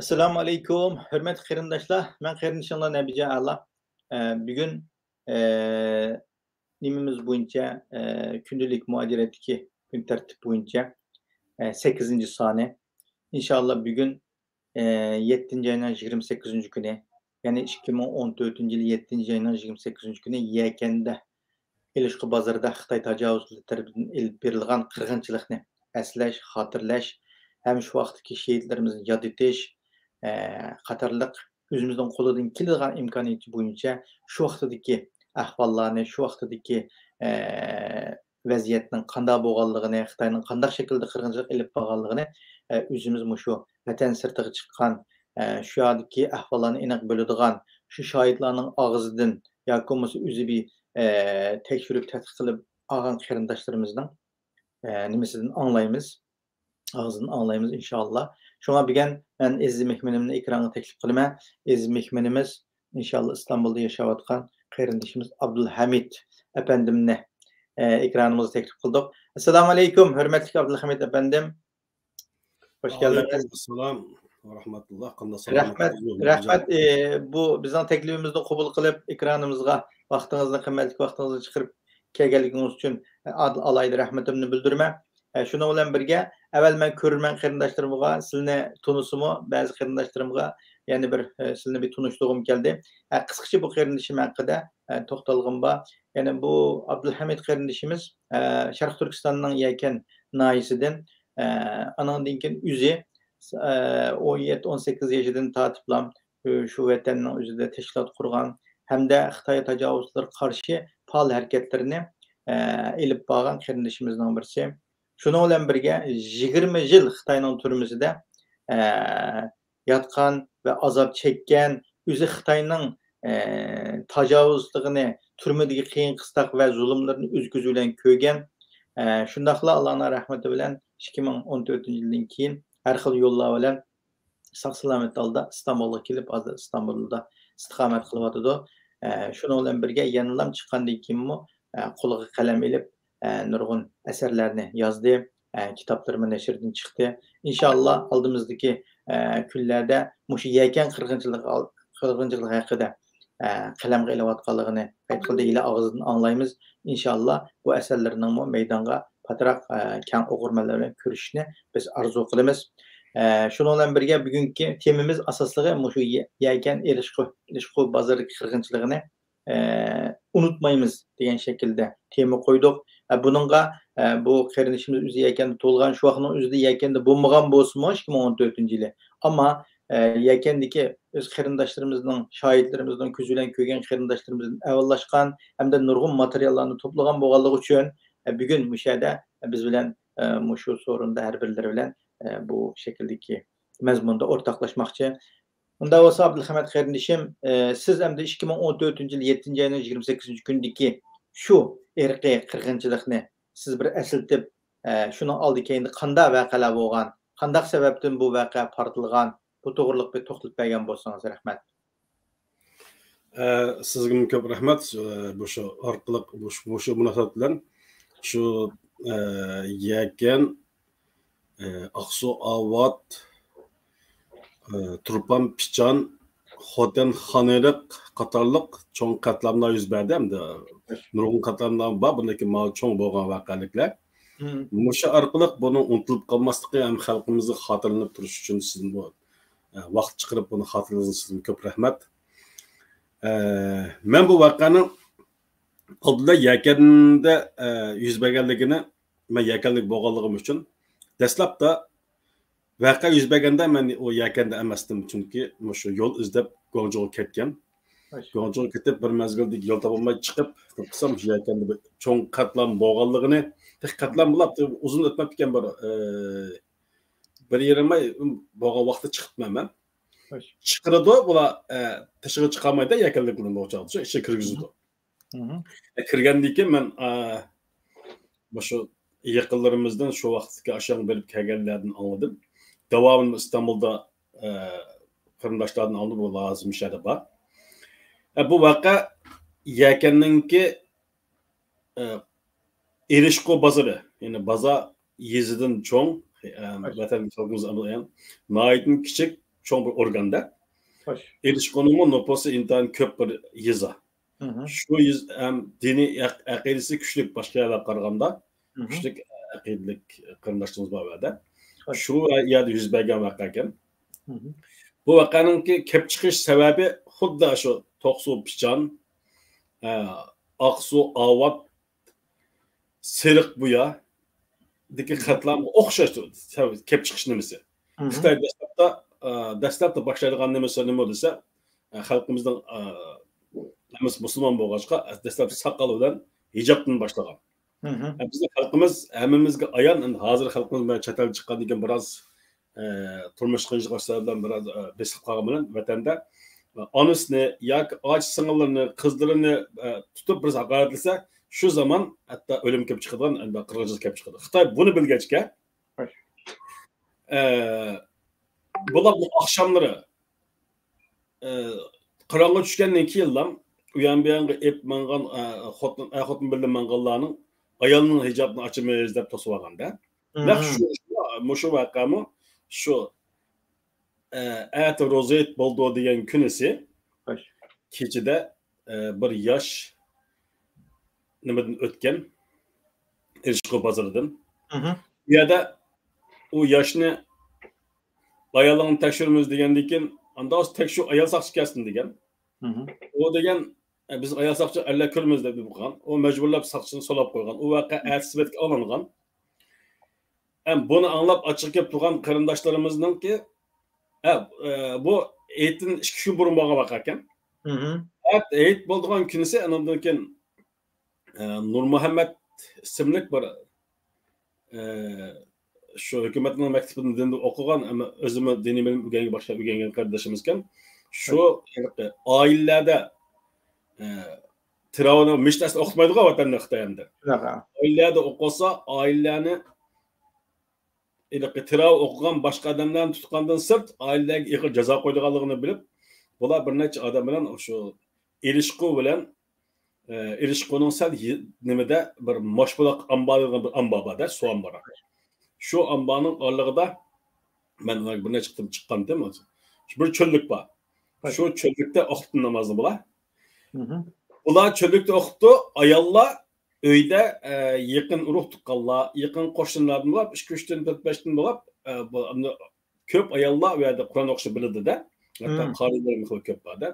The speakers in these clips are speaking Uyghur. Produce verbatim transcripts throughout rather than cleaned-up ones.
ئەسسالامۇ ئەلەيكۇم، ھۆرمەتلىك قېرىنداشلار. مەن قېرىندىشىڭلار نەبىجان ئەلا. ئە، بۈگۈن، ئە، نېمىمىز بويىچە، ئە، كۈندىلىك مۇھاجىرەتتىكى كۈن تەرتىپ بويىچە، ئە، سەككىزىنچى سانى. ئىنشاللا بۈگۈن، ئە، يەتتىنچى ئاينىڭ يىگىرمە سەككىزىنچى كۈنى، يەنى ئىككى مىڭ ئون تۆتىنچى يىل يەتتىنچى ئاينىڭ يىگىرمە سەككىزىنچى كۈنى يەكەندە ئېلىشقا بازىرىدا خىتاي تاجاۋۇزچىلىرى تەرىپىدىن ئېلىپ بېرىلغان قىرغىنچىلىقنى ئەسلەش، خاتىرىلەش ھەم شۇ ۋاقىتتىكى شېھىتلىرىمىزنى ياد ئېتىش، ئە، قاتارلىق ئۆزىمىزنىڭ قولىدىن كېلىدىغان ئىمكانىيىتى بويىچە شۇ ۋاقتىدىكى ئەھۋاللارنى، شۇ ۋاقتىدىكى، ئە، ۋەزىيەتنىڭ قانداق بولغانلىقىنى، خىتاينىڭ قانداق شەكىلدە قىرغىنچىلىق ئېلىپ بارغانلىقىنى، ئە، ئۆزىمىز مۇشۇ ۋەتەن سىرتىغا چىققان، ئە، شۇ يەردىكى ئەھۋاللارنى ئېنىق بىلىدىغان، شۇ شاھىتلارنىڭ ئاغزىدىن ياكى بولمىسا ئۆزى بىر، ئە، تەكشۈرۈپ تەتقىق قىلىپ ئالغان قېرىنداشلىرىمىزنىڭ، ئە، نېمىسىدىن ئاڭلايمىز، ئاغزىدىن ئاڭلايمىز ئىنشاللا. شۇڭا بۈگۈن مەن ئەزىز مېھمىنىمنى ئېكرانغا تەكلىپ قىلىمەن. ئەزىز مېھمىنىمىز ئىنشاللا ئىستانبۇلدا ياشاۋاتقان قېرىندىشىمىز ئابدۇلھەمىد ئەپەندىمنى، ئە، ئېكرانىمىزغا تەكلىپ قىلدۇق. ئەسسالامۇ ئەلەيكۇم، ھۆرمەتلىك ئابدۇلھەمىد ئەپەندىم. خوش كەلدىڭىز. ئەلەيكۇم ئەسسالام ۋە رەھمەتۇللا. قانداق رەھمەت، سالامەت رەھمەت. ئى، بۇ بىزنىڭ تەكلىپىمىزنى قوبۇل قىلىپ، ئېكرانىمىزغا ۋاقتىڭىزنى، قىممەتلىك ۋاقتىڭىزنى چىقىرىپ كەلگەنلىكىڭىز ئۈچۈن، ئە، ئال-، ئالاھىدە رەھمىتىمنى بىلدۈرىمەن. ئە، شۇنىڭ بىلەن بىرگە، ئەۋۋەل مەن كۆرۈرمەن قېرىنداشلىرىمغا، سىلىنى تونۇسىمۇ، بەزى قېرىنداشلىرىمغا يەنە بىر، ئە، سىلىنى بىر تونۇشتۇرغۇم كەلدى. ئە، قىسقىچە بۇ قېرىندىشىم ھەققىدە، ئە، توختالغۇم بار. يەنى بۇ ئابدۇلھەمىد قېرىندىشىمىز، ئە، شەرقىي تۈركىستاننىڭ يەكەن ناھىيەسىدىن، ئە، ئانىڭدىن كېيىن ئۆزى، ئە، ئون يەتتە، ئون سەككىز يېشىدىن تارتىپلا، ئە، شۇ ۋەتەننىڭ ئۆزىدە تەشكىلات قۇرغان ھەمدە خىتاي تاجاۋۇزچىلىرىغا قارشى پائال ھەرىكەتلىرىنى، ئە، ئېلىپ بارغان قېرىندىشىمىزنىڭ بىرسى. شۇنىڭ بىلەن بىرگە، يىگىرمە يىل خىتاينىڭ تۈرمىسىدە، ئە، ياتقان ۋە ئازاب چەككەن، ئۆزى خىتاينىڭ، ئە، تاجاۋۇزچىلىقىنى، تۈرمىدىكى قىيىن قىستاق ۋە زۇلۇملىرىنى ئۆز كۆزى بىلەن كۆرگەن، ئە، شۇنداقلا ئاللانىڭ رەھمىتى بىلەن ئىككى مىڭ ئون تۆتىنچى يىلدىن كېيىن ھەر خىل يوللار بىلەن ساق-سالامەت ھالدا ئىستانبۇلغا كېلىپ، ھازىر ئىستانبۇلدا ئىستىقامەت قىلىۋاتىدۇ. ئە، شۇنىڭ بىلەن بىرگە يەنىلا چىققاندىن كېيىنمۇ، ئە، قولىغا قەلەم ئېلىپ، ئە، نۇرغۇن ئەسەرلەرنى يازدى. ئە، كىتابلىرىمۇ نەشردىن چىقتى. ئىنشاللا ئالدىمىزدىكى، ئە، كۈنلەردە مۇشۇ يەكەن قىرغىنچىلىقى، قىرغىنچىلىقى ھەققىدە، ئە، قەلەمگە ئېلىۋاتقانلىقىنى قەيت قىلدى، ھېلى ئاغزىدىن ئاڭلايمىز. ئىنشاللا بۇ ئەسەرلىرىنىڭمۇ مەيدانغا پاتراق، ئە، كەڭ ئوقۇرمەنلەر بىلەن كۆرۈشۈشنى بىز ئارزۇ قىلىمىز. ئە، شۇنىڭ بىلەن بىرگە، بۈگۈنكى تېمىمىز ئاساسلىقى مۇشۇ يە-، يەكەن ئېلىشقۇ، ئېلىشقۇ بازىرىدىكى قىرغىنچىلىقىنى، ئە، ئۇنتۇمايمىز دېگەن شەكىلدە تېما قويدۇق. ئە، بۇنىڭغا، ئە، بۇ قېرىندىشىمىز ئۆزى يەكەندە تۇغۇلغان، شۇ ۋاقىتنىڭ ئۆزىدە يەكەندە بولمىغان بولسىمۇ، ئىككى مىڭ ئون تۆتىنچى يىلى. ئەمما، ئە، يەكەندىكى ئۆز قېرىنداشلىرىمىزنىڭ، شاھىتلىرىمىزنىڭ كۆزى بىلەن كۆرگەن قېرىنداشلىرىمىزدىن ئەھۋاللاشقان ھەمدە نۇرغۇن ماتېرىياللارنى توپلىغان بولغانلىقى ئۈچۈن، ئە، بۈگۈن مۇشۇ يەردە بىز بىلەن، ئە، مۇشۇ سورۇندا ھەر بىرلىرى بىلەن، ئە، بۇ شەكىلدىكى مەزمۇندا ئورتاقلاشماقچى. ئۇنداق بولسا، ئابدۇلخەمەت قېرىندىشىم، ئە، سىز ئەمدى ئىككى مىڭ ئون تۆتىنچى يىل يەتتىنچى ئاينىڭ يىگىرمە سەككىزىنچى كۈنىدىكى شۇ ئىرقىي قىرغىنچىلىقنى سىز بىر ئەسلىتىپ، ئە، شۇنىڭ ئالدى كەينىدە قانداق ۋەقەلەر بولغان، قانداق سەۋەبتىن بۇ ۋەقە پارتلىغان، بۇ توغرىلىق بىر توختىلىپ بەرگەن بولسىڭىز، رەھمەت. ئە، سىزگىمۇ كۆپ رەھمەت. ئە، بۇ شۇ ئارقىلىق، بۇ شۇ، بۇ شۇ مۇناسىۋەت بىلەن شۇ، ئە، يەكەن، ئە، ئاقسۇ ئاۋات، ئە، تۇرپان پىچان، خوتەن خانئېرىق قاتارلىق چوڭ قەتلىئاملار يۈز بەردى ھەمدە نۇرغۇن قەتلىئاملار بار، بۇندىن كېيىن مانا چوڭ بولغان ۋەقەلىكلەر. مم. مۇشۇ ئارقىلىق بۇنىڭ ئۇنتۇلۇپ قالماسلىقى ھەم خەلقىمىزنىڭ خاتىرىلىنىپ تۇرۇشى ئۈچۈن سىزدىن بۇ، ئە، ۋاقىت چىقىرىپ بۇنى خاتىرىلىدىڭىز، سىزدىن كۆپ رەھمەت. ئە، مەن بۇ ۋەقەنىڭ ئالدىدا يەكەندە، ئە، يۈز بەرگەنلىكىنى، مەن يەكەنلىك بولغانلىقىم ئۈچۈن، دەسلەپتە ۋەقە يۈز بەرگەندە مەن ئۇ يەكەندە ئەمەستىم، چۈنكى مۇشۇ يول ئىزدەپ گۇاڭجۇغا كەتكەن. خوش. گۇاڭجۇغا كېتىپ بىر مەزگىلدىن يول تاپالماي چىقىپ، قىلسام شۇ يەكەندە بىر چوڭ قەتلىئام بولغانلىقىنى، تېخى قەتلىئام بولۇپ ئۇزۇن ئۆتمەپتىكەن، بىر، ئە، بىر يېرىم ئاي بولغان ۋاقىتتا چىقىپتىمەن مەن. خوش. چىقىرىدۇ، بۇلار، ئە، تېشىغا چىقارمايدۇ، يەكەنلىكلىرىنى بۇ چاغدا شۇ ئىچىگە كىرگۈزىدۇ. مم. ئە، كىرگەندىن كېيىن مەن، ئە، مۇشۇ يېقىنلىرىمىزدىن شۇ ۋاقىتتىكى ئاشۇ يەرگە بېرىپ كەلگەنلەردىن ئاڭلىدىم. داۋامىنى ئىستانبۇلدا، ئە، قېرىنداشلاردىن ئاڭلىدىم، ئۇلار ھازىر مۇشۇ يەردە بار. ئە، بۇ ۋەقە يەكەننىڭكى، ئە، ئېرىشقۇ بازىرى، يەنى بازار يېزىدىن چوڭ، ئە، ۋەتەن خەلقىمىز ناھايىتى كىچىك، چوڭ بىر ئورگاندا. ئېلىشقۇنىڭمۇ نوپۇسى ئىنتايىن كۆپ بىر يېزا. شۇ يېزا ھەم دىنىي ئەق-، ئەقىدىسى كۈچلۈك، باشقا يەرلەرگە قارىغاندا كۈچلۈك ئەقىدىلىك قېرىنداشلىرىمىز بار ئۇ يەردە. شۇ يەردە يۈز بەرگەن ۋەقە ئىكەن. بۇ ۋەقەنىڭكى كېلىپ چىقىش سەۋەبى خۇددى شۇ توقسۇ پىچان، ئە، ئاقسۇ ئاۋات، سېرىق بۇيادىكى خەتلەرگە ئوخشاش كېلىپ چىقىش نېمىسى. خىتاي دەسلەپتە، ئە، دەسلەپتە باشلايدىغان نېمىسى نېمە دېسە، ئە، خەلقىمىزنىڭ، ئە، ھەممىسى مۇسۇلمان بولغاچقا، دەسلەپ ساقال بىلەن ھىجابتىن باشلىغان. ئە، بىزنىڭ خەلقىمىز ھەممىمىزگە ئايان، ئەمدى ھازىر خەلقىمىز بىر چەت ئەلگە چىققاندىن كېيىن بىراز، ئە، تۇرمۇش قىيىنچىلىقلار سەۋەبىدىن بىراز، ئە، بېسىلىپ قالغان بىلەن ۋەتەندە، ئە، ئانىسىنى ياكى ئاچا سىڭىللىرىنى، قىزلىرىنى، ئە، تۇتۇپ بىرسى ھاقارەتلىسە، شۇ زامان ھەتتا ئۆلۈم كېلىپ چىقىدىغان، ئەمدى قىرغىن جازا كېلىپ چىقىدۇ. خىتاي بۇنى بىلگەچكە، ئە، بۇلار بۇ ئاخشاملىرى، ئە، قاراڭغۇ چۈشكەندىن كېيىنلا ئۇيان بۇيانغا ئېپ ماڭغان، ئە، خوتۇن، ئەر خوتۇن بىللە ماڭغانلارنىڭ ئايالنىڭ ھىجابىنى ئاچىمىز دەپ توسۇۋالغاندا. نەق شۇ، شۇ، مۇشۇ ۋەقەمۇ شۇ، ئە، ئەتە روزا ھېيت بولىدۇ دېگەن كۈنىسى كېچىدە، ئە، بىر ياش نېمىدىن ئۆتكەن، ئېلىشقۇ بازىرىدىن. ئۇ يەردە ئۇ ياشنى ئايالىڭنى تەكشۈرىمىز دېگەندىن كېيىن، ئاندا تەكشۈر ئايال ساقچى كەلسۇن دېگەن. ئۇ دېگەن، ئە، بىز ئايال ساقچى ئەرلەر كۆرىمىز دەپ قىلغان. ئۇ مەجبۇرلاپ ساقچىنى سولاپ قويغان. ئۇ ۋەقە ئەتىسى بەتكە ئاڭلانغان. ھەم بۇنى ئاڭلاپ ئاچچىقى كېلىپ تۇرغان قېرىنداشلىرىمىزنىڭكى، ئە، ئە، بۇ ھېيتتىن ئىككى كۈن بۇرۇن بولغان ۋەقە ئىكەن. ئەت-، ھېيت بولىدىغان كۈنىسى ئاندىن كېيىن، ئە، نۇرمۇھەممەت ئىسىملىك بىر، ئە، شۇ ھۆكۈمەتنىڭ مەكتىپىدىن دىندا ئوقۇغان، ئەمما ئۆزىمۇ دىنىي بىلىم ئۆگەنگەن، باشقا ئۆگەنگەن قېرىندىشىمىز ئىكەن. شۇ ھېلىقى ئائىلىلەردە، ئە، تىراۋىنى مىشتەسىنى ئوقۇتمايدىغۇ ۋەتەندە خىتاي ئەمدى. ئائىلىلەردە ئوقۇسا، ئائىلىلەرنى ھېلىقى تىراۋا ئوقۇغان باشقا ئادەملەرنى تۇتقاندىن سىرت، ئائىلىلەرگە ئېغىر جازا قويىدىغانلىقىنى بىلىپ، بۇلار بىر نەچچە ئادەم بىلەن شۇ ئېلىشقۇ بىلەن، ئە، ئېلىشقۇنىڭ سەل يى-، نېمىدە بىر ماشبۇلاق ئامبار دېگەن بىر ئامبار بار-دە، سۇ ئامبىرى. شۇ ئامبارنىڭ ئارىلىقىدا مەن بىر نەچچە قېتىم چىققانتىم. شۇ بىر چۆللۈك بار. شۇ چۆللۈكتە ئوقۇپتۇ نامازنى بۇلار. بۇلار چۆللۈكتە ئوقۇپتۇ، ئاياللار ئۆيدە، ئە، يېقىن ئۇرۇق تۇغقانلار، يېقىن قوشنىلاردىن بولۇپ، ئىككى، ئۈچتىن، تۆت، بەشتىن بولۇپ، ئە، بۇ، ئەمدى كۆپ ئاياللار ئۇ يەردە قۇرئان ئوقۇشنى بىلىدۇ-دە. ھەتتا قارىلىرىمۇ كۆپ بار-دە.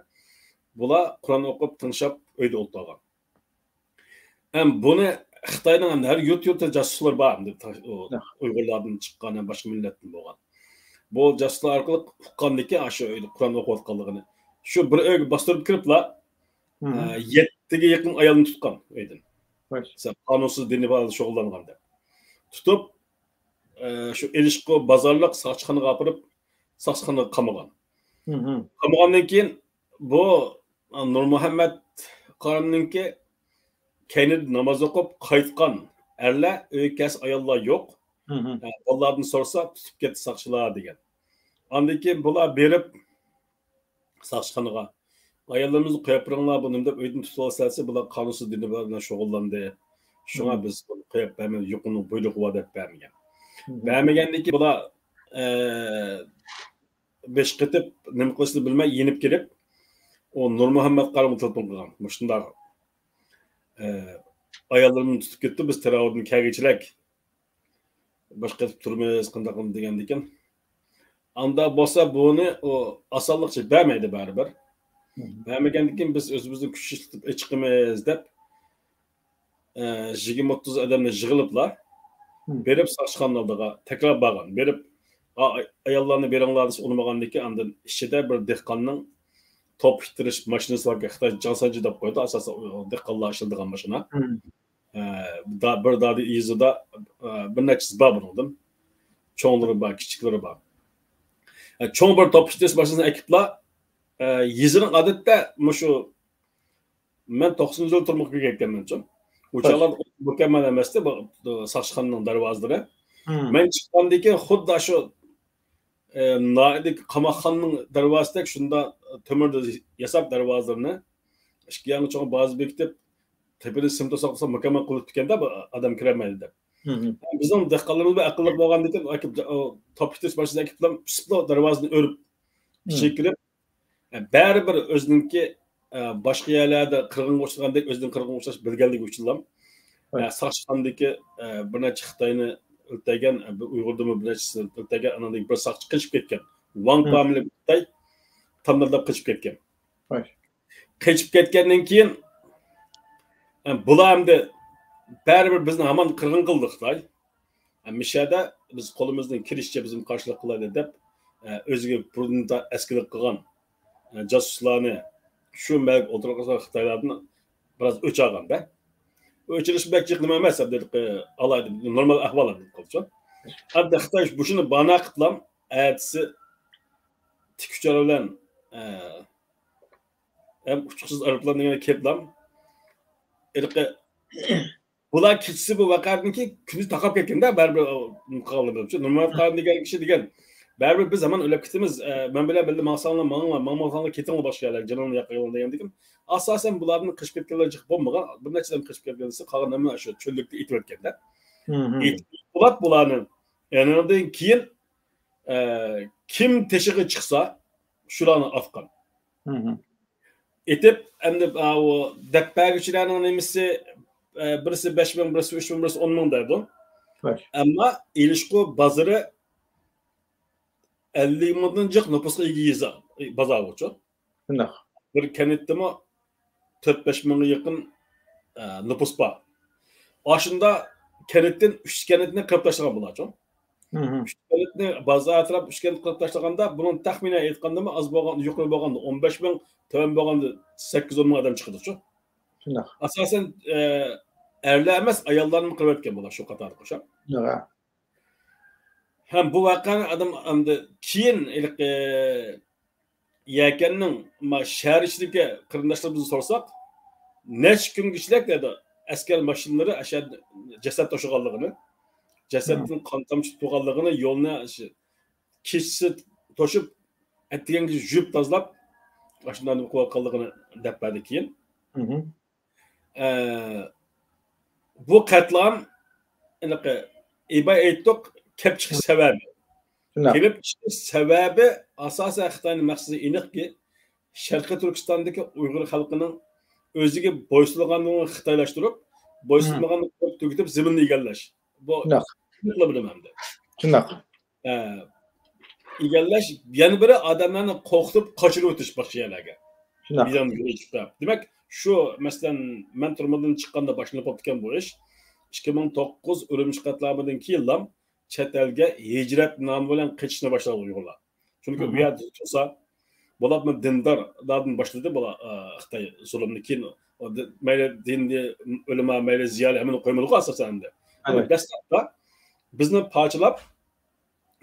بۇلار قۇرئان ئوقۇپ، تىڭشاپ، ئۆيدە ئولتۇرغان. ھەم بۇنى خىتاينىڭ ھەر يۇرت-يۇرتىدا جاسۇسلىرى بار، ئەمدى تا-، ئۇ ئۇيغۇرلاردىن چىققان ھەم باشقا مىللەتتىن بولغان. بۇ جاسۇسلار ئارقىلىق ئۇققاندىكىن، ئاشۇ ئۆيدە قۇرئان ئوقۇۋاتقانلىقىنى. شۇ بىر ئۆيگە باستۇرۇپ كىرىپلا، ئە، يەتتىگە يېقىن ئايالنى تۇتقان ئۆيدىن. مەسىلەن، قانۇنسىز دىنىي پائالىيەت شۇغۇللانغان دەپ. تۇتۇپ، ئە، شۇ ئېلىشقۇ بازارلىق ساقچىخانىغا ئاپىرىپ، ساقچىخانىغا قامىغان. قامىغاندىن كېيىن بۇ، ئە، نۇرمۇھەممەت قارىمنىڭكى كەينىدە ناماز ئوقۇپ قايتقان ئەرلەر، ئۆيگە كەلسە ئاياللار يوق. ئە، بالىلاردىن سورىسا، تۇتۇپ كەتتى ساقچىلار دېگەن. ئاندىن كېيىن بۇلار بېرىپ، ساقچىخانىغا، «ئاياللىرىمىزنى قويۇپ بېرىڭلار، بۇ نېمە دەپ ئۆيدىن تۇتۇۋالسا» دېسە، بۇلار قانۇنسىز دىنىي بىلەن شۇغۇللاندى. شۇڭا بىز بۇنى قويۇپ بەرمەيمىز، يۇقىرىنىڭ بۇيرۇقى بار دەپ بەرمىگەن. بەرمىگەندىن كېيىن بۇلار، ئە، بېشى قېتىپ، نېمە قىلىشنى بىلمەي يېنىپ كېلىپ، ئۇ نۇرمۇھەممەت قارىمغا تېلېفون قىلغان. مۇشۇنداق، ئە، ئاياللىرىمنى تۇتۇپ كەتتى، بىز تىراۋىدىن كەلگۈچىلەك باشقا قېتىپ تۇرىمىز، قانداق قىلىمىز دېگەندىكىن. ئاندا بولسا بۇنى ئۇ ئاسانلىقچە بەرمەيدۇ بەرىبىر. بەرمىگەندىكىن بىز ئۆزىمىزنىڭ كۈچ ئىشلىتىپ ئېچىقىمىز دەپ، ئە، يىگىرمە ئوتتۇز ئادەمنى يىغىلىپلا بېرىپ ساقچىخانا ئالدىغا تەكرار بارغان. بېرىپ، ئا-، ئاياللارنى بېرىڭلار دېسە ئۇنىمىغاندىكىن ئاندىن ئىچىدە بىر دېھقاننىڭ توپا ئىتتىرىش ماشىنىسى باركەن، خىتاي جاڭسەنجى دەپ قويىدۇ، ئاساسەن ئۇ دېھقانلار ئىشلىتىدىغان ماشىنا. ئە، دا-، بىر دادە يېزىدا، ئە، بىر نەچچىسى بار بۇنىڭدىن. چوڭلىرى بار، كىچىكلىرى بار. ئە، چوڭ بىر توپا ئىتتىرىش ماشىنىسىنى ئەكىپلا، ئە، يېزىنىڭ ئادەتتە مۇشۇ، مەن توقسىنىنچى يىلى تۇرمۇخ كىرگەنمەن، شۇ. ئۇ چاغلاردا مۇكەممەل ئەمەستى، بۇ، ساقچىخانىنىڭ دەرۋازىلىرى. مەن چىققاندىن كېيىن خۇددى شۇ، ئە، ناھىيەدىكى قاماقخانىنىڭ دەرۋازىسىدەك شۇنداق تۆمۈردىن ياساپ دەرۋازىلىرىنى، ئىككى يانغا چوڭ بازا بېكىتىپ، تېپىدىن سىم توساق قىلسا مۇكەممەل قۇلۇپ ئىكەن-دە، بۇ ئادەم كىرەلمەيدۇ دەپ. بىزنىڭ دېھقانلىرىمىز بەك ئەقىللىق بولغاندىكىن، ئاكىپ، ئۇ توپا ئىتتىرىش ماشىنىسىنى ئەكىپلا، ئۈستىلا دەرۋازىنى ئۆرۈپ، ئىچىگە كىرىپ، ئە، بەرىبىر ئۆزىنىڭكى، ئە، باشقا يەرلەردە قىرغىنغا ئۇچرىغاندەك ئۆزىنىڭ قىرغىنغا ئۇچراش بىلگەنلىكى ئۈچۈنلا، ئە، ساقچىخانىدىكى، ئە، بىر نەچچە خىتاينى ئۆلتۈرگەن، ئە، بىر ئۇيغۇردىنمۇ بىر نەچچىسىنى ئۆلتۈرگەن، ئانىڭدىن بىر ساقچى قېچىپ كەتكەن. ۋاڭ پامىلى خىتاي تامدىلداپ قېچىپ كەتكەن. قېچىپ كەتكەندىن كېيىن، ئە، بۇلار ئەمدى بەرىبىر بىزنى ھامان قىرغىن قىلدى خىتاي. ئە، مىشەدە بىز قولىمىزدىن كېلىشىچە بىزنى قارشىلىق قىلايلى دەپ، ئە، ئۆزىگە بۇرۇندىن ئەسكىلىك قىلغان، ئە، جاسۇسلارنى شۇ مەلگە ئولتۇرغان خىتايلاردىن بىراز ئۆچ ئالغاندا. ئۆچ ئېلىش بەك جىق نېمە ئەمەس، ئەمدى، ئە، ئالايدۇ، نورمال ئەھۋال ئەمدى قىلسا. ئەمدى خىتاي بۇشۇنى بانا قىپلام، ئەتىسى تىك ئۇچار بىلەن، ئە، ھەم ئۇچقۇچىسىز ئايروپىلان دېگەن كېپلام. ھېلىقى بۇلار كېچىسى بۇ ۋەقەدىن كېيىن كۈندۈز تاقاپ كەتكەندە، بەرىبىر قالغانلىرى. نۇرمۇھەممەت قارىن دېگەن كىشى دېگەن، بەرىبىر بىز ھامان ئۆلۈپ كېتىمىز، ئە، مەن بىلەن بىللە ماڭساڭلار ماڭىڭلار، ماڭمىساڭلار كېتىڭلار باشقا يەرلەرگە، جېنىڭلارنى ياقىۋېلىڭ دېگەندىكىن، ئاساسەن بۇلاردىن قېچىپ كەتكەنلەر جىق بولمىغان، بىر نەچچىدىن قېچىپ كەتكەن دېسە، قالغان ھەممە شۇ چۆللۈكتە ئېتىۋەتكەندە. ئېتىۋەت بۇلارنى. ئاندىن كېيىن، ئە، كىم تېشىغا چىقسا، شۇلارنى ئاتقان. ئېتىپ، ئەمدى، ئاۋۇ دەپ بەرگۈچىلەرنىڭ نېمىسى، ئە، بىرسى بەش مىڭ، بىرسى ئۈچ مىڭ، بىرسى ئون مىڭ دەيدۇ. ئەمما ئېلىشقۇ بازىرى ئەللىك مىڭدىن جىق نوپۇسقا ئىگە يېزا، بازارغۇچۇ. شۇنداق. بىر كەنتتىمۇ تۆت بەش مىڭغا يېقىن، ئە، نوپۇس بار. ئاشۇندا كەنتتىن ئۈچ كەنتنى قىرىپ تاشلىغان بۇلارچۇ. ئۈچ كەنتنى، بازار ئەتراپ ئۈچ كەنت قىرىپ تاشلىغاندا، بۇنىڭ تەخمىنەن ئېيتقاندىمۇ ئاز بولغان، يۇقىرى بولغاندا ئون بەش مىڭ، تۆۋەن بولغاندا سەككىز ئون مىڭ ئادەم چىقىدۇچۇ. شۇنداق. ئاساسەن، ئە، ئەرلەر ئەمەس، ئاياللارنى قىرىۋەتكەن بۇلار شۇ قاتاردا قوشۇپ. شۇنداق، ھە. ھەم بۇ ۋەقەنى ئادەم ئەمدى كېيىن ھېلىقى يەكەننىڭ ما-، شەھەر ئىچىدىكى قېرىنداشلىرىمىزدىن سورىساق، نەچچە كۈنگىچىلىك دەيدۇ، ئەسكەر ماشىنىلىرى ئەشە جەسەت توشۇغانلىقىنى، جەسەتتىن قان تامچە تۇغانلىقىنى، يولنى شۇ كېچىسى توشۇپ، ئەتىگەنگىچە يۇيۇپ تازىلاپ، ئاشۇنداق نېمە قىلىۋاتقانلىقىنى دەپ بەردى كېيىن. ئە، بۇ قەتلىئام، ھېلىقى ئېباي ئېيتتۇق، كەپ چىقىش سەۋەبى. شۇنداق. كېلىپ چىقىش سەۋەبى ئاساسەن خىتاينىڭ مەقسىتى ئېنىقكى، شەرقىي تۈركىستاندىكى ئۇيغۇر خەلقىنىڭ ئۆزىگە بويسۇنغانلىقىنى خىتايلاشتۇرۇپ، بويسۇنمىغانلىقىنى تۈگىتىپ، زېمىننى ئىگىلەش. بۇ شۇنداق. ئېنىقلا بىلىمەن ئەمدى. شۇنداق. ئە، ئىگىلەش، يەنە بىرى ئادەملەرنى قورقۇتۇپ قاچۇرۇۋېتىش باشقا يەرلەرگە. شۇنداق. مىليون يورۇ چىقىپ. دېمەك، شۇ، مەسىلەن، مەن تۈرمىدىن چىققاندا باشلىنىپ قاپتىكەن بۇ ئىش. ئىككى مىڭ توققۇز ئۈرۈمچى قەتلىئامىدىن كېيىنلا چەت ئەلگە ھىجرەت نامى بىلەن قېچىشنى باشلىغان ئۇيغۇرلار. چۈنكى ئۇ يەردە تۇرسا، بۇلار دىندارلاردىن باشلىدى، بۇلار، ئە، خىتاي زۇلۇمنى كېيىن، ئۇ دى-، مەيلى دىنىي ئۆلىما، مەيلى زىيالىي ھەممىنى قويمىدىغۇ ئاساسەن ئەمدى. ئەمما دەسلەپتە بىزنى پارچىلاپ،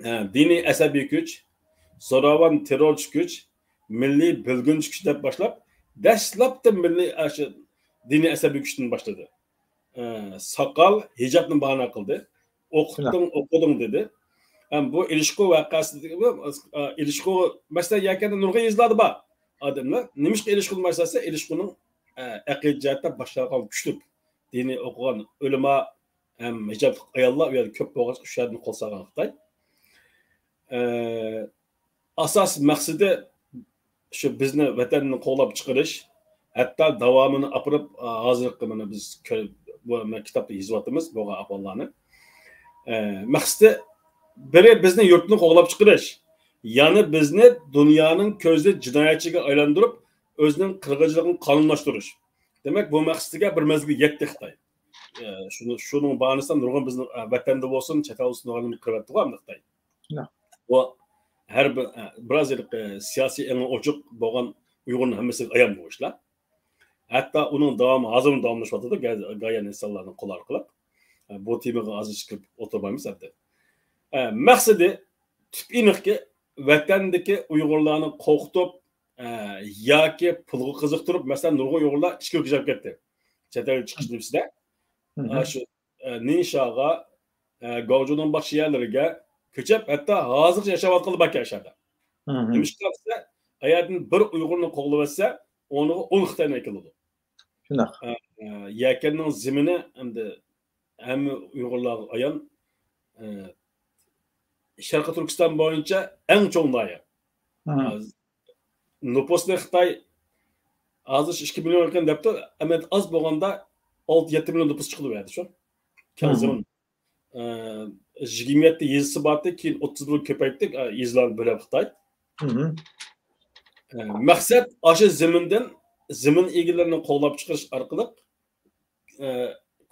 ئە، دىنىي ئەسەبىي كۈچ، زوراۋان تېررورچى كۈچ، مىللىي بۆلگۈنچى كۈچ دەپ باشلاپ، دەسلەپتە مىللىي، ئاشۇ دىنىي ئەسەبىي كۈچتىن باشلىدى. ئە، ساقال، ھىجابنى باھانە قىلدى. ئوقۇتتۇڭ، ئوقۇدۇڭ دېدى. ھەم بۇ ئېلىشقۇ ۋەقەسىدىكى، ئە، ئېلىشقۇ، مەسىلەن، يەكەندە نۇرغۇن يېزىلاردا بار ئادەملەر. نېمىشقا ئېلىشقۇنى باشلاتسا، ئېلىشقۇنىڭ، ئە، ئەقىدە جەھەتتە باشلىغان كۈچلۈك دىنىي ئوقۇغان ئۆلىما ھەم ھىجابلىق ئاياللار ئۇ يەردە كۆپ بولغاچقا، شۇ يەردىن قول سالغان خىتاي. ئە، ئاساسىي مەقسىتى شۇ بىزنى ۋەتەندىن قوغلاپ چىقىرىش، ھەتتا داۋامىنى ئاپىرىپ، ھازىرقى مانا بىز كۆ-، بۇ مەن كىتابتا يېزىۋاتىمىز بولغان ئەھۋاللارنى. ئە، مەقسىتى بىرى بىزنى يۇرتتىن قوغلاپ چىقىرىش، يەنى بىزنى دۇنيانىڭ كۆزىدە جىنايەتچىگە ئايلاندۇرۇپ، ئۆزىنىڭ قىرغىنچىلىقىنى قانۇنلاشتۇرۇش. دېمەك، بۇ مەقسىتىگە بىر مەزگىل يەتتى خىتاي. ئە، شۇنى، شۇنىڭ باھانىسىدىن نۇرغۇن بىزنىڭ، ئە، ۋەتەندە بولسۇن، چەت ئەلدە بولسۇن، نۇرغۇن قىرىۋەتتىغۇ ئەمدى خىتاي. بۇ ھەر بىر، ئە، بىراز ھېلىقى سىياسىي ئېڭى ئوچۇق بولغان ئۇيغۇرنىڭ ھەممىسىگە ئايان بۇ ئىشلار. ھەتتا ئۇنىڭ داۋامى ھازىرمۇ داۋاملىشىۋاتىدۇ، گا-، گايان ئىنسانلارنىڭ قولى ئارقىلىق. ئە، بۇ تېمىغا ھازىر چىقىپ ئولتۇرمايمىز ئەمدى. ئە، مەقسىتى تۈپ ئېنىقكى، ۋەتەندىكى ئۇيغۇرلارنى قورقۇتۇپ، ئە، ياكى پۇلغا قىزىقتۇرۇپ، مەسىلەن، نۇرغۇن ئۇيغۇرلار ئىچكىرى كۆچۈپ كەتتى. چەت ئەلگە چىقىش نېمىسىدە. ئاشۇ، ئە، نىنشاغا، ئە، گاۋجۇنىڭ باشقا يەرلىرىگە كۆچۈپ، ھەتتا ھازىرغىچە ياشاۋاتقانلار باركەن ئاشۇ يەردە. نېمىشقا دېسە، ئەگەردىن بىر ئۇيغۇرنى قوغلىۋەتسە، ئورنىغا ئون خىتاينى ئەكېلىدۇ. شۇنداق. ئە، ئە، يەكەننىڭ زېمىنى ئەمدى ھەممە ئۇيغۇرلارغا ئايان، ئە، شەرقىي تۈركىستان بويىچە ئەڭ چوڭ ناھىيە. نوپۇسنى خىتاي ھازىر ئىككى مىليون ئىكەن دەپتۇ، ئەمەلىيەتتە ئاز بولغاندا ئالتە يەتتە مىليون نوپۇس چىقىدۇ بۇ يەردە شۇ. كەڭ زېمىن. ئە، يىگىرمە يەتتە يېزىسى بارتى، كېيىن ئوتتۇز بىرگە كۆپەيتتۇق، ئە، يېزىلارنى بۆلەپ خىتاي. ئە، مەقسەت ئاشۇ زېمىندىن زېمىن ئىگىلىرىنى قوغلاپ چىقىرىش ئارقىلىق، ئە،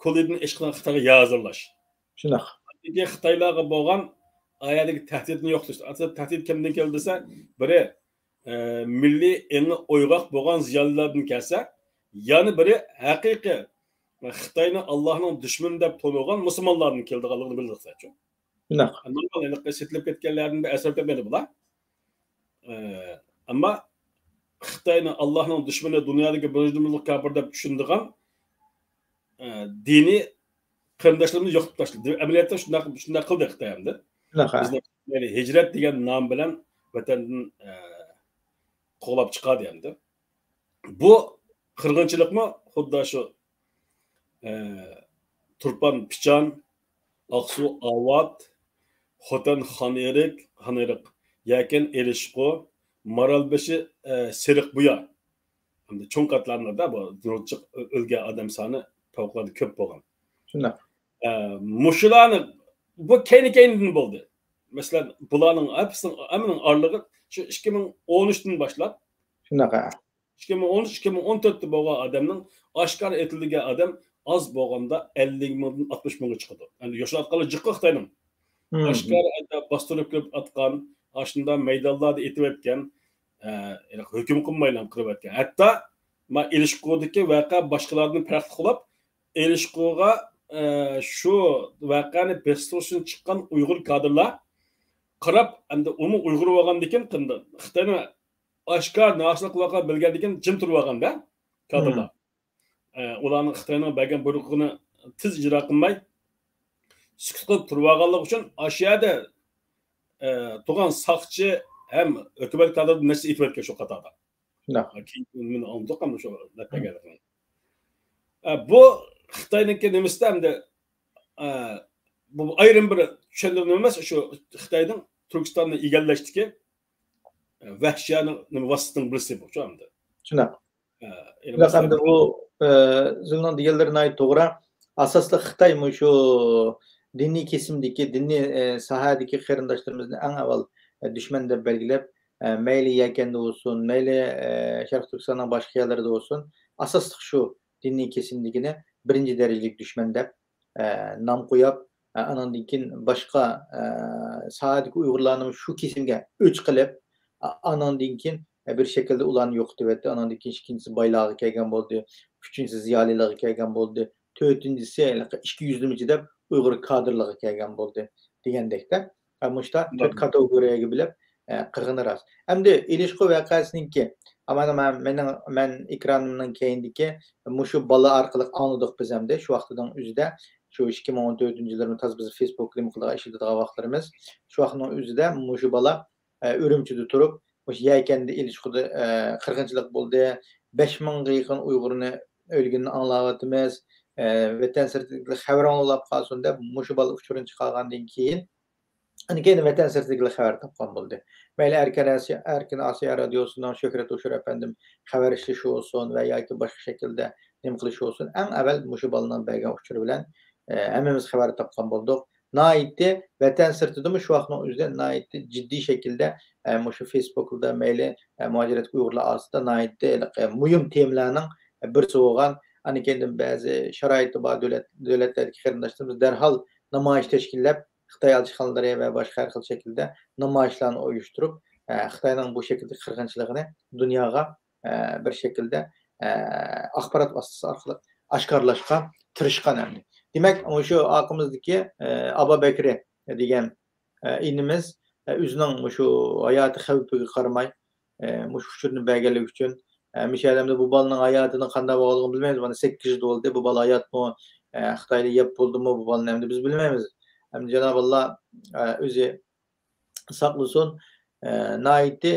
كولىدىن ئىشقىلىپ خىتايغا يا ھازىرلاش. شۇنداق. خىتايلارغا بولغان ئايەردىكى تەھدىتنى يوقىتىش. ئەسلىدە تەھدىت كىمدىن كەلدى دېسە، بىرى، ئە، مىللىي ئېڭى ئويغاق بولغان زىيالىيلاردىن كەلسە، يەنە بىرى ھەقىقىي خىتاينى ئاللاھنىڭ دۈشمىنى دەپ تونۇغان مۇسۇلمانلاردىن كېلىدىغانلىقىنى بىلدۇق. شۇنداق. نورمال، ھېلىقى سېتىلىپ كەتكەنلەردىن بىر ئەسەر كەلمەيدۇ بۇلار. ئە، ئەمما خىتاينى ئاللاھنىڭ دۈشمىنى، دۇنيادىكى بىرىنچى نومۇرلۇق كاپىر دەپ چۈشىنىدىغان، ئە، دىنىي قېرىنداشلىرىمىزنى يوقىتىپ تاشلىدى. ئەمەلىيەتتە شۇنداق، شۇنداق قىلدى خىتاي ئەمدى. شۇنداق، ھە. بىزنى، يەنى ھىجرەت دېگەن نام بىلەن ۋەتەندىن، ئە، قوغلاپ چىقاردى ئەمدى. بۇ قىرغىنچىلىقمۇ خۇددى شۇ، ئە، تۇرپان پىچان، ئاقسۇ ئاۋات، خوتەن خانئېرىق، خانئېرىق، يەكەن ئېلىشقۇ، مارالبېشى، ئە، سېرىقبۇيا. ئەمدى چوڭ قاتلاملاردا بۇ نۇرچىق ئۆلگەن ئادەم سانى پەۋقۇلئاددە كۆپ بولغان. شۇنداق. ئە، مۇشۇلارنى، بۇ كەينى-كەينىدىن بولدى. مەسىلەن، بۇلارنىڭ ھەپسىنىڭ، ھەممىنىڭ ئارىلىقى شۇ ئىككى مىڭ ئون ئۈچتىن باشلاپ. شۇنداق، ھە. ئىككى مىڭ ئون ئۈچ، ئىككى مىڭ ئون تۆتتە بولغان ئادەمنىڭ ئاشكارا ئېتىلگەن ئادەم ئاز بولغاندا ئەللىك مىڭدىن ئاتمىش مىڭغا چىقىدۇ. ئەمدى يوشۇرۇۋاتقانلار جىققا خىتاينىڭ. ئاشكارا ھالدا باستۇرۇپ كىرىپ ئاتقان، ئاشۇنداق مەيدانلاردا ئېتىۋەتكەن، ئە، ھۆكۈم قىلمايلا قىلىۋەتكەن. ھەتتا ما ئېلىشقۇدىكى ۋەقە باشقىلاردىن پەرقلىق قىلىپ، ئېلىشقۇغا، ئە، شۇ ۋەقەنى بېسىتىش ئۈچۈن چىققان ئۇيغۇر كادىرلار قاراپ، ئەمدى ئۇمۇ ئۇيغۇر بولغاندىكىن، خىتاينىڭ ئاشكارا نارازىلىق قىلىۋاتقانلىقىنى بىلگەندىكىن جىم تۇرۇۋالغان-دە كادىرلار. ئە، ئۇلارنىڭ خىتاينىڭ بەرگەن بۇيرۇقىنى تېز ئىجرا قىلماي، سۈكۈت قىلىپ تۇرۇۋالغانلىقى ئۈچۈن ئاشۇ يەردە، ئە، تۇرغان ساقچى ھەم ھۆكۈمەت كادىرى نەچچە ئېتىۋەتكەن شۇ قاتاردا. شۇنداق. كېيىن مېنى ئاڭلىدۇق، ئەمما شۇ دەپ بەرگەنلىكىنى. ئە، بۇ خىتاينىڭكى نېمىسىدە ئەمدى، ئە، بۇ ئايرىم بىر چۈشەندۈرمە ئەمەس، شۇ خىتاينىڭ تۈركىستاننى ئىگىلەشتىكى ۋەھشىيانە نېمە ۋاسىتىنىڭ بىرسى بۇ، شۇ ئەمدى. شۇنداق. ئە، شۇنداق، ئەمدى بۇ، ئە، زىلنىڭ دېگەنلىرى ناھايىتى توغرا. ئاساسلىق خىتاي مۇشۇ دىنىي كېسىمدىكى، دىنىي، ئە، ساھەدىكى قېرىنداشلىرىمىزنى ئەڭ ئەۋۋەل، ئە، دۈشمەن دەپ بەلگىلەپ، ئە، مەيلى يەكەندە بولسۇن، مەيلى، ئە، شەرقىي تۈركىستاننىڭ باشقا يەرلىرىدە بولسۇن، ئاساسلىق شۇ دىنىي كېسىمدىكىنى بىرىنچى دەرىجىلىك دۈشمەن دەپ، ئە، نام قويۇپ، ئە، ئاناندىن كېيىن باشقا، ئە، ساھەدىكى ئۇيغۇرلارنى شۇ كېسىمگە ئۆچ قىلىپ، ئا-، ئاناندىن كېيىن، ئە، بىر شەكىلدە ئۇلارنى يوقىتىۋەتتى. ئاناندىن كېيىن ئىككىنچىسى بايلارغا كەلگەن بولدى، ئۈچىنچىسى زىيالىيلارغا كەلگەن بولدى، تۆتىنچىسى ھېلىقى ئىككى يۈزلىمىچى دەپ ئۇيغۇر كادىرلىرىغا كەلگەن بولدى دېگەندەكتە. ئە، مۇشتا تۆت كاتېگورىيەگە بۆلۈپ، ئە، قىلغىنى راست. ئەمدى ئېلىشقۇ ۋەقەسىنىڭكى، ئەمما مەن، مېنىڭ، مەن ئېكرانىمنىڭ كەينىدىكى مۇشۇ بالا ئارقىلىق ئاڭلىدۇق بىز ئەمدى. شۇ ۋاقتىنىڭ ئۆزىدە، شۇ ئىككى مىڭ ئون تۆتىنچى يىللىرىمىز تازا بىز فېيسبۇكتا نېمە قىلىدىغان، ئىشلىتىدىغان ۋاقىتلىرىمىز. شۇ ۋاقىتنىڭ ئۆزىدە مۇشۇ بالا، ئە، ئۈرۈمچىدە تۇرۇپ، مۇشۇ يەكەندە ئېلىشقۇدا، ئە، قىرغىنچىلىق بولدى. بەش مىڭغا يېقىن ئۇيغۇرنى ئۆلگىنىنى ئاڭلاۋاتىمىز. ئە، ۋەتەن سىرتىدىكىلەر خەۋەر ئاڭلاپ قالسۇن دەپ، مۇشۇ بالا ئۇچۇرىنى چىقارغاندىن كېيىن، ئاندىن كېيىن ۋەتەن سىرتىدىكىلەر خەۋەر تاپقان بولدى. مەيلى ئەركىن ئاسىيا، ئەركىن ئاسىيا رادىيوسىنىڭ شۆھرەت ھوشۇر ئەپەندىم خەۋەر ئىشلىشى بولسۇن ۋە ياكى باشقا شەكىلدە نېمە قىلىشى بولسۇن، ئەڭ ئەۋۋەل مۇشۇ بالىنىڭ بەرگەن ئۇچۇرى بىلەن، ئە، ھەممىمىز خەۋەر تاپقان بولدۇق. ناھايىتى ۋەتەن سىرتىدىمۇ شۇ ۋاقىتنىڭ ئۆزىدە ناھايىتى جىددىي شەكىلدە، ئە، مۇشۇ فېيسبۇكلاردا مەيلى، ئە، مۇھاجىرەتتىكى ئۇيغۇرلار ئارىسىدا ناھايىتى ھېلىقى مۇھىم تېمىلارنىڭ بىرسى بولغان، ئاندىن كېيىن بەزى شارائىتى بار دۆلەت، دۆلەتلەردىكى قېرىنداشلىرىمىز دەرھال نامايىش تەشكىللەپ، خىتاي ئەلچىخانىلىرى ۋە باشقا ھەر خىل شەكىلدە نامايىشلارنى ئۇيۇشتۇرۇپ، ئە، خىتاينىڭ بۇ شەكىلدىكى قىرغىنچىلىقىنى دۇنياغا، ئە، بىر شەكىلدە، ئە، ئاخبارات ۋاسىتىسى ئارقىلىق ئاشكارىلاشقا تىرىشقان ئەمدى. دېمەك، مۇشۇ ئارقىمىزدىكى، ئە، ئابا بەكرى دېگەن، ئە، ئىنىمىز، ئە، ئۆزىنىڭ مۇشۇ ھاياتى خەۋپىگە قارىماي، ئە، مۇشۇ ئۇچۇرنى بەرگەنلىكى ئۈچۈن، ئە، مۇشۇ ئادەمدە بۇ بالىنىڭ ھاياتىنىڭ قانداق بولغانلىقىنى بىلمەيمىز. مانا سەككىز يىل بولدى، بۇ بالا ھاياتمۇ، ئە، خىتايدا يەپ بولدىمۇ بۇ بالىنى ئەمدى بىز بىلمەيمىز. ئەمدى جانابىللا، ئە، ئۆزى ساقلىسۇن. ئە، ناھايىتى،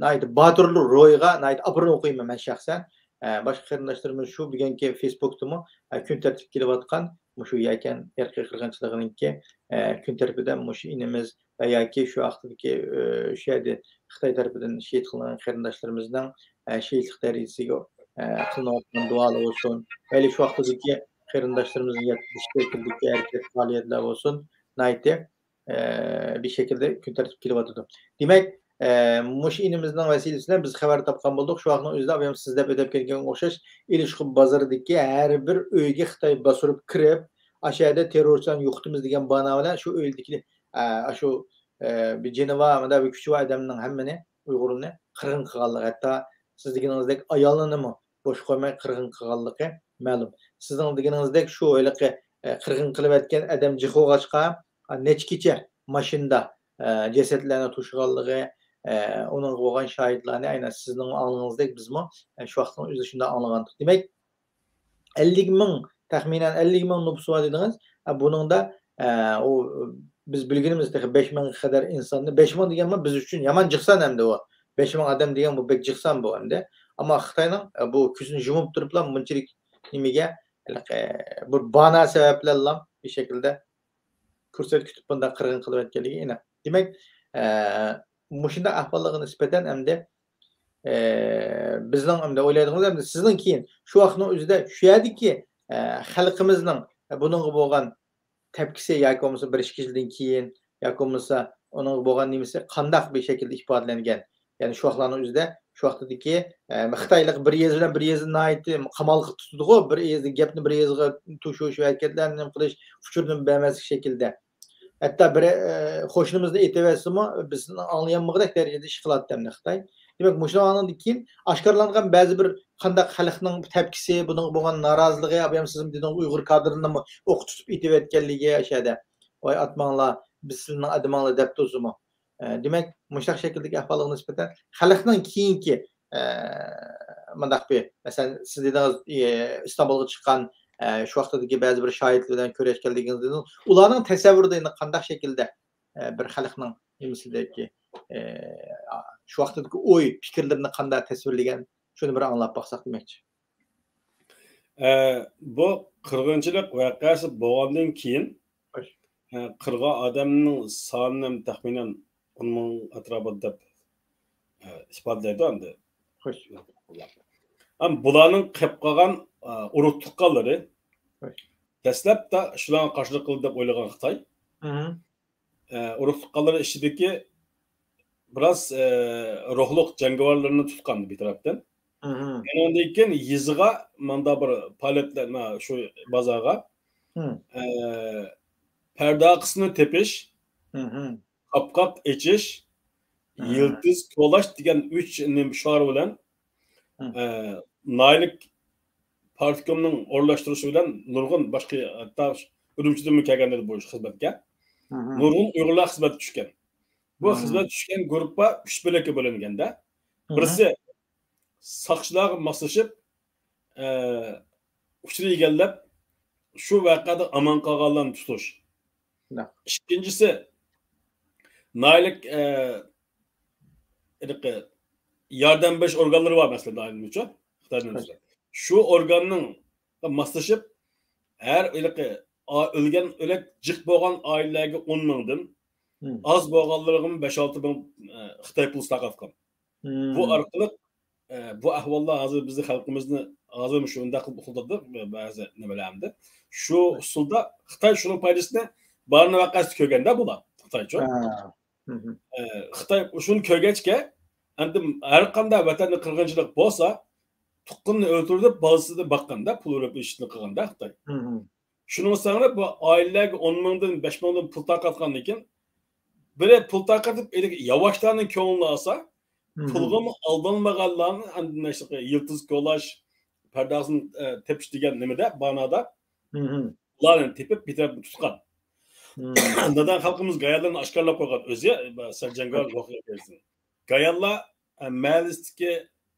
ناھايىتى باتۇر روھىغا ناھايىتى ئاپىرىن ئوقۇيمەن مەن شەخسەن. ئە، باشقا قېرىنداشلىرىمىز شۇ بۈگۈنكى فېيسبۇكتىمۇ، ئە، كۈن تەرتىپكە كېلىۋاتقان، مۇشۇ يەكەن ئىرقىي قىرغىنچىلىقىنىڭكى، ئە، كۈن تەرتىپىدە مۇشۇ ئىنىمىز ۋە ياكى شۇ ھەقتىكى، ئە، شۇ يەردە خىتاي تەرىپىدىن شېھىت قىلىنغان قېرىنداشلىرىمىزنىڭ، ئە، شېھىتلىق دەرىجىسىگە، ئە، قىلىنىۋاتقان دۇئالار بولسۇن، ۋە شۇ ۋاقىتتىكى قېرىنداشلىرىمىزنىڭ ياتقۇزۇش شەكلىدىكى ھەرىكەت، پائالىيەتلەر بولسۇن، ناھايىتى، ئە، بىر شەكىلدە كۈن تەرتىپكە كېلىۋاتىدۇ. دېمەك، ئە، مۇشۇ ئىنىمىزنىڭ ۋەسىلىسى بىلەن بىز خەۋەر تاپقان بولدۇق. شۇ ۋاقىتنىڭ ئۆزىدە ئاپايىم سىز دەپ ئۆتۈپ كەتكەنگە ئوخشاش، ئىلىشقۇ بازىرىدىكى ھەر بىر ئۆيگە خىتاي باسۇرۇپ كىرىپ، ئاشۇ يەردە تېررورچىلارنى يوقىتىمىز دېگەن بانا بىلەن شۇ ئۆيدىكى، ئە، ئاشۇ، ئە، بىر جېنى بار، مۇنداق بىر كۈچى بار ئادەمنىڭ ھەممىنى، ئۇيغۇرنى قىرغىن قىلغانلىقى، ھەتتا سىز دېگىنىڭىزدەك ئاياللىرىنىمۇ بوش قويماي قىرغىن قىلغانلىقى مەلۇم. سىزنىڭ دېگىنىڭىزدەك شۇ ھېلىقى، ئە، قىرغىن قىلىۋەتكەن ئادەم جىق بولغاچقا، ئا، نەچچە كېچە ماشىنىدا، ئە، جەسەتلەرنى توشۇغانلىقى، ئە، ئۇنىڭغا بولغان شاھىتلارنى ئەينەن سىزنىڭ ئاڭلىغىنىڭىزدەك بىزمۇ، ئە، شۇ ۋاقىتنىڭ ئۆزىدە شۇنداق ئاڭلىغانىدۇق. دېمەك، ئەللىك مىڭ، تەخمىنەن ئەللىك مىڭ نوپۇسى بار دېدىڭىز. ئە، بۇنىڭدا، ئە، ئۇ، بىز بىلگىنىمىز تېخى بەش مىڭغا قەدەر ئىنساننى، بەش مىڭ دېگەن بۇ بىز ئۈچۈن يامان جىق سان ئەمدى ئۇ. بەش مىڭ ئادەم دېگەن بۇ بەك جىق سان بۇ ئەمدى. ئەمما خىتاينىڭ، ئە، بۇ كۆزىنى يۇمۇپ تۇرۇپلا مۇنچىلىك نېمىگە، ھېلىقى، بۇ بانا سەۋەب بىلەنلا بىر شەكىلدە پۇرسەت كۈتۈپ بۇنداق قىرغىن قىلىۋەتكەنلىكى ئېنىق. دېمەك، ئە، مۇشۇنداق ئەھۋاللارغا نىسبەتەن ئەمدى، ئە، بىزنىڭ ئەمدى ئويلايدىغىنىمىز ئەمدى سىزنىڭ كېيىن شۇ ۋاقىتنىڭ ئۆزىدە شۇ يەردىكى، ئە، خەلقىمىزنىڭ بۇنىڭغا بولغان تەپكىسى ياكى بولمىسا بىر ئىككى يىلدىن كېيىن ياكى بولمىسا ئۇنىڭغا بولغان نېمىسى قانداق بىر شەكىلدە ئىپادىلەنگەن؟ يەنى شۇ ۋاقىتلارنىڭ ئۆزىدە شۇ ۋاقتىدىكى، ئە، خىتايلىق بىر يېزا بىلەن بىر يېزىنى ناھايىتى قامالغا تۇتىدىغۇ، بىر يېزىدىكى گەپنى بىر يېزىغا توشۇش، ھەرىكەتلەرنى نېمە قىلىش، ئۇچۇرنى بەرمەسلىك شەكلىدە. ھەتتا بىر، ئە، قوشنىمىزنى ئېتىۋەتسىمۇ، بىزنى ئاڭلىيالمىغۇدەك دەرىجىدە ئىش قىلاتتى ئەمدى خىتاي. دېمەك، مۇشۇنىڭدىن كېيىن ئاشكارىلانغان بەزى بىر قانداق خەلقنىڭ تەپكىسى، بۇنىڭغا بولغان نارازىلىقى، ئابايام سىزمۇ دېدىڭىز، ئۇيغۇر كادىرلىرىنىمۇ ئوققا تۇتۇپ ئېتىۋەتكەنلىكى ئاشۇ يەردە. ۋاي ئاتماڭلار، بىز سىلىنىڭ ئادىمىڭلار دەپ تۇرسىمۇ. ئە، دېمەك، مۇشۇنداق شەكىلدىكى ئەھۋالغا نىسبەتەن خەلقنىڭ كېيىنكى، ئە، مۇنداق بىر، مەسىلەن، سىز دېدىڭىز، ئى، ئىستانبۇلغا چىققان، ئە، شۇ ۋاقىتتىكى بەزى بىر شاھىتلار بىلەن كۆرۈشكەنلىكىڭىزدىن ئۇلارنىڭ تەسەۋۋۇرىدا ئەمدى قانداق شەكىلدە، ئە، بىر خەلقنىڭ نېمىسىدىكى، ئە، شۇ ۋاقىتتىكى ئوي، پىكىرلىرىنى قانداق تەسۋىرلىگەن، شۇنى بىر ئاڭلاپ باقساق دېمەكچى. ئە، بۇ قىرغىنچىلىق ۋەقەسى بولغاندىن كېيىن، خوش. ئە، قىرغان ئادەمنىڭ سانى تەخمىنەن ئون مىڭ ئەتراپىدا دەپ، ئە، ئىپادىلەيدۇ ئەمدى. خوش. ئەم، بۇلارنىڭ قېلىپ قالغان، ئە، ئۇرۇق تۇغقانلىرى خوش. دەسلەپتە شۇلارغا قارشىلىق قىلدى دەپ ئويلىغان خىتاي. مم. ئە، ئۇرۇق تۇغقانلىرى ئىچىدىكى بىراز، ئە، روھلۇق جەڭگىۋارلىرىنى تۇتقان بىر تەرەپتىن. مم. ئۇنىڭدىن كېيىن يېزىغا ماندا بىر پائالىيەتلەر، مانا شۇ بازارغا، مم. ئە، پەرداخىسنى تېپىش، مم. قاپقاق ئېچىش، مم. يىلتىز كولاش دېگەن ئۈچ نېمە شوئار بىلەن، مم. ئە، ناھىيەلىك پارتكومنىڭ ئورۇنلاشتۇرۇشى بىلەن نۇرغۇن باشقا، ھەتتا ئۈرۈمچىدىنمۇ كەلگەن ئىدى بۇ خىزمەتكە. مم. نۇرغۇن ئۇيغۇرلار خىزمەتكە چۈشكەن. بۇ مم. خىزمەتكە چۈشكەن گۇرۇپپا ئۈچ بۆلەككە بۆلۈنگەندە، مم. بىرسى ساقچىلارغا ماسلىشىپ، ئە، ئۇچۇر ئىگىلەپ، شۇ ۋەقەدە ئامان قالغانلارنى تۇتۇش. نعم. ئىككىنچىسى، ناھىيەلىك، ئە، ھېلىقى ياردەم بېرىش ئورگانلىرى بار، مەسىلەن، ناھىيەنىڭ ئۈچۈن، خىتاينىڭ ئۈچۈن. شۇ ئورگاننىڭ ماسلىشىپ، ھەر ھېلىقى ئا-، ئۆلگەن، ئۆلەك جىق بولغان ئائىلىلەرگە ئون مىڭدىن، مم. ئاز بولغانلىرىغىمۇ بەش-ئالتە مىڭ، ئە، خىتاي پۇلى تارقاتقان. مم. بۇ ئارقىلىق، ئە، بۇ ئەھۋاللار ھازىر بىزنىڭ خەلقىمىزنى ھازىر مۇشۇنداق قىلىپ ئۇخلىتىدۇ، بەزى نېمىلەر ئەمدى. شۇ ئۇسۇلدا خىتاي شۇنىڭ پايدىسىنى بارنى ۋەقەسىدە كۆرگەندە بۇلار، خىتايچۇ. ھا. مم. ئە، خىتاي شۇنى كۆرگەچكە، ئەمدى ھەر قانداق ۋەتەندە قىرغىنچىلىق بولسا، تۇغقىنىنى ئۆلتۈرۈپ، بالىسىنى باققاندا، پۇل بېرىپ ئىشنى قىلغاندا خىتاي. مم. شۇنىڭغا سەۋەب بۇ ئائىلىلەرگە ئون مىڭدىن، بەش مىڭدىن پۇل تارقاتقاندىن كېيىن، بىرى پۇل تارقىتىپ، ياۋاشلارنىڭ كۆڭلىنى ئالسا، مم. پۇلغىمۇ ئالدانمىغانلارنى ئاندىن يىلتىز كولاش، پەرداخىسىنى، ئە، تېپىش دېگەن نېمىدە، بانادا مم. بۇلارنى تېپىپ، بىر تەرەپتە تۇتقان. مم. نادان خەلقىمىز گايانلارنى ئاشكارىلاپ قويغان ئۆزى، سەل جەڭگىۋار ۋاقىت. گايانلار، ئە، مەھەللىسىدىكى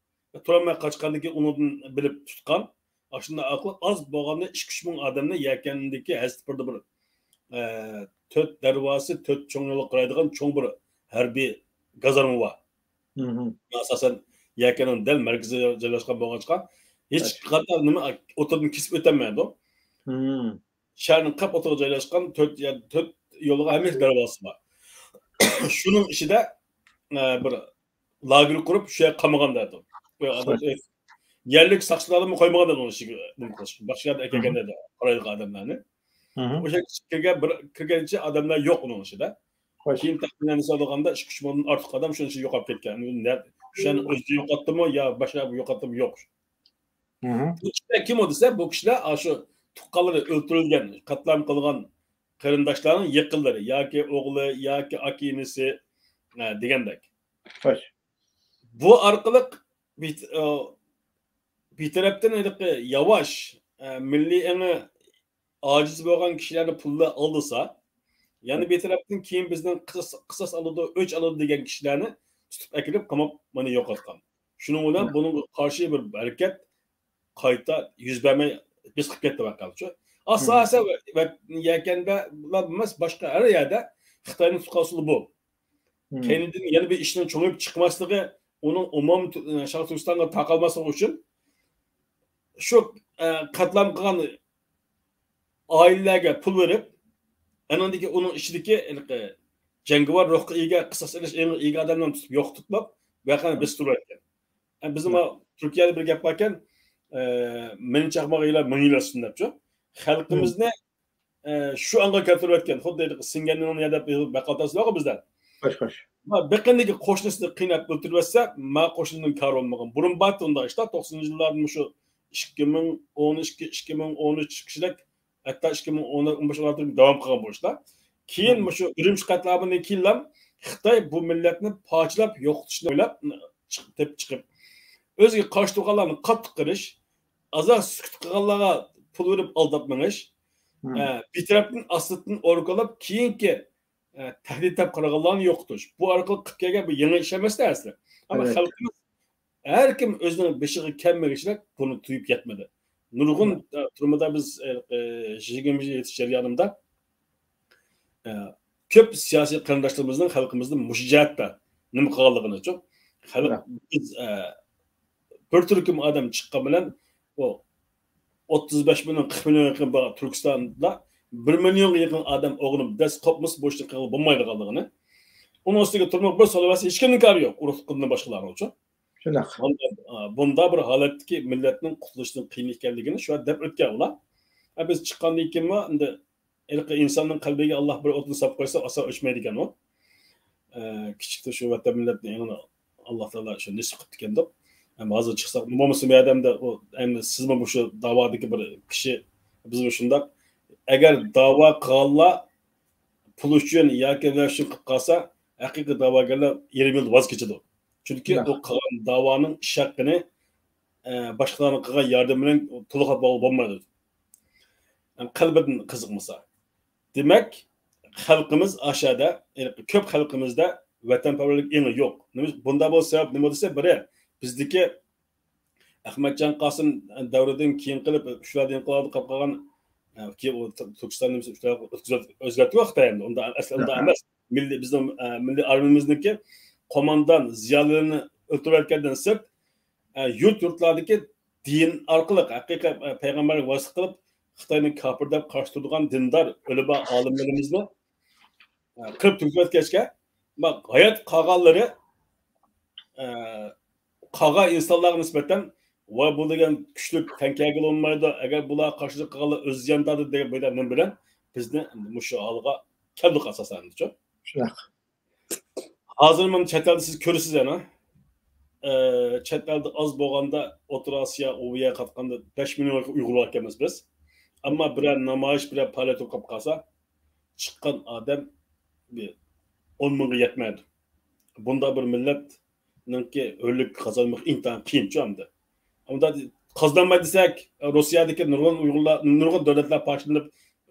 تۇرالماي قاچقاندىن كېيىن ئۇنىڭدىن بىلىپ تۇتقان. ئاشۇنداق ئارقىلىق ئاز بولغاندا ئىككى-ئۈچ مىڭ ئادەمنى يەكەندىكى ھەسىتپۇردا بىر، ئە، تۆت دەرۋازىسى، تۆت چوڭ يولغا قارايدىغان چوڭ بىر ھەربىي گازارما بار. مم. ئاساسەن يەكەننىڭ دەل مەركىزىگە جايلاشقان بولغاچقا، ھېچ قانداق نېمە ئوتتۇرىدىن كېسىپ ئۆتەلمەيدۇ. مم. شەھەرنىڭ قاپ ئوتتۇرىغا جايلاشقان تۆت، يەنى تۆت يولغا ھەممە دەرۋازىسى بار. شۇنىڭ ئىچىدە، ئە، بىر لاگېر قۇرۇپ، شۇ يەرگە قامىغان دەيدۇ. بۇ ئادەم، يەرلىك ساقچىلارمۇ قويمىغان دەيدۇ ئۇنىڭ ئىچىگە نېمە قىلىش. باشقا يەردىن ئەكەلگەن دەيدۇ، قارايدىغان ئادەملەرنى. ئۇ يەرگە كىرگەن بىر، كىرگەنچە ئادەملەر يوق ئۇنىڭ ئىچىدە. كېيىن تەخمىنلەرنى سالغاندا، ئىككى ئۈچ مىڭدىن ئارتۇق ئادەم شۇنىڭ ئىچىدە يوقاپ كەتكەن. نە-، شۇنى ئۆزى يوقاتتىمۇ يا باشقا يوقاتتىمۇ، يوق. بۇ كىشىلەر كىم ئۇ دېسە، بۇ كىشىلەر ئاشۇ تۇغقانلىرى ئۆلتۈرۈلگەن، قەتلىئام قىلغان قېرىنداشلارنىڭ يېقىنلىرى ياكى ئوغلى ياكى ئاكا-ئىنىسى، ئە، دېگەندەك. بۇ ئارقىلىق بىت-، ئە، بىر تەرەپتىن ھېلىقى ياۋاش، ئە، مىللىي ئېڭى ئاجىز بولغان كىشىلەرنى پۇللا ئالدىسا، يەنە بىر تەرەپتىن كېيىن بىزدىن قىساس، قىساس ئالىدۇ، ئۆچ ئالىدۇ دېگەن كىشىلەرنى تۇتۇپ ئەكىرىپ قاماپ مانا يوقاتقان. شۇنىڭ بىلەن بۇنىڭغا قارشى بىر ھەرىكەت قايتا يۈز بەرمەي بېسىقىپ كەتتى ۋەقەلىكچۇ. ئاساسەن ۋە، ۋە يەكەندە ئەمەس، باشقا ھەر يەردە خىتاينىڭ تۇتقان ئۇسۇلى بۇ. كەينىدىن يەنە بىر ئىشنىڭ چوڭىيىپ چىقماسلىقى، ئۇنىڭ ئومۇمىي تۇ-، شەرقىي تۈركىستانغا تارقالماسلىقى ئۈچۈن شۇ، ئە، قەتلىئام قىلغان ئائىلىلەرگە پۇل بېرىپ، ئانىڭدىكى ئۇنىڭ ئىچىدىكى ھېلىقى جەڭگىۋار روھقا ئىگە، قىساس ئېلىش ئېڭىغا ئىگە ئادەملەرنى تۇتۇپ يوقىتىپ، بۇ يەرنى بېسىپ تۇرۇۋەتكەن. ئە، بىزنىڭ تۈركىيەدە بىر گەپ باركەن، ئە، مېنى چاقمىغان يىللار مىڭ يىل ئۆتسۇن دەپچۇ. خەلقىمىزنى، ئە، شۇ ئاڭغا كەلتۈرۈۋەتكەن. خۇددى سىڭگەن نېنىڭ يەدە بەقالتاسى بارغۇ بىزدە. خوش، خوش. ما بېقىندىكى قوشنىسىنى قىيناپ ئۆلتۈرۈۋەتسە، ما قوشنىنىڭ كارى بولمىغان. بۇرۇن بارتى ئۇنداق ئىشلار. توقسىنىنچى يىللاردىن مۇشۇ ئىككى مىڭ ئون ئىككى، ئىككى مىڭ ئون ئۈچ كىشىلەك، ھەتتا ئىككى مىڭ ئون بەش داۋام قىلغان بۇ ئىشلار. كېيىن مۇشۇ ئۈرۈمچى قەتلىئامىدىن كېيىنلا خىتاي بۇ مىللەتنى پارچىلاپ يوقىتىشنى ئويلاپ چىق-، تېپىپ چىقىپ، ئۆزىگە قارشى تۇرغانلارنى قاتتىق قىرىش، ئازراق سۈكۈت قىلغانلارغا پۇل بېرىپ ئالداپ مېڭىش، ئە، بىر تەرەپتىن ئاستىدىن ئورۇق ئېلىپ، كېيىنكى، ئە، تەھدىت دەپ قارىغانلارنى يوقىتىش. بۇ ئارقىلىق قىلىپ كەلگەن بۇ يېڭى ئىش ئەمەس ئەسلى. ئەمما خەلقىمىز ھەر كىم ئۆزىنىڭ بېشىغا كەلمىگەنچىلىك بۇنى تۇيۇپ يەتمىدى. نۇرغۇن، ئە، تۈرمىدە بىز، ئە، ئە، يىگىرمە يىل يېتىش جەريانىمدا، ئە، كۆپ سىياسىي قېرىنداشلىرىمىزنىڭ خەلقىمىزدىن مۇشۇ جەھەتتە نېمە قىلغانلىقىنىچۇ. خەلق، بىز، ئە، بىر تۈركۈم ئادەم چىققان بىلەن ئۇ ئوتتۇز بەش مىليون، قىرىق مىليون يېقىن بار تۈركىستاندا بىر مىليونغا يېقىن ئادەم ئوغرىنىپ دەس قوپمىسا بۇ ئىشنى قىلغىلى بولمايدىغانلىقىنى. ئۇنىڭ ئۈستىگە تۇرمۇق بىر سولىۋەتسە ھېچكىمنىڭ كارى يوق، ئۇرۇق-تۇغقاندىن باشقىلارنىڭچۇ. شۇنداق. بۇندا، بۇنداق بىر ھالەتتىكى مىللەتنىڭ قۇتۇلۇشنىڭ قىيىن ئىكەنلىكىنى شۇ دەپ ئۆتكەن ئۇلار. ئە، بىز چىققاندىن كېيىنمۇ ئەمدى ھېلىقى ئىنساننىڭ قەلبىگە ئاللاھ بىر ئوتنى سالىپ قويسا، ئاسان ئۆچمەيدىكەن ئۇ. ئە، كىچىكتە شۇ ۋەتەن مىللەتنى ئېڭىنى ئاللاھ تائالا شۇ نېسىپ قىپتىكەندۇق. ئەمما ھازىر چىقساق، بولمىسا بۇ يەردە ئەمدى ئۇ، ئەمدى سىزمۇ مۇشۇ داۋادىكى بىر كىشى، بىزمۇ شۇنداق. ئەگەر داۋا قىلغانلار پۇل ئۈچۈن ياكى نەرسە ئۈچۈن قىلىپ قالسا، ھەقىقىي داۋاگەرلەر يېرىم يولدا ۋاز كېچىدۇ. چۈنكى ئۇ قىلغان داۋانىڭ ئىش ھەققىنى، ئە، باشقىلارنىڭ قىلغان ياردىمى بىلەن تولۇقلاپ بولغىلى بولمايدۇ. قەلبىدىن قىزىقمىسا. دېمەك، خەلقىمىز ئاشەدە، كۆپ خەلقىمىزدە ۋەتەنپەرۋەرلىك ئېڭى يوق. نېمە، بۇنداق بولۇش سەۋەب نېمە دېسە، بىرى، بىزدىكى ئەخمەتجان قاسىم دەۋرىدىن كېيىن قىلىپ، شۇلاردىن قىلىپ قالغان، ئە، كېيىن ئۇ تۈركىستان نېمىسى ئۆزگەرتتى خىتاي ئەمدى. ئۇنداق ئەسلى ئۇنداق ئەمەس. مىللىي، بىزنىڭ، ئە، مىللىي ئارمىيىمىزنىڭكى قوماندان زىيالىيلىرىنى ئۆلتۈرۈۋەتكەندىن سىرت، ئە، يۇرت-يۇرتلاردىكى دىن ئارقىلىق ھەقىقەت، ئە، پەيغەمبەرگە ۋاسىتە قىلىپ، خىتاينى كاپىر دەپ قارشى تۇرىدىغان دىندار ئۆلىمە ئالىملىرىمىزنى، ئە، قىرىپ تۈگىتىۋەتكەچكە، ما-، ھايات قالغانلىرى، ئە، قالغان ئىنسانلارغا نىسبەتەن، ۋاي، بۇ دېگەن كۈچلۈك تەڭ كەلگىلى بولمايدۇ، ئەگەر بۇلارغا قارشىلىق قىلغانلار ئۆزى زىيان تارتىدۇ دېگەن بىر نېمە بىلەن بىزنى مۇشۇ ھالغا كەلدۇق ئاساسەن، شۇنداق. ھازىر مانا چەت ئەلدە سىز كۆرىسىز يەنە. ئە، چەت ئەلدە ئاز بولغاندا ئوتتۇرا ئاسىيا، ئۇ يەرگە قاتقاندا بەش مىليونغا ئۇيغۇر باركەنمىز بىز. ئەمما بىرەر نامايىش، بىرەر پائالىيەت بولۇپ قالسا، چىققان ئادەم بىر ئون مىڭغا يەتمەيدۇ. بۇنداق بىر مىللەتنىڭكى ھۆرلۈك قازانمىقى ئىنتايىن قىيىنچۇ ئەمدى. ئەمدى قازىنالماي دېسەك، روسىيەدىكى نۇرغۇن ئۇيغۇرلار، نۇرغۇن دۆلەتلەر پارچىلىنىپ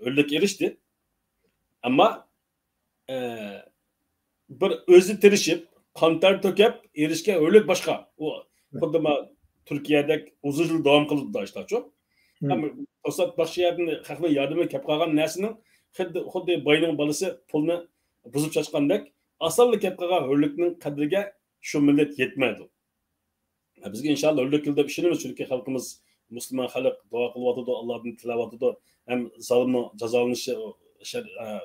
ھۆرلۈككە ئېرىشتى. ئەمما ئە، بىر ئۆزى تىرىشىپ، قان تەر تۆكۈپ ئېرىشكەن ھۆرلۈك باشقا. ئۇ خۇددى ما تۈركىيەدەك ئۇزۇن يىل داۋام قىلىدۇ ئىشلارچۇ. ئەمما توسات باشقا يەردىن خەقنىڭ ياردىمىگە كەپ قالغان نەرسىنىڭ خۇددى، خۇددى باينىڭ بالىسى پۇلنى بۇزۇپ چاچقاندەك ئاسانلا كەپ قالغان ھۆرلۈكنىڭ قەدرىگە شۇ مىللەت يەتمەيدۇ. بىزگە ئىنشاللا ھۆرلۈك كېلىدۇ دەپ ئىشىنىمىز، چۈنكى خەلقىمىز مۇسۇلمان خەلق، دۇئا قىلىۋاتىدۇ، ئاللادىن تىلەۋاتىدۇ. ھەم زالىمنىڭ جازالىنىشى، شەر-، ئە،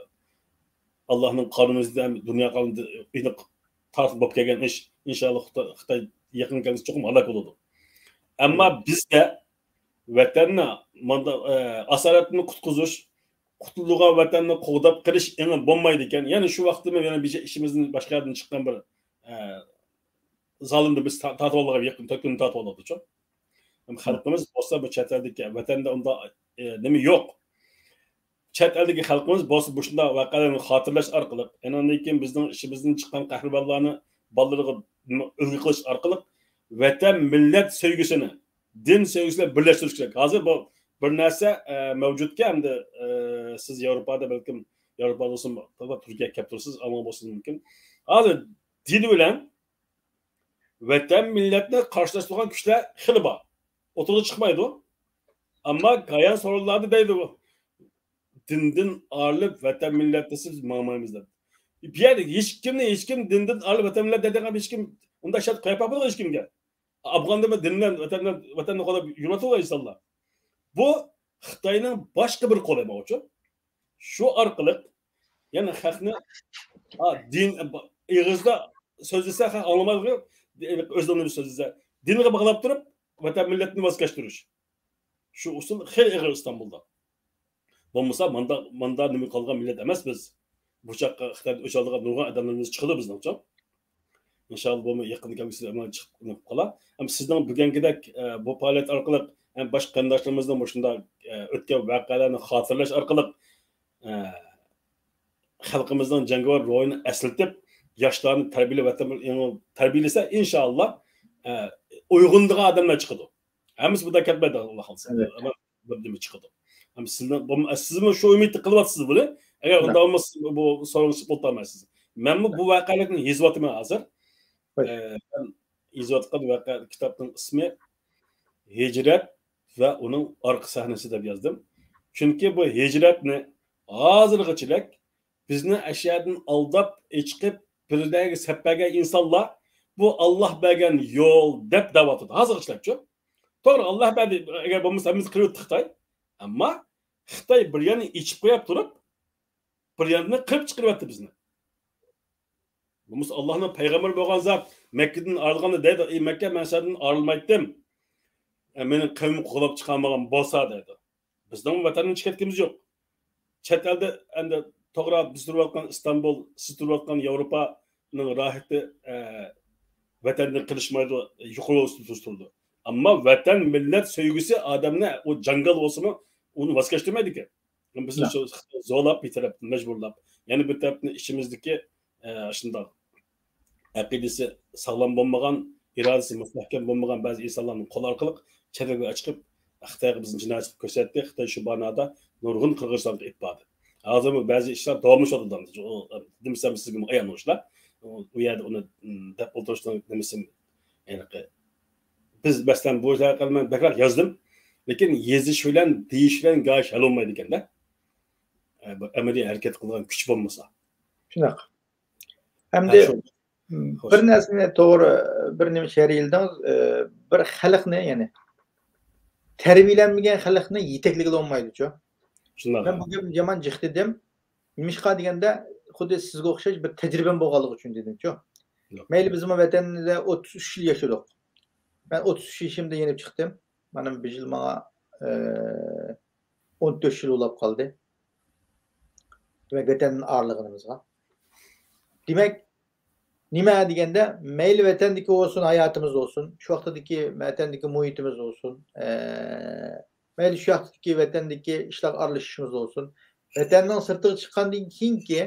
ئاللاھنىڭ قانۇنى ھەم دۇنيا قانۇنىدا ئېنىق تارىخ بولۇپ كەلگەن ئىش. ئىنشاللا خىتا-، خىتاي يېقىن كەلگۈسىدە چوقۇم ھالاك بولىدۇ. ئەمما بىزدە ۋەتەننى ماندا، ئە، ئاسارەتتىن قۇتقۇزۇش، قۇتۇلغان ۋەتەننى قوغداپ قېلىش ئېڭى بولمايدىكەن. يەنە شۇ ۋاقىتتا يەنە بىر ئىشىمىزدىن باشقا يەردىن چىققان بىر، ئە، زالىمنى بىز تا-، تارتىۋالغىلى يېقىن تۆت كۈندىن تارتىۋالىۋاتىدۇچۇ. ھەم خەلقىمىز بولسا بۇ چەت ئەلدىكى، ۋەتەندە ئۇنداق، ئە، نېمە يوق. چەت ئەلدىكى خەلقىمىز بولسا مۇشۇنداق ۋەقەلەرنى خاتىرىلەش ئارقىلىق، ئاندىن كېيىن بىزنىڭ ئىچىمىزدىن چىققان قەھرىمانلارنى بالىلىرىغا ئۈلگە قىلىش ئارقىلىق ۋەتەن، مىللەت سۆيگۈسىنى، دىن سۆيگۈسى بىلەن بىرلەشتۈرۈش كېرەك. ھازىر بۇ بىر نەرسە، ئە، مەۋجۇتكەن ئەمدى، ئە، سىز ياۋروپادا بەلكىم، ياۋروپادا بولسۇن، تۈركىيەگە كەپ تۇرسىز، ئاڭلاپ بولسىڭىز مۇمكىن. ھازىر دىن بىلەن ۋەتەن، مىللەتنى قارشىلاشتۇرغان كۈچلەر خېلى بار. ئوتتۇرىغا چىقمايدۇ. ئەمما كايان سورۇنلاردا دەيدۇ، دىندىن ئايرىلىپ ۋەتەن، مىللەت دېسە بىز ماڭمايمىز دەپ. بۇ يەردە ھېچكىمنى، ھېچكىم دىندىن ئايرىلىپ ۋەتەن، مىللەت دەيدىغان ھېچكىم ئۇنداق شەرت قويۇپ باقمىدى ھېچكىمگە. ئافغاندا بىر دىن بىلەن ۋەتەن، ۋەتەننى قوغداپ يۈرۈۋاتىدۇ ئىنسانلار. بۇ خىتاينىڭ باشقا بىر قولى بار ئۇچۇن. شۇ ئارقىلىق يەنە خەقنى، ھا، دىن، ئېغىزدا سۆزلىسە خەق ئاڭلىمايدۇ، ئۆزىنىڭ سۆزلىسە. دىنغا باغلاپ تۇرۇپ، ۋەتەن مىللەتنى ۋاز كەچتۈرۈش. شۇ ئۇسۇل خېلى ئېغىر ئىستانبۇلدا. بولمىسا ماندا، ماندا نېمە قالغان مىللەت ئەمەس بىز. بۇ چاققا خىتايدىن ئۆچ ئالىدىغان نۇرغۇن ئادەملىرىمىز چىقىدۇ بىزنىڭچۇ. ئىنشاللا بۇمۇ يېقىن كەلگۈسىدە ئەمەلگە چىقىپ قالا. ھەم سىزنىڭ بۈگۈنكىدەك، ئە، بۇ پائالىيەت ئارقىلىق ھەم باشقا قېرىنداشلىرىمىزنىڭ مۇشۇنداق، ئە، ئۆتكەن ۋەقەلەرنى خاتىرىلەش ئارقىلىق، ئە، خەلقىمىزنىڭ جەڭگىۋار روھىنى ئەسلىتىپ، ياشلارنى تەربىيەلەپ، ۋەتەن ئېڭىنى تەربىيەلىسە، ئىنشاللا، ئە، ئويغىنىدىغان ئادەملەر چىقىدۇ. ھەممىسى بۇنداق كەتمەيدۇ، ئاللا خالىسا. ئەلۋەتتە. بىر نېمە چىقىدۇ. ھەم سىزنىڭ، بۇ، سىزمۇ شۇ ئۈمىدنى قىلىۋاتىسىز بۇنى. ئەگەر ئۇنداق بولمىسا، بۇ سورۇنغا چىقىپ ئولتۇرالمايسىز. مەنمۇ بۇ ۋەقەلىكنى يېزىۋاتىمەن ھازىر. ئە، مەن يېزىۋاتقان ۋەقە كىتابنىڭ ئىسمى ھىجرەت ۋە ئۇنىڭ ئارقا سەھنىسى دەپ يازدىم. چۈنكى بۇ ھىجرەتنى ھازىرغىچىلىك بىزنى ئەشەدىن ئالداپ، ئېچىقىپ، بىرلەرگە سەپ بەرگەن ئىنسانلار بۇ ئاللا بەرگەن يول دەپ دەۋاتىدۇ. ھازىرغىچىلىكچۇ. توغرا، ئاللا بەردى. ئەگەر بولمىسا ھەممىسى قىلىۋەتتى خىتاي. ئەمما خىتاي بىر يەرنى ئېچىپ قويۇپ تۇرۇپ، بىر يەردىن قىرىپ چىقىرىۋەتتى بىزنى. بولمىسا ئاللانىڭ پەيغەمبىرى بولغان زات مەككىدىن ئايرىلغاندا دەيدۇ، ئى مەككە، مەن سەندىن ئايرىلمايتتىم. ئە، مېنىڭ قەۋمىم قوغلاپ چىقالمىغان بولسا دەيدۇ. بىزنىڭ ۋەتەندىن چىقىپ كەتكىنىمىز يوق. چەت ئەلدە ئەمدى توغرا بىز تۇرۇۋاتقان ئىستانبۇل، سىز تۇرۇۋاتقان ياۋروپانىڭ راھىتى، ئە، ۋەتەندىن قېلىشمايدۇ، يۇقىرى ئوسۇلدا تۇرىدۇ. ئەمما ۋەتەن، مىللەت سۆيگۈسى ئادەمنى ئۇ جاڭگال بولسىمۇ ئۇنى ۋاز كەچتۈرمەيدىكەن. بىزنى شۇ زورلاپ بىر تەرەپتىن مەجبۇرلاپ، يەنە بىر تەرەپتىن ئىچىمىزدىكى، ئە، شۇنداق ئەقىدىسى ساغلام بولمىغان، ئىرادىسى مۇستەھكەم بولمىغان بەزى ئىنسانلارنىڭ قولى ئارقىلىق چەت ئەلگە چىقىپ، خىتايغا بىزنى جىنايەت قىلىپ كۆرسەتتى. خىتاي شۇ مانادا نۇرغۇن قىرغىنچىلىققا ئېلىپ باردى. ھازىرمۇ بەزى ئىشلار داۋاملىشىۋاتىدۇ. دېمىسەم سىزگىمۇ ئايان ئۇ ئىشلار. ئۇ يەردە ئۇنى، م، دەپ ئولتۇرۇشنىڭ نېمىسى، ھېلىقى. بىز، مەسىلەن، بۇ ھەققىدە مەن بەكرەك يازدىم. لېكىن يېزىش بىلەن دېيىش بىلەن گاش ھەل بولمايدىكەن-دە. ئە، بۇ ئەمەلىي ھەرىكەت قىلىدىغان كۈچ بولمىسا. شۇنداق. ئەمدى، ھە، شۇ. م، خوش. بىر نەرسىنى توغرا، بىر نېمە شەرھلىدىڭىز، ئە، بىر خەلقنى، يەنى تەربىيەلەنمىگەن خەلقنى يېتەكلىگىلى بولمايدۇچۇ. شۇنداق. مەن بۇ گەپنى يامان جىق دېدىم. نېمىشقا دېگەندە، خۇددى سىزگە ئوخشاش بىر تەجرىبەم بولغانلىقى ئۈچۈن دېدىمچۇ. ياق. مەيلى، بىزمۇ ۋەتەندە ئوتتۇز ئۈچ يىل ياشىدۇق. مەن ئوتتۇز ئۈچ يېشىمدا يېنىپ چىقتىم. مانا بىر يىل ماڭا، ئە، ئون تۆت يىل بولاپ قالدى. دېمەك، ۋەتەندىن ئايرىلغىنىمىزغا. دېمەك، نېمە دېگەندە، مەيلى ۋەتەندىكى بولسۇن، ھاياتىمىز بولسۇن، شۇ ۋاقتىدىكى ۋەتەندىكى مۇھىتىمىز بولسۇن، ئە، مەيلى شۇ ۋاقتىدىكى ۋەتەندىكى ئىشلارغا ئارىلىشىشىمىز بولسۇن، ۋەتەننىڭ سىرتىغا چىققاندىن كېيىنكى،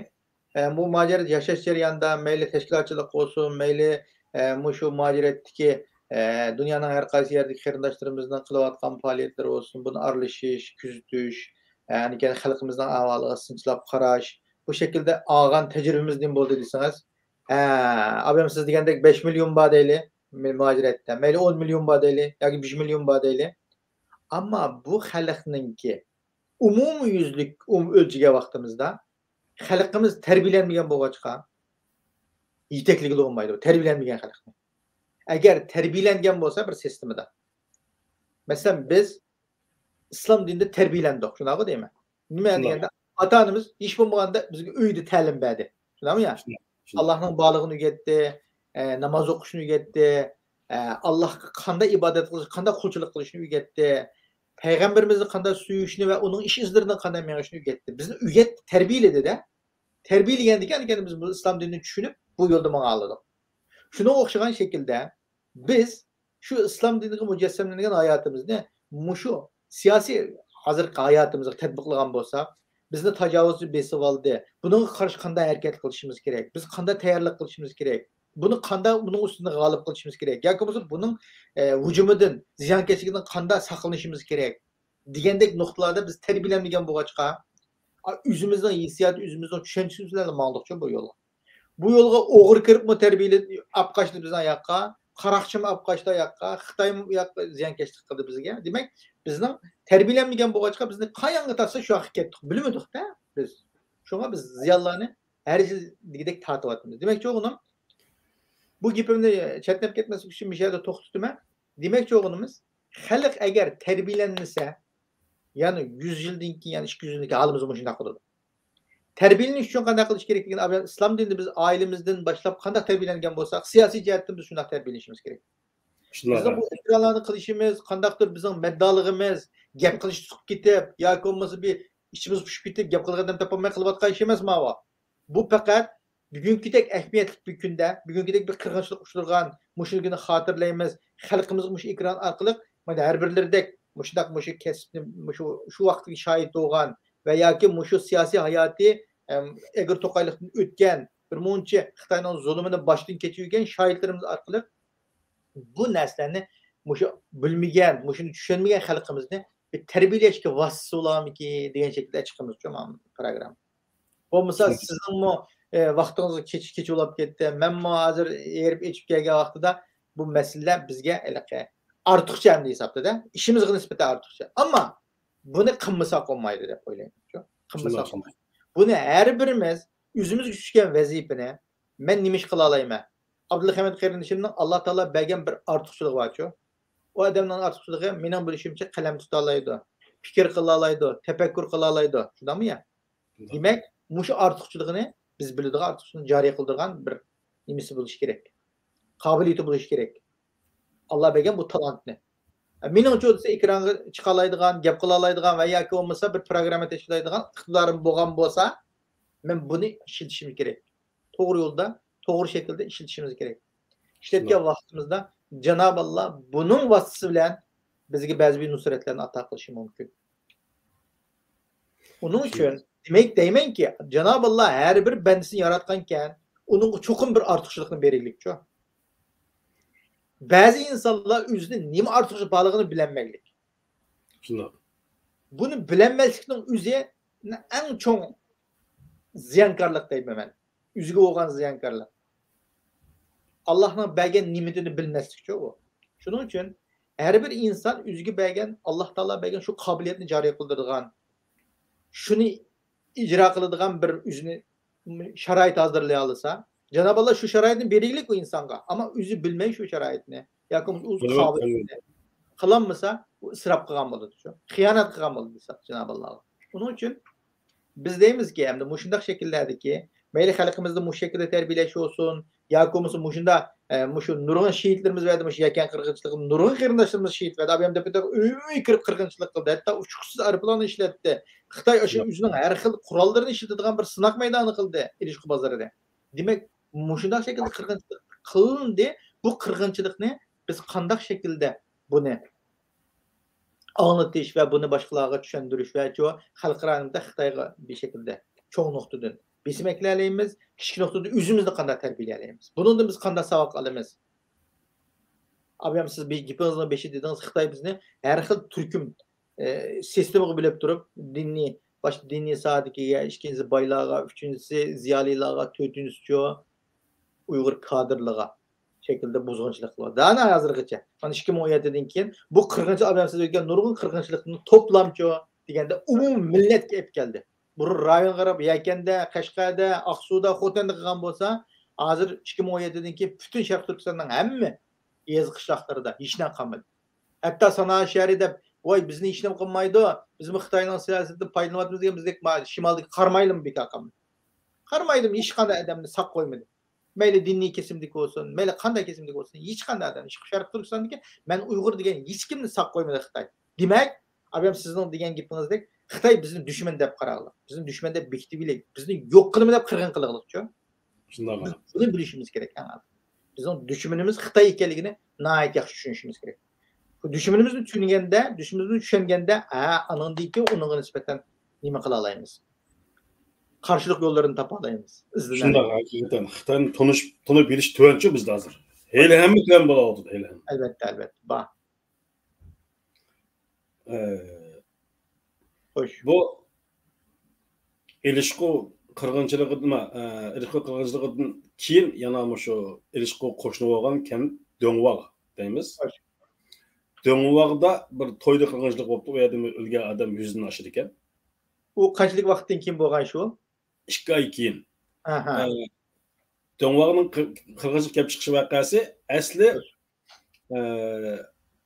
ئە، بۇ مۇھاجىرەت ياشاش جەريانىدا مەيلى تەشكىلاتچىلىق بولسۇن، مەيلى، ئە، مۇشۇ مۇھاجىرەتتىكى، ئە، دۇنيانىڭ ھەر قايسى يەردىكى قېرىنداشلىرىمىزنىڭ قىلىۋاتقان پائالىيەتلىرى بولسۇن، بۇنى ئارىلىشىش، كۆزىتىش، ئە، ئاندىن كېيىن خەلقىمىزنىڭ ئەھۋالىغا سىنچىلاپ قاراش، بۇ شەكىلدە ئالغان تەجرىبىمىز نېمە بولدى دېسىڭىز، ئە، ئابەم سىز دېگەندەك بەش مىليون بار دەيلى، مۇھاجىرەتتە، مەيلى ئون مىليون بار دەيلى، ياكى بەش مىليون بار دەيلى. ئەمما بۇ خەلقنىڭكى ئومۇميۈزلۈك ئوم-، ئۆلچىگەن ۋاقتىمىزدا خەلقىمىز تەربىيەلەنمىگەن بولغاچقا، يېتەكلىگىلى بولمايدۇ، تەربىيەلەنمىگەن خەلقنى. ئەگەر تەربىيەلەنگەن بولسا بىر سىستېمىدا، مەسىلەن، بىز ئىسلام دىنىدا تەربىيەلەندۇق، شۇنداقغۇ دەيمەن؟ نېمە دېگەندە، ئاتا-ئانىمىز ھېچ بولمىغاندا بىزگە ئۆيدە تەلىم بەردى. شۇنداقمۇ يا؟ شۇنداق، شۇنداق. ئاللاھنىڭ بارلىقىنى ئۆگەتتى، ئە، ناماز ئوقۇشنى ئۆگەتتى، ئە، ئاللاھقا قانداق ئىبادەت قىلىش، قانداق قۇلچىلىق قىلىشنى ئۆگەتتى. پەيغەمبىرىمىزنى قانداق سۆيۈشنى ۋە ئۇنىڭ ئىش ئىزلىرىدىن قانداق مېڭىشنى ئۆگەتتى. بىزنى ئۆگەتتى، تەربىيەلىدى-دە. تەربىيەلىگەندىكىن، ئەنە بىز بۇ ئىسلام دىنىنى چۈشىنىپ، بۇ يولدا ماڭالىدۇق. شۇنىڭغا ئوخشىغان شەكىلدە بىز شۇ ئىسلام دىنىغا مۇجەسسەملەنگەن ھاياتىمىزنى مۇشۇ سىياسىي ھازىرقى ھاياتىمىزغا تەتبىقلىغان بولساق، بىزنى تاجاۋۇزچى بېسىۋالدى. بۇنىڭغا قارشى قانداق ھەرىكەت قىلىشىمىز كېرەك؟ بىز قانداق تەييارلىق قىلىشىمىز كېرەك؟ بۇنى قانداق، بۇنىڭ ئۈستىدىن غالىب قىلىشىمىز كېرەك؟ ياكى بولمىسا بۇنىڭ، ئە، ھۇجۇمىدىن، زىيانكەشلىكىدىن قانداق ساقلىنىشىمىز كېرەك؟ دېگەندەك نۇقتىلاردا بىز تەربىيەلەنمىگەن بولغاچقا، ئا، ئۆزىمىزنىڭ ھېسسىياتى، ئۆزىمىزنىڭ چۈشەنچىسى بىلەن ماڭدۇقچۇ بۇ يولغا. بۇ يولغا ئوغرى كىرىپمۇ تەربىيەلىنىپ ئاپ قاچتى بىزنىڭ ياققا، قاراقچىمۇ ئاپ قاچتى ياققا، خىتايمۇ ياققا زىيانكەشلىك قىلدى بىزگە. دېمەك، بىزنىڭ تەربىيەلەنمىگەن بولغاچقا، بىزنى قايانغا تارتسا شۇ ياققا كەتتۇق، بىلمىدۇق-دە بىز. شۇڭا بىز زىيانلارنى ھەر يىل دېگۈدەك تارتىۋاتىمىز. دېمەكچى بولغىنىم، بۇ گېپىمنى چەتنەپ كەتمەسلىك ئۈچۈن مۇشۇ يەردە توختىتىمەن. دېمەكچى بولغىنىمىز، خەلق ئەگەر تەربىيەلەنمىسە، يەنە يۈز يىلدىن كېيىن، يەنە ئىككى يۈز يىلدىن كېيىن ھالىمىز مۇشۇنداق بولىدۇ. تەربىيەلىنىش ئۈچۈن قانداق قىلىش كېرەك دېگەن، ئىسلام دىنىدا بىز ئائىلىمىزدىن باشلاپ قانداق تەربىيەلەنگەن بولساق، سىياسىي جەھەتتىن بىز شۇنداق تەربىيەلىنىشىمىز كېرەك. شۇنداق. بىزنىڭ بۇ ئېكرانلارنى قىلىشىمىز، قانداقتۇر بىزنىڭ مەددالىقىمىز، گەپ قىلىش سۇقۇپ كېتىپ ياكى بولمىسا بىر ئىچىمىز پۇشۇپ كېتىپ، گەپ قىلىدىغان ئادەم تاپالماي قىلىۋاتقان ئىش ئەمەس ماۋۇ. بۇ پەقەت بۈگۈنكىدەك ئەھمىيەتلىك بىر كۈندە، بۈگۈنكىدەك بىر قىرغىنچىلىق ئۇچرىغان مۇشۇ كۈننى خاتىرىلەيمىز، خەلقىمىزگە مۇشۇ ئېكران ئارقىلىق، مانا، ھەر بىرلىرىدەك مۇشۇنداق، مۇشۇ كەسىپنى، مۇشۇ، شۇ ۋاقىتتىكى شاھىت بولغان ۋە ياكى مۇشۇ سىياسىي ھاياتى، ئەم، ئەگرى توقايلىقتىن ئۆتكەن، بىر مۇنچە خىتاينىڭ زۇلۇمىنى باشتىن كەچۈرگەن شاھىتلىرىمىز ئارقىلىق بۇ نەرسىلەرنى مۇشۇ بىلمىگەن، مۇشۇنى چۈشەنمىگەن خەلقىمىزنى بىر تەربىيەلەشكە ۋاسىتە بولارمىكىن دېگەن شەكىلدە چىقىمىزچۇ مانا پروگرامما. بولمىسا سىزنىڭمۇ، ئە، ۋاقتىڭىز كېچە، كېچە بولۇپ كەتتى. مەنمۇ ھازىر ھېرىپ ئېچىپ كەلگەن ۋاقتىدا بۇ مەسىلىلەر بىزگە ھېلىقى ئارتۇقچە ئەمدى ھېسابتا-دە. ئىشىمىزغا نىسبەتەن ئارتۇقچە. ئەمما بۇنى قىلمىساق بولمايدۇ دەپ ئويلايمەن. قىلمىساق بولمايدۇ. بۇنى ھەر بىرىمىز ئۆزىمىزگە چۈشكەن ۋەزىپىنى، مەن نېمە ئىش قىلالايمەن؟ ئابدۇلھەمىد قېرىندىشىمنىڭ ئاللا تائالا بەرگەن بىر ئارتۇقچىلىقى بارچۇ. ئۇ ئادەمنىڭ ئارتۇقچىلىقى، مېنىڭ بىلىشىمچە، قەلەم تۇتالايدۇ، پىكىر قىلالايدۇ، تەپەككۇر قىلالايدۇ. شۇنداقمۇ يا؟ دېمەك، مۇشۇ ئارتۇقچىلىقىنى، بىز بىلىدىغان ئارتۇقچىلىقنى جارى قىلدۇرغان بىر نېمىسى بولۇشى كېرەك. قابىلىيىتى بولۇشى كېرەك. ئاللا بەرگەن بۇ تالانتنى. مېنىڭچۇ دېسە، ئېكرانغا چىقالايدىغان، گەپ قىلالايدىغان ۋە ياكى بولمىسا بىر پروگرامما تەشكىللەيدىغان ئىقتىدارىم بولغان بولسا، مەن بۇنى ئىشلىتىشىم كېرەك. توغرا يولدا، توغرا شەكىلدە ئىشلىتىشىمىز كېرەك. ئىشلەتكەن ۋاقتىمىزدا جانابى ئاللا بۇنىڭ ۋاسىتىسى بىلەن بىزگە بەزى بىر نۇسرەتلەرنى ئاتا قىلىشى مۇمكىن. ئۇنىڭ ئۈچۈن دېمەك دەيمەنكى، جانابى ئاللا ھەر بىر بەندىسىنى ياراتقانكەن، ئۇنىڭغا چوقۇم بىر ئارتۇقچىلىقنى بېرەيلىكچۇ. بەزى ئىنسانلار ئۆزىنى نېمە ئارتۇقچە بارلىقىنى بىلەلمەيلىك. شۇنداق. بۇنى بىلەلمەسلىكنىڭ ئۆزى ئەڭ چوڭ زىيانكارلىق دەيمەن مەن. ئۆزىگە بولغان زىيانكارلىق. ئاللاھنىڭ بەرگەن نېمىتىنى بىلمەسلىكچۇ ئۇ. شۇنىڭ ئۈچۈن ھەر بىر ئىنسان ئۆزىگە بەرگەن، ئاللاھ تائالا بەرگەن شۇ قابىلىيەتنى جارى قىلدۇرىدىغان، شۇنى ئىجرا قىلىدىغان بىر ئۆزىنى شارائىت ھازىرلىيالىسا، جانابى ئاللا شۇ شارائىتنى بېرىگلىك ئۇ ئىنسانغا. ئەمما ئۆزى بىلمەي شۇ شارائىتنى ياكى ئۆزى قابىلىيەتنى قىلالمىسا، ئۇ ئىسراپ قىلغان بولىدۇ، شۇ خىيانەت قىلغان بولىدۇ جانابى ئاللاغا. ئۇنىڭ ئۈچۈن بىز دەيمىزكى، ئەمدى مۇشۇنداق شەكىللەردىكى، مەيلى خەلقىمىزنى مۇشۇ شەكىلدە تەربىيەلەش بولسۇن، ياكى بولمىسا مۇشۇنداق، ئە، مۇشۇ نۇرغۇن شېھىتلىرىمىز بەردى، مۇشۇ يەكەن قىرغىنچىلىقىدا نۇرغۇن قېرىنداشلىرىمىز شېھىت بەردى. ئابىيام دېپىدە ئۆيمۇ ئۆي كىرىپ قىرغىنچىلىق قىلدى، ھەتتا ئۇچقۇچسىز ئايروپىلاننى ئىشلەتتى. خىتاي ئاشۇ ئۆزىنىڭ ھەر خىل قوراللىرىنى ئىشلىتىدىغان بىر سىناق مەيدانى قىلدى ئېلىشقا بازىرىنى. دېمەك، مۇشۇنداق شەكىلدە قىرغىنچىلىق قىلىندى. بۇ قىرغىنچىلىقنى بىز قانداق شەكىلدە بۇنى ئاڭلىتىش ۋە بۇنى باشقىلارغا چۈشەندۈرۈش ۋە شۇ خەلقئارانىڭدا خىتايغا بىر شەكىلدە چوڭ نۇقتىدىن بېسىم ئەكېلەلەيمىز، كىچىك نۇقتىدا ئۆزىمىزنى قانداق تەربىيەلەيمىز؟ بۇنىڭدىن بىز قانداق ساۋاق ئالىمىز؟ ئابىيام، سىز بىر گېپىڭىزنىڭ بېشىدا دېدىڭىز، خىتاي بىزنى ھەر خىل تۈركۈم، ئە، سىستېمىغا بۆلۈپ تۇرۇپ، دىنىي، باشتا دىنىي ساھەدىكىگە، ئىككىنچىسى بايلارغا، ئۈچىنچىسى زىيالىيلارغا، تۆتىنچىسىچۇ ئۇيغۇر كادىرلىرىغا شەكىلدە بۇزغۇنچىلىق قىلىۋاتىدۇ. دانا ھازىرغىچە. مانا ئىككى مىڭ ئون يەتتىدىن كېيىن بۇ قىرغىنچىلىق، ئابىيام سىز ئۆتكەن نۇرغۇن قىرغىنچىلىقنى توپلامچۇ دېگەندە ئومۇمىي مىللەتكە ئېلىپ كەلدى. بۇرۇن رايونغا قاراپ يەكەندە، قەشقەردە، ئاقسۇدا، خوتەندە قىلغان بولسا، ھازىر ئىككى مىڭ ئون يەتتىدىن كېيىن پۈتۈن شەرقىي تۈركىستاننىڭ ھەممە يېزا قىشلاقلىرىدا ھېچنېمە قالمىدى. ھەتتا سانائەت شەھىرى دەپ ۋاي، بىزنى ھېچنېمە قىلمايدۇ، بىزمۇ خىتاينىڭ سىياسىتىدىن پايدىلىنىۋاتىمىز دېگەن، بىزدەك ما-، شىمالدىكى قارامايلىمۇ بىكار قالمىدى. قارامايلىمۇ ھېچقانداق ئادەمنى ساق قويمىدى. مەيلى دىنىي كېسىمدىكى بولسۇن، مەيلى قانداق كېسىمدىكى بولسۇن، ھېچقانداق ئادەم، شەرقىي تۈركىستاندىكى مەن ئۇيغۇر دېگەن ھېچكىمنى ساق قويمىدى خىتاي. دېمەك، ئابايام سىزنىڭ دېگەن گېپىڭىزدەك خىتاي بىزنى دۈشمەن دەپ قاراڭلار. بىزنى دۈشمەن دەپ بېكىتىۋېلىك. بىزنى يوق قىلىمەن دەپ قىرغىن قىلغىلىقچۇ. شۇنداق. بىز بۇنى بىلىشىمىز كېرەك ئەڭ ئاۋۋال. بىزنىڭ دۈشمىنىمىز خىتاي ئىكەنلىكىنى ناھايىتى ياخشى چۈشىنىشىمىز كېرەك. دۈشمىنىمىزنى چۈشەنگەندە، دۈشمىنىمىزنى چۈشەنگەندە، ھە، ئانىڭدىن كېيىن ئۇنىڭغا نىسبەتەن نېمە قىلالايمىز؟ قارشىلىق يوللىرىنى تاپالايمىز. ئىزدىنەلەيمىز. شۇنداق، ھەقىقەتەن. خىتاينى تونۇش، تونۇپ بىلىش تۆۋەنچۇ بىزدە ھازىر. ھېلى ھەممە تۆۋەن بولاۋاتىدۇ، ھېلى ھەممە. ئەلۋەتتە، ئەلۋەتتە، بار. ئە، خوش. بۇ ئېلىشقۇ قىرغىنچىلىقىدىن، ئە، ئېلىشقۇ قىرغىنچىلىقىدىن كېيىن يەنە مۇشۇ ئېلىشقۇ قوشنا بولغان كەنت دۆڭۋاغ دەيمىز. خوش. دۆڭۋاغدا بىر تويدا قىرغىنچىلىق بوپتۇ، ئۇ يەردە ئۆلگەن ئادەم يۈزدىن ئاشىدىكەن. ئۇ قانچىلىك ۋاقىتتىن كېيىن بولغان شۇ؟ ئىككى ئاي كېيىن. ئاھا. ئە، دۆڭۋاغنىڭ قىر-، قىرغىنچىلىق كەپ چىقىش ۋەقەسى ئەسلى، ئە،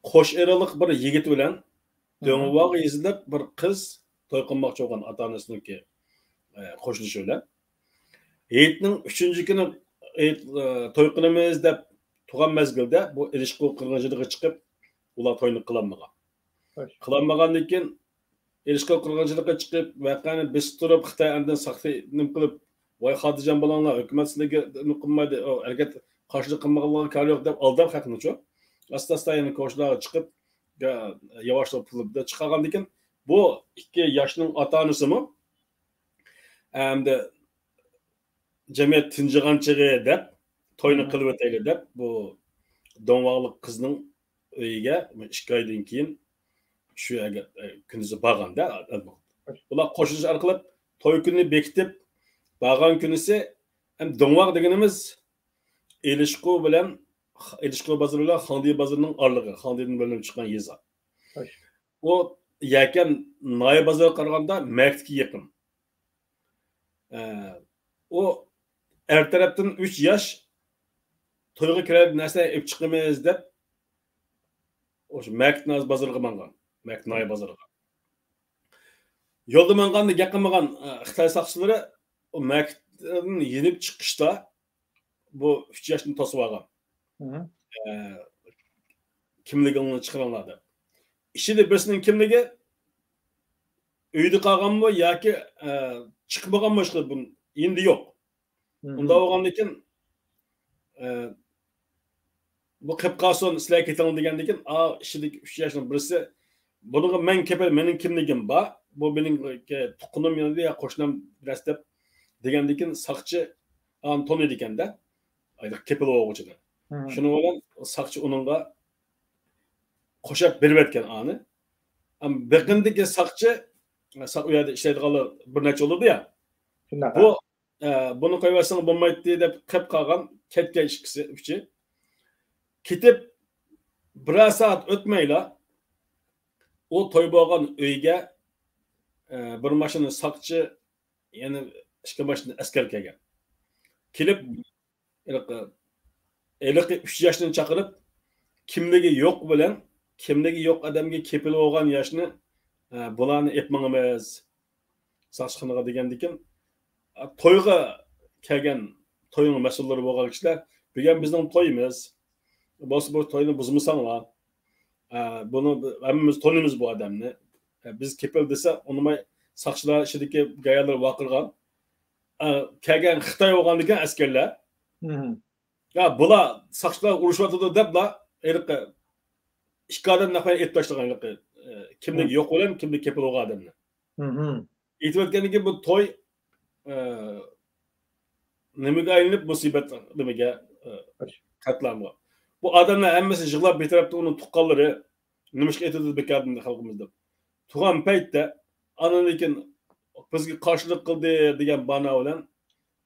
قوش ئېرىلىق بىر يىگىت بىلەن، ئاھا، دۆڭۋاغ يېزىلىق بىر قىز توي قىلماقچى بولغان ئاتا-ئانىسىنىڭكى، ئە، قوشۇلۇشى بىلەن. ھېيتنىڭ ئۈچىنچى كۈنى ھېيت، ئە، توي قىلىمىز دەپ تۇرغان مەزگىلدە بۇ ئېلىشقۇ قىرغىنچىلىقى چىقىپ، ئۇلار توينى قىلالمىغان. خوش. قىلالمىغاندىن كېيىن ئېلىشقا قىرغىنچىلىققا چىقىپ، ۋەقەنى بېسىپ تۇرۇپ، خىتاي ئاندىن ساقچى نېمە قىلىپ، ۋاي خاتىرجان بولۇڭلار، ھۆكۈمەت سىلەرگە نېمە قىلمايدۇ، ئۇ ھەرىكەت قارشىلىق قىلمىغانلارغا كارى يوق دەپ ئالداپ خەقنىچۇ. ئاستا-ئاستا يەنە كوچىلارغا چىقىپ، يا-، ياۋاشلاپ پۇل بېرىپ چىقارغاندىن كېيىن، بۇ ئىككى ياشنىڭ ئاتا-ئانىسىمۇ ئەمدى جەمئىيەت تىنچىغان چېغى دەپ، توينى، مم، قىلىۋېتەيلى دەپ، بۇ دۆڭۋاغلىق قىزنىڭ ئۆيىگە ئىككى ئايدىن كېيىن شۇ يەرگە، ئە، كۈندۈزى بارغاندا، ئەلمۇھىم. خوش. بۇلار قوشۇلۇش ئارقىلىق توي كۈنىنى بېكىتىپ، بارغان كۈنىسى، ئەمدى دۆڭۋاغ دېگىنىمىز ئېلىشقۇ بىلەن، ئېلىشقۇ بازىرى بىلەن خاڭدىي بازىرىنىڭ ئارىلىقى، خاڭدىيدىن بۆلۈنۈپ چىققان يېزا. خوش. ئۇ يەكەن ناھىيە بازىرىغا قارىغاندا مەكىتكە يېقىن. ئە، ئۇ ئەر تەرەپتىن ئۈچ ياش تويغا كېرەك نەرسە ئېلىپ چىقىمىز دەپ، ئوشۇ مەكىت بازىرىغا ماڭغان. مەكىت ناھىيە بازىرىغا. يولدا ماڭغاندا گەپ قىلمىغان، ئە، خىتاي ساقچىلىرى ئۇ مەكىتتىن يېنىپ چىقىشتا بۇ ئۈچ ياشنى توسۇۋالغان. مم. ئە، كىملىكىڭلارنى چىقىرىڭلار دەپ. ئىچىدە بىرسىنىڭ كىملىكى ئۆيدە قالغانمۇ ياكى، ئە، چىقمىغانمۇ ئىشقىلىپ ئۇنىڭ ئېنى يوق. مم. ئۇنداق بولغاندىكىن، ئە، بۇ قېپ قالسۇن، سىلەر كېتىڭلار دېگەندىكىن، ئا، ئىچىدىكى ئۈچ ياشنىڭ بىرسى، بۇنىڭغا مەن كېپىل، مېنىڭ كىملىكىم بار، بۇ مېنىڭ، ئە، تۇغقىنىم يا قوشنام بىرەرسى دەپ دېگەندىكىن، ساقچى ئانى تونۇيدىكەن-دە، ئايلىق كېپىل بولغۇچىنى. مم. شۇنىڭ بىلەن ساقچى ئۇنىڭغا قوشاپ بېرىۋەتكەن ئانى. ئەم، بېقىندىكى ساقچى، سا-، ئۇ يەردە ئىشلەيدىغانلار بىر نەچچە بولىدۇ يا. شۇنداق، بۇ، ھە. ئە، بۇنى قويۇۋەتسەڭ بولمايتتى دەپ قېپ قالغان، كەتكەن ئىككىسى، ئۈچى. كېتىپ بىرەر سائەت ئۆتمەيلا، ئۇ توي بولغان ئۆيگە، ئە، بىر ماشىنا ساقچى، يەنە ئىككى ماشىنا ئەسكەر كەلگەن. كېلىپ، ھېلىقى، ھېلىقى ئۈچ ياشنى چاقىرىپ، كىملىكى يوق بىلەن، كىملىكى يوق ئادەمگە كېپىل بولغان ياشنى، ئە، بۇلارنى ئېلىپ ماڭىمىز ساقچىخانىغا دېگەندىكىن، ئە، تويغا كەلگەن، توينىڭ مەسئۇللىرى بولغان كىشىلەر، بۈگۈن بىزنىڭ تويىمىز، بولسا بۇ توينى بۇزمىساڭلار، ئە، بۇنى ھەممىمىز تونۇيمىز بۇ ئادەمنى. ئە، بىز كېپىل دېسە، ئۇنىماي ساقچىلار ئىچىدىكى گايالىرى ۋارقىرىغان. ئە، كەلگەن خىتاي بولغاندىكىن ئەسكەرلەر. مم. يا، بۇلار ساقچىلار ئۇرۇشۇۋاتىدۇ دەپلا، ھېلىقى ئىككى ئادەم نەق مەيدان ئېتىپ تاشلىغان ھېلىقى، ئە، كىملىك، مم، يوق بىلەن كىملىك كېپىل بولغان ئادەمنى. مم. ئېتىۋەتكەندىن كېيىن بۇ توي، ئە، نېمىگە ئايلىنىپ مۇسىبەت نېمىگە، ئە، قەتلامغا. بۇ ئادەملەر ھەممىسى يىغلاپ بىر تەرەپتە ئۇنىڭ تۇغقانلىرى، نېمىشقا ئېتىۋېتىدۇ بىكاردىن خەلقىمىز دەپ. تۇرغان پەيتتە ئاندىن كېيىن بىزگە قارشىلىق قىلدى دېگەن بانا بىلەن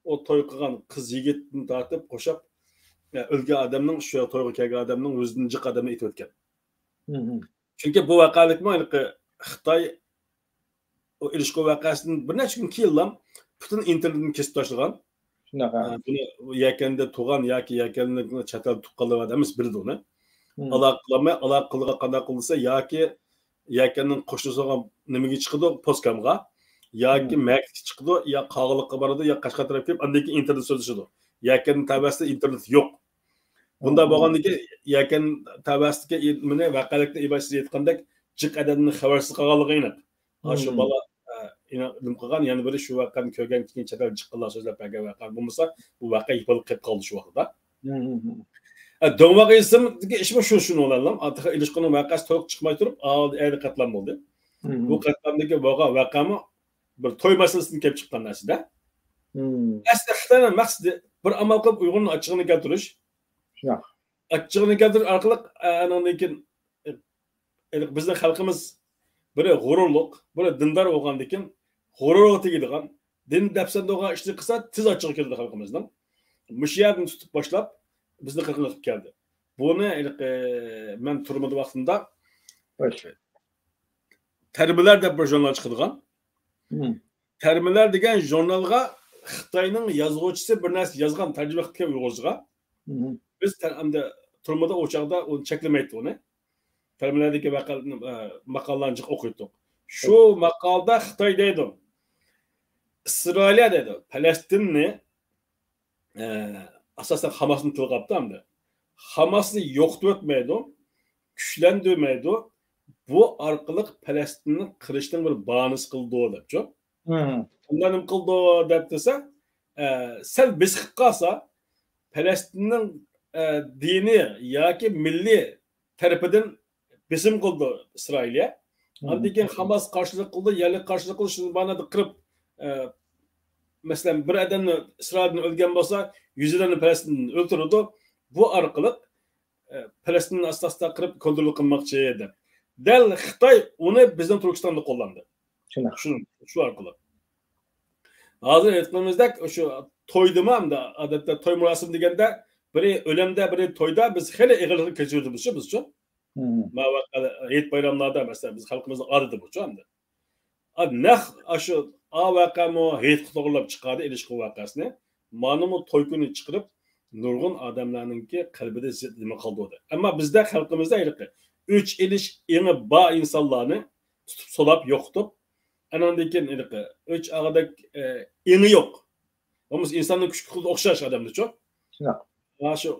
ئۇ توي قىلغان قىز يىگىتتىن تارتىپ قوشاپ، ئە، ئۆلگەن ئادەمنىڭ، شۇ تويغا كەلگەن ئادەمنىڭ ئۆزىدىن جىق ئادەمنى ئېتىۋەتكەن. مم. چۈنكى بۇ ۋەقەلىكمۇ ھېلىقى خىتاي ئۇ ئېلىشقۇ ۋەقەسىدىن بىر نەچچە كۈن كېيىنلا پۈتۈن ئىنتېرنېتنى كېسىپ تاشلىغان. شۇنداق، ھە. ئە، بۇنى يەكەندە تۇغان ياكى يەكەندە چەت ئەل تۇغقانلىرى بار ئەمەس، بىلىدۇ ئۇنى. مم. ئالاقە قىلالماي، ئالاقە قىلىدىغان قانداق قىلسا ياكى يەكەننىڭ قوشنىسى بولغان نېمىگە چىقىدۇ، پوسكامغا، ياكى مەكىتكە چىقىدۇ، يا قاغىلىققا بارىدۇ، يا قەشقەر تەرەپكە كېلىپ، ئاندىن كېيىن ئىنتېرنېت سۆزلىشىدۇ. يەكەننىڭ تەۋەسىدە ئىنتېرنېت يوق. بۇنداق بولغاندىكىن، يەكەن تەۋەسىدىكى نېمىنى، ۋەقەلىكنى ئىبادەتسىز ئېيتقاندەك، جىق ئادەمنىڭ خەۋەرسىز قالغانلىقى ئېنىق. ھە، شۇ بالا، ئە، ئېنىق نېمە قىلغان، يەنە بىرى شۇ ۋەقەنى كۆرگەندىن كېيىن چەت ئەلدە جىق قىللا سۆزلەپ بەرگەن ۋەقە بولمىسا، بۇ ۋەقە يېپىلىپ قېلىپ قالدى شۇ ۋاقىتتا. ھە، دۆڭ ۋەقەسىدىكى ئىشمۇ شۇ، شۇنىڭ بىلەن ئاتىغا ئېلىشقۇنىڭ ۋەقەسى تولۇق چىقماي تۇرۇپ، ئەينى قەتلام بولدى. بۇ قەتلامدىكى بولغان ۋەقەمۇ بىر توي مەسىلىسىدىن كېلىپ چىققان نەرسىدە. ئەسلى خىتاينىڭ مەقسىتى بىر ئامال قىلىپ ئۇيغۇرنىڭ ئاچچىقىنى كەلتۈرۈش. ئاچچىقىنى كەلتۈرۈش ئارقىلىق، ئە، ئانىڭدىن كېيىن، ئە، بىزنىڭ خەلقىمىز بىرى غۇرۇرلۇق، بىرى دىندار بولغاندىن كېيىن غۇرۇرغا تېگىدىغان، دىن دەپسەندە بولغان ئىشنى قىلسا تېز ئاچچىقى كېلىدۇ خەلقىمىزنىڭ. مۇشۇ يەردىن تۇتۇپ باشلاپ بىزنى قىرغىن قىلىپ كەلدى. بۇنى ھېلىقى مەن تۈرمىدە ۋاقتىمدا تەرمىلەر دەپ بىر ژۇرنال چىقىدىغان. تەرمىلەر دېگەن ژۇرنالغا خىتاينىڭ يازغۇچىسى بىر نەرسە يازغان، تەرجىمە قىلىپ كەلگەن ئۇيغۇرچىغا. بىز تەر-، ئەمدى تۈرمىدە ئۇ چاغدا ئۇنى چەكلىمەيتتى ئۇنى. تەرمىلەردىكى ۋەقە-، ئە، ماقالىلارنى جىق ئوقۇيتتۇق. شۇ ماقالىدا خىتاي دەيدۇ، ئىسرائىلىيە دەيدۇ، پەلەستىننى، ئە، ئاساسەن خاماسنى تىلغا ئاپتۇ ئەمدى. خاماسنى يوقىتىۋەتمەيدۇ، كۈچلەندۈرمەيدۇ، بۇ ئارقىلىق پەلەستىننى قىرىشنىڭ بىر باھانىسى قىلىدۇ دەپچۇ. ئۇنداق نېمە قىلىدۇ دەپ دېسە، ئە، سەل بېسىقىپ قالسا، پەلەستىننىڭ، ئە، دىنىي ياكى مىللىي تەرىپىدىن بېسىم قىلىدۇ ئىسرائىلىيە. ئاندىن كېيىن خاماس قارشىلىق قىلىدۇ، يەرلىك قارشىلىق قىلىدۇ، شۇنى مانادا قىرىپ، ئە، مەسىلەن، بىر ئادەمنى ئىسرائىلدىن ئۆلگەن بولسا، يۈز ئادەمنى پەلەستىندىن ئۆلتۈرىدۇ. بۇ ئارقىلىق، ئە، پەلەستىننى ئاستا-ئاستا قىرىپ كونترول قىلماقچى دەپ. دەل خىتاي ئۇنى بىزنىڭ تۈركىستاندا قوللاندى. شۇنداق. شۇ، شۇ ئارقىلىق. ھازىر ئېيتقىنىمىزدەك، شۇ تويدىمۇ ئەمدى، ئادەتتە توي مۇراسىمى دېگەندە، بىرى ئۆلەمدە، بىرى تويدا بىز خېلى ئېغىرلىقنى كەچۈرىمىزچۇ، بىزچۇ؟ ما ۋەقەلەر، ھېيت بايراملاردا، مەسىلەن، بىز خەلقىمىزنىڭ ئادىتى بۇچۇ ئەمدى. ئا، نەق ئاشۇ، ئا ۋەقەمۇ ھېيتقا توغرىلاپ چىقاردى، ئېلىشقۇ ۋەقەسىنى. مانىمۇ توي كۈنى چىقىرىپ، نۇرغۇن ئادەملەرنىڭكى قەلبىدە زىت نېمە قالدۇردى. ئەمما بىزدە خەلقىمىزدە ھېلىقى ئۆچ ئېلىش ئېڭى بار ئىنسانلارنى تۇتۇپ سولاپ يوقىتىپ، ئاناندىن كېيىن ھېلىقى ئۆچ ئاغىدەك، ئە، ئېڭى يوق. بولمىسا ئىنساننىڭ كۈچ قۇۋۋىتى ئوخشاش ئادەمدىچۇ. شۇنداق. ھە، شۇ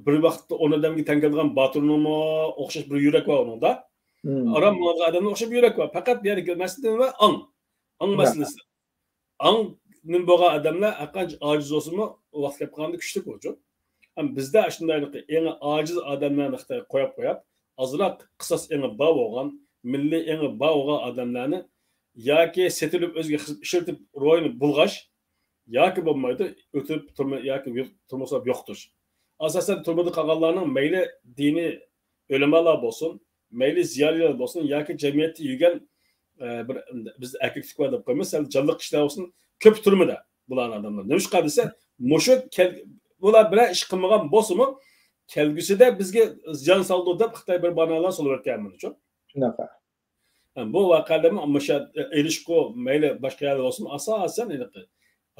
بىر ۋاقىتتا ئون ئادەمگە تەڭ كېلىدىغان باتۇرنىڭمۇ ئوخشاش بىر يۈرەك بار ئۇنىڭدا. ئاران ماڭىدىغان ئادەمنىڭ ئوخشاش بىر يۈرەك بار. پەقەت بۇ يەردىكى مەسىلە نېمە؟ ئاڭ. ئاڭ مەسىلىسى. ئاڭ نېمە بولغان ئادەملەر ھەرقانچە ئاجىز بولسىمۇ، ئۇ ۋاقىت كېلىپ قالغاندا كۈچلۈك بولىدۇ. ئەمما بىزدە ئاشۇنداق ئېڭى ئاجىز ئادەملەرنى خىتاي قويۇپ قويۇپ، ئازراق قىساس ئېڭى بار بولغان، مىللىي ئېڭى بار بولغان ئادەملەرنى ياكى سېتىلىپ ئۆزىگە خىزمەت ئىشلىتىپ روھىنى بۇلغاش، ياكى بولمايدۇ، ئۆتۈپ تۈرمە ياكى تۈرمە سولاپ يوقىتىش. ئاساسەن تۈرمىدە قالغانلارنىڭ مەيلى دىنىي ئۆلىمالار بولسۇن، مەيلى زىيالىيلار بولسۇن ياكى جەمئىيەتتە يۈرگەن، ئە، بىر، بىز ئەركەكلىك بار دەپ قويىمىز، سەل جانلىق كىشىلەر بولسۇن، كۆپى تۈرمىدە بۇلارنىڭ ئادەملەر. نېمىشقا دېسە، مۇشۇ كەل-، بۇلار بىرەر ئىش قىلمىغان بولسىمۇ، كەلگۈسىدە بىزگە زىيان سالىدۇ دەپ خىتاي بىر باھانىلەر سولىۋەتكەن مۇنچۇ. شۇنداق. بۇ ۋەقەلەرمۇ مۇشۇ ئېلىشقۇ، مەيلى باشقا يەردە بولسۇن، ئاساسەن ھېلىقى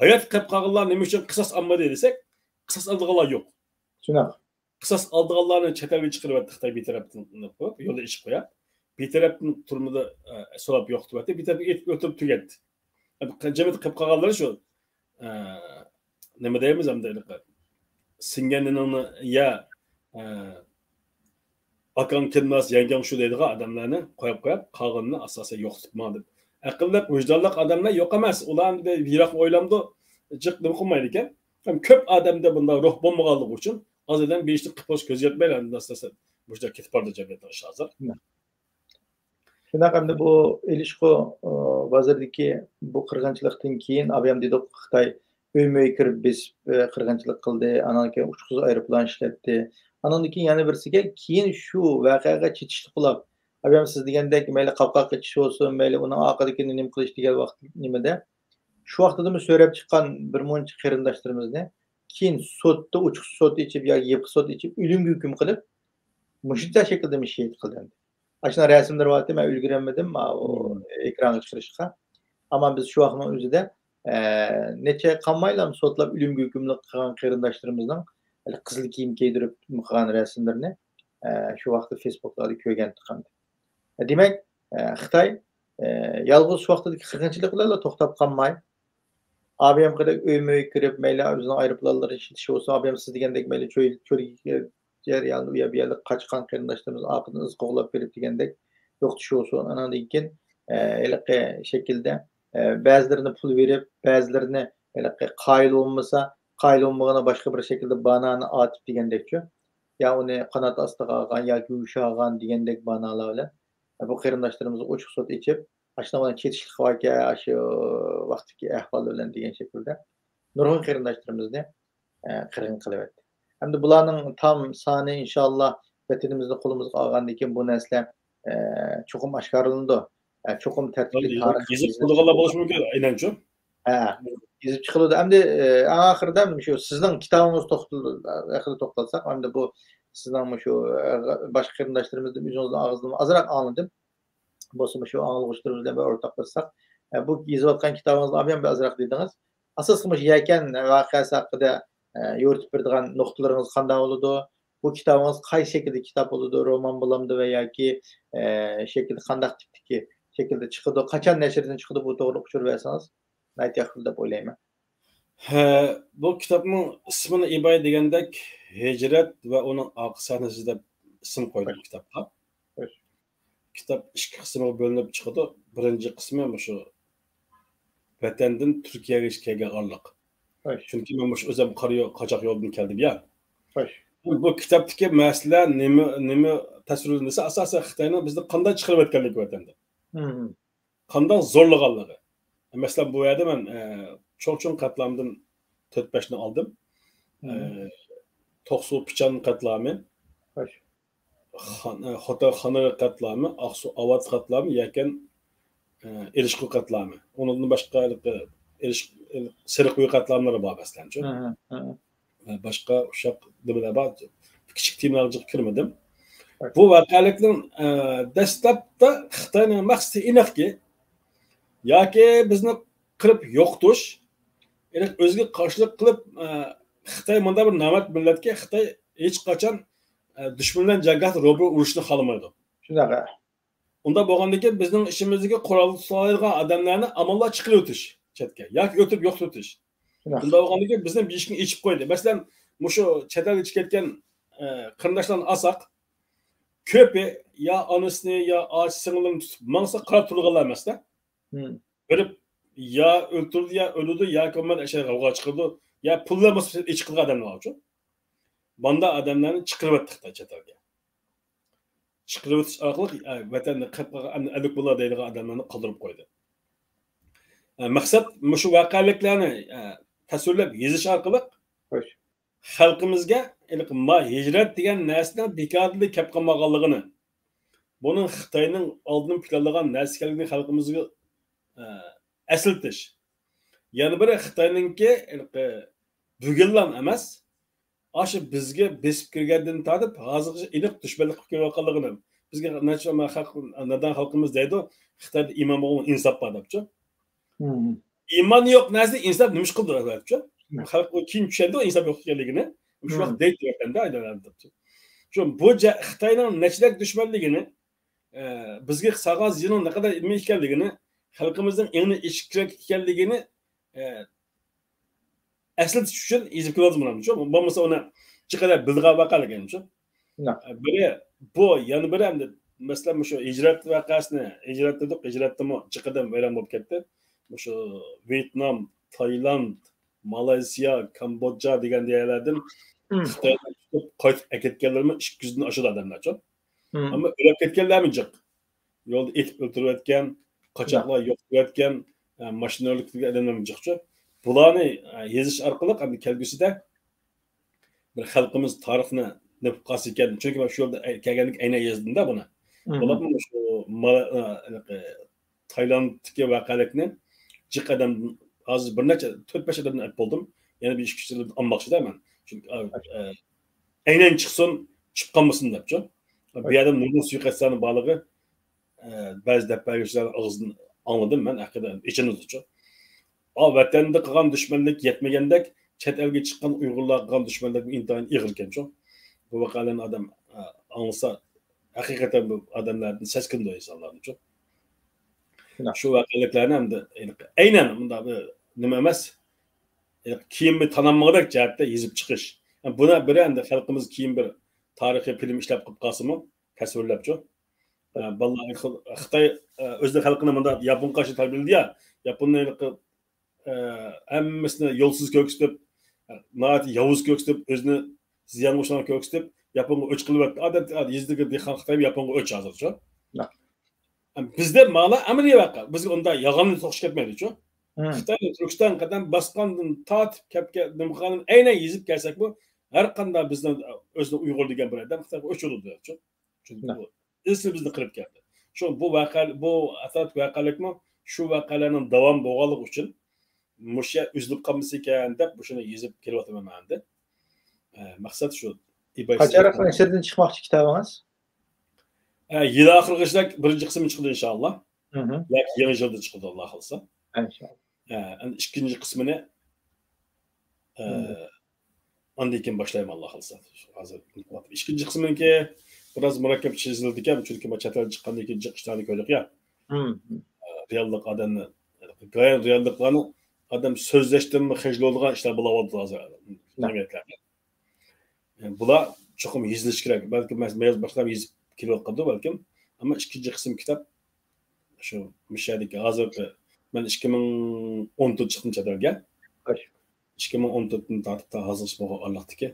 ھايات قېلىپ قالغانلار نېمە ئۈچۈن قىساس ئالمىدى دېسەك، قىساس ئالىدىغانلار يوق. شۇنداق. قىساس ئالىدىغانلارنى چەت ئەلگە چىقىرىۋەتتى خىتاي بىر تەرەپتىن قويۇپ، يولدا ئېچىپ قويۇپ. بىر تەرەپتىن تۈرمىدە، ئە، سولاپ يوقىتىۋەتتى، بىر تەرەپتىن ئېتىپ ئۆلتۈرۈپ تۈگەتتى. جەمئىيەتتە قېلىپ قالغانلىرى شۇ، ئە، نېمە دەيمىز ئەمدى، ھېلىقى سىڭگەن نېنىڭنى يە، ئە، ئاكاڭ كىرمەس، يەڭگەڭ شۇ دەيدىغان ئادەملەرنى قويۇپ قويۇپ، قالغىنىنى ئاساسەن يوقىتىپ ماڭدى. ئەقىللىق، ۋىجدانلىق ئادەملەر يوق ئەمەس. ئۇلار ئەمدى يىراق ئويلامدۇ، جىق نېمە قىلمايدىكەن. ھەم كۆپ ئادەمدە بۇنداق روھ بولمىغانلىقى ئۈچۈن ئاز ئادەم بىر ئىشنى قىلىپ بولۇش كۆزى يەتمەيلا، ئاساسەن مۇشۇنداق كېتىپ بارىدۇ جەمئىيەتنىڭ ئىشى ھازىر. شۇنداق، ئەمدى بۇ ئېلىشقۇ، ئى، بازىرىدىكى بۇ قىرغىنچىلىقتىن كېيىن، ئابايام دېدۇق، خىتاي ئۆيمۇ ئۆي كىرىپ بېسىپ، ئى، قىرغىنچىلىق قىلدى، ئانان كېيىن ئۇچقۇسىز ئايروپىلان ئىشلەتتى. ئاناندىن كېيىن يەنە بىرسىگە، كېيىن شۇ ۋەقەگە چېتىشلىق بولاپ، ئابايام سىز دېگەندەك، مەيلى قاپقاققا چېتىش بولسۇن، مەيلى ئۇنىڭ ئارقىدىكى نېمە قىلىش دېگەن ۋاقىت نېمىدە، شۇ ۋاقتىدىمۇ سۆرەپ چىققان بىر مۇنچە قېرىنداشلىرىمىزنى كېيىن سوتتا ئوچۇق سوت ئېچىپ ياكى يېپىق سوت ئېچىپ ئۆلۈمگە ھۆكۈم قىلىپ، مۇشۇنچە شەكىلدىمۇ شېھىت قىلىندى. ئاشۇنداق رەسىملىرى بارتى، مەن ئۈلگۈرەلمىدىم، ماۋۇ ئېكرانغا چىقىرىشقا. ئەمما بىز شۇ ۋاقىتنىڭ ئۆزىدە، ئە، نەچچە ئاي قالمايلا سوتلاپ ئۆلۈمگە ھۆكۈملۈك قىلغان قېرىنداشلىرىمىزنىڭ قىزىل كىيىم كىيدۈرۈپ قىلغان رەسىملىرىنى، ئە، شۇ ۋاقىتتا فېيسبۇكلاردا كۆرگەنتۇق ئەمدى. دېمەك، ئە، خىتاي، ئە، يالغۇز شۇ ۋاقىتتىكى قىرغىنچىلىق بىلەنلا توختاپ قالماي، ئابىيامقىدەك ئۆيمۇ ئۆي كىرىپ، مەيلى ئۆزىنىڭ ئايروپىلانلىرىنى ئىشلىتىشى بولسۇن، ئابىيام سىز دېگەندەك مەيلى چۆل، چۆل جەريانىدا ئۇ يەر بۇ يەرلىك قاچقان قېرىنداشلىرىمىز ئارقىدىن ئىز قوغلاپ بېرىپ دېگەندەك يوقىتىشى بولسۇن. ئاناندىن كېيىن، ئە، ھېلىقى شەكىلدە، ئە، بەزىلىرىنى پۇل بېرىپ، بەزىلىرىنى ھېلىقى قايىل بولمىسا، قايىل بولمىغىنى باشقا بىر شەكىلدە بانانى ئاتىپ دېگەندەكچۇ. يا ئۇنى قانات ئاستىغا ئالغان ياكى يۇمشاغان دېگەندەك بانالار بىلەن، ئە، بۇ قېرىنداشلىرىمىزغا ئوچۇق سوت ئېچىپ، ئاشۇنداق چېتىشلىق باركەن، ئاشۇ ۋاقىتتىكى ئەھۋال بىلەن دېگەن شەكىلدە نۇرغۇن قېرىنداشلىرىمىزنى، ئە، قىرغىن قىلىۋەتتى. ئەمدى بۇلارنىڭ تام سانى، ئىنشاللا، ۋەتىنىمىزنى قولىمىزغا ئالغاندىن كېيىن بۇ نەرسىلەر، ئە، چوقۇم ئاشكارىلىنىدۇ. ئە، چوقۇم تەرتىپلىك تارىخ يېزىپ قويغانلار بولۇشى مۇمكىن، ئەينەنچۇ. ھە، يېزىپ چىقىلىدۇ. ئەمدى، ئە، ئەڭ ئاخىرىدا شۇ سىزنىڭ كىتابىڭىز توختىلىدۇ، ھەققىدە توختالساق، ئەمدى بۇ سىزنىڭ مۇشۇ، ئە، باشقا قېرىنداشلىرىمىزدىن ئۆزىڭىزنىڭ ئاغزىدىن ئازراق ئاڭلىدىم. بولسا مۇشۇ ئاڭلىغۇچىلىرىمىز بىلەن بىر ئورتاقلاشساق، ئە، بۇ يېزىۋاتقان كىتابىڭىزنى ئابىيام بىر ئازراق دېدىڭىز. ئاساسلىقى مۇشۇ يەكەن ۋەقەسى ھەققىدە، ئە، يورۇتۇپ بېرىدىغان نۇقتىلىرىڭىز قانداق بولىدۇ؟ بۇ كىتابىڭىز قايسى شەكىلدە كىتاب بولىدۇ؟ رومان بولامدۇ ۋە ياكى، ئە، شەكىلدە قانداق تىپتىكى شەكىلدە چىقىدۇ؟ قاچان نەشردىن چىقىدۇ؟ بۇ توغرىلىق ئۇچۇر بەرسىڭىز ناھايىتى ياخشى بولىدۇ دەپ ئويلايمەن. ھە، بۇ كىتابنىڭ ئىسمىنى ئىباي دېگەندەك، ھىجرەت ۋە ئۇنىڭ ئارقا سەھنىسى دەپ ئىسىم قويدۇم كىتابقا. كىتاب ئىككى قىسىمغا بۆلۈنۈپ چىقىدۇ. بىرىنچى قىسمى مۇشۇ ۋەتەندىن تۈركىيەگە كەلگەن ئارىلىق. چۈنكى مەن مۇشۇ ئۆزۈم قارا يول، قاچاق يولىدىن كەلدىم يا. بۇ كىتابتىكى مەسىلە نېمە، نېمە تەسۋىرلىنىدۇ دېسە، ئاساسەن خىتاينىڭ بىزنى قانداق چىقىرىۋەتكەنلىكى ۋەتەندىن. قانداق زورلىغانلىقى. مەسىلەن، بۇ يەردە مەن، ئە، چوڭ-چوڭ قەتلامدىن تۆت-بەشنى ئالدىم. ئە، توقسۇ پىچان قەتلامى، خان-، ئە، خوتەن خانىرى قەتلامى، ئاقسۇ ئاۋات قەتلامى، يەكەن، ئە، ئېلىشقۇ قەتلامى. ئۇنىڭدىن باشقا، ئە، ئېلىش-، سېرىقكويى قەتلاملىرى بار، مەسىلەن، شۇ. ۋە باشقا ئۇششاق نېمىلەر بار. كىچىك تېمىلارغا جىق كىرمىدىم. بۇ ۋەقەلىكنىڭ، ئە، دەسلەپتە خىتاينىڭ مەقسىتى ئېنىقكى، ياكى بىزنى قىرىپ يوقىتىش، يەنى ئۆزىگە قارشىلىق قىلىپ، ئە، خىتاي مۇنداق بىر نامەرد مىللەتكى، خىتاي ھېچقاچان، ئە، دۈشمەن بىلەن جەڭگاھتا روبىرو ئۇرۇشۇشنى خالىمايدۇ. شۇنداق، ھە. ئۇنداق بولغاندىكىن بىزنىڭ ئىچىمىزدىكى قورال تۇتالايدىغان ئادەملەرنى ئامانلا چىقىرىۋېتىش چەتكە ياكى ئۆلتۈرۈپ يوقىتىۋېتىش. شۇنداق. ئۇنداق بولغاندىكىن بىزنى بېشىنى ئېچىپ قويدى. مەسىلەن، مۇشۇ چەت ئەلگە چىقىپ كەتكەن، ئە، قېرىنداشلارنى ئالساق، كۆپى يا ئانىسىنى، يا ئاچا سىڭلىنى تۇتۇپ ماڭسا قاراپ تۇرىدىغانلار ئەمەس-دە. بېرىپ يا ئۆلتۈرىدۇ، يا ئۆلىدۇ، ياكى بولمىسا ئەشەددىي غەۋغا چىقىرىدۇ، يا پۇل بىلەن بولسا ئېچىقىدىغان ئادەملەر بارچۇ. باندا ئادەملەرنى چىقىرىۋەتتى خىتاي چەت ئەلگە. چىقىرىۋېتىش ئارقىلىق، ئە، ۋەتەندە قېلىپ قالغان ئەمدى ئەللىك بولا دەيدىغان ئادەملەرنى قالدۇرۇپ قويدى. ئە، مەقسەت مۇشۇ ۋەقەلىكلەرنى، ئە، تەسۋىرلەپ يېزىش ئارقىلىق خەلقىمىزگە ھېلىقى ما ھىجرەت دېگەن نەرسىنىڭ بىكاردىن كەپ قالمىغانلىقىنى، بۇنىڭ خىتاينىڭ ئالدىن پىلانلىغان نەرسە ئىكەنلىكىنى خەلقىمىزگە، ئە، ئەسلىتىش. يەنە بىرى خىتاينىڭكى ھېلىقى بۈگۈنلا ئەمەس، ئاشۇ بىزگە بېسىپ كىرگەندىن تارتىپ ھازىرغىچە ئېنىق دۈشمەنلىك قىلىپ كېلىۋاتقانلىقىنى، بىزگە نەچچە خەق، نادان خەلقىمىز دەيدۇ، خىتايدا ئىمان بولغان ئىنساپ بار دەپچۇ. ئىمان يوق نەرسىدە ئىنساپ نېمە ئىش قىلىدۇ دەپچۇ. خەلق كېيىن چۈشەندى ئىنساپ يوق ئىكەنلىكىنى. شۇ ۋاقىت دەيدۇ ۋەتەندە ئايدىڭلار دەپچۇ. شۇ بۇ جە-، خىتاينىڭ نەچچىلەك دۈشمەنلىكىنى، ئە، بىزگە سالغان زىيىنىنىڭ نەقەدەر نېمە ئىكەنلىكىنى، خەلقىمىزنىڭ ئېڭىنى ئېچىش كېرەك ئىكەنلىكىنى، ئە، ئەسلىتىش ئۈچۈن يېزىپ كېلىۋاتىمەن، شۇ. بولمىسا ئۇنى چىقىرىپ بىلىدىغان ۋەقەلىك، شۇ. بىرى بۇ، يەنە بىرى ئەمدى، مەسىلەن، مۇشۇ ھىجرەت ۋەقەسىنى، ھىجرەت دېدۇق، ھىجرەتتىمۇ جىق ئادەم ۋەيران بولۇپ كەتتى. مۇشۇ ۋيېتنام، تايلاند، مالايسىيا، كامبودژا دېگەن يەرلەردىن خىتايدىن تۇتۇپ قايتىپ ئەكەتكەنلىرىمۇ ئىككى يۈزدىن ئاشىدۇ ئادەملەرچۇ. ئەمما ئۆلۈپ كەتكەنلەرمۇ جىق. يولدا ئېتىپ ئۆلتۈرۈۋەتكەن، قاچاقلار يوقىتىۋەتكەن، ئە، ماشىنا ئۆلۈكتىكى ئادەملەرمۇ جىقچۇ. بۇلارنى، ئە، يېزىش ئارقىلىق ئەمدى كەلگۈسىدە بىر خەلقىمىز تارىخنى نېپىپ قالسا ئىكەن. چۈنكى مەن شۇ يولدا كەلگەندىن ئەينەن يازدىم-دە بۇنى. بولۇپمۇ شۇ مالا-، ئە، ھېلىقى تايلاندتىكى ۋەقەلىكنى جىق ئادەم، ھازىر بىر نەچچە، تۆت-بەش ئادەمدىن ئېلىپ بولدۇم. يەنە بىر ئىككى-ئۈچ ئادەمدىن ئالماقچىدا مەن. چۈنكى، ئە، ئە، ئەينەن چىقسۇن، چۈشۈپ قالمىسۇن دەپچۇ. بۇ يەردە نۇرغۇن سۇيىقەستلەرنىڭ بارلىقى، ئە، بەزى دەپ بەرگۈچىلەرنىڭ ئاغزىدىن ئاڭلىدىم مەن، ھەقىقەتەن ئېچىنىدۇچۇ. ئا، ۋەتەندە قىلغان دۈشمەنلىك يەتمىگەندەك، چەت ئەلگە چىققان ئۇيغۇرلار قىلغان دۈشمەنلىك ئىنتايىن ئېغىركەنچۇ. بۇ ۋەقەلەرنى ئادەم، ئە، ئاڭلىسا، ھەقىقەتەن بۇ ئادەملەردىن سەسكىنىدۇ ئىنسانلارنىچۇ. شۇ ۋەقەلىكلەرنى ئەمدى ئەينەن مۇنداق بىر نېمە ئەمەس، كېيىن بىر تانالمىغۇدەك جەھەتتە يېزىپ چىقىش. بۇنى بىر ئەمدى خەلقىمىز كېيىن بىر تارىخىي فىلىم ئىشلەپ قىلىپ قالسىمۇ، تەسۋىرلەپچۇ. بالىلار خىتاي ئۆزىنىڭ خەلقىنى مۇنداق ياپونغا قارشى تەربىيەلىدى يا، ياپوننى ھېلىقى ھەممىسىنى يولسىز كۆرسىتىپ، ناھايىتى ياۋۇز كۆرسىتىپ، ئۆزىنى زىيانغا ئۇچرىغان كۆرسىتىپ، ياپونغا ئۆچ قىلىۋەتتى. ئادەتتە يېزىدىكى دېھقان خىتاي ياپونغا ئۆچ ھازىرچۇ. بىزدە مانا ئەمەلىي ۋەقە. بىزگە ئۇنداق يالغان توقۇش كەتمەيدىچۇ. خىتاي تۈركىستان قەدەم باسقاندىن تارتىپ كەپ كەپ نېمە قىلغانىنى ئەينەن يېزىپ كەلسەكمۇ، ھەر قانداق بىزنىڭ ئۆزىنى ئۇيغۇر دېگەن بىر ئادەم خىتايغا ئۆچ ئۇرىدۇچۇ. چۈنكى بۇ ئىزچىل بىزنى قىرىپ كەلدى. شۇ بۇ ۋەقە، بۇ ئاتاتۈرك ۋەقەلىكمۇ، شۇ ۋەقەلەرنىڭ داۋامى بولغانلىقى ئۈچۈن مۇشۇ يەر ئۈزۈلۈپ قالمىسىكەن دەپ مۇشۇنى يېزىپ كېلىۋاتىمەن ئەمدى. ئە، مەقسەت شۇ. قاچانراق نەشردىن چىقماقچى كىتابىڭىز؟ ئە، يىل ئاخىرىغىچە بىرىنچى قىسمى چىقىدۇ ئىنشاللا. ياكى يېڭى يىلدا چىقىدۇ، ئاللا خالىسا. ئىنشاللا. ئە، ئەمدى ئىككىنچى قىسمىنى، ئە، ئاندىن كېيىن باشلايمەن، ئاللا خالىسا. ھازىر ئىككىنچى قىسمىنىڭكى بىراز مۇرەككەپ يېزىلىدىكەن، چۈنكى مەن چەت ئەلدە چىققاندىن كېيىن جىق ئىشلارنى كۆردۇق يا. ئە، رېئاللىق ئادەمنى، غايەت رېئاللىقلارنى ئادەم سۆزلەشتىنمۇ خىجىل بولىدىغان ئىشلار بولۇۋاتىدۇ ھازىر جەمئىيەتلەردە. ئە، بۇلار چوقۇم يېزىلىشى كېرەك. بەلكىم مەن ياز باشلاپ يېزىپ كېلىۋاتقاندۇ بەلكىم. ئەمما ئىككىنچى قىسىم كىتاب شۇ مۇشۇ يەردىكى ھازىرقى، مەن ئىككى مىڭ ئون تۆتتە چىقتىم چەت ئەلگە. ئىككى مىڭ ئون تۆتتىن تارتىپ تا ھازىرغىچە بولغان ئارىلىقتىكى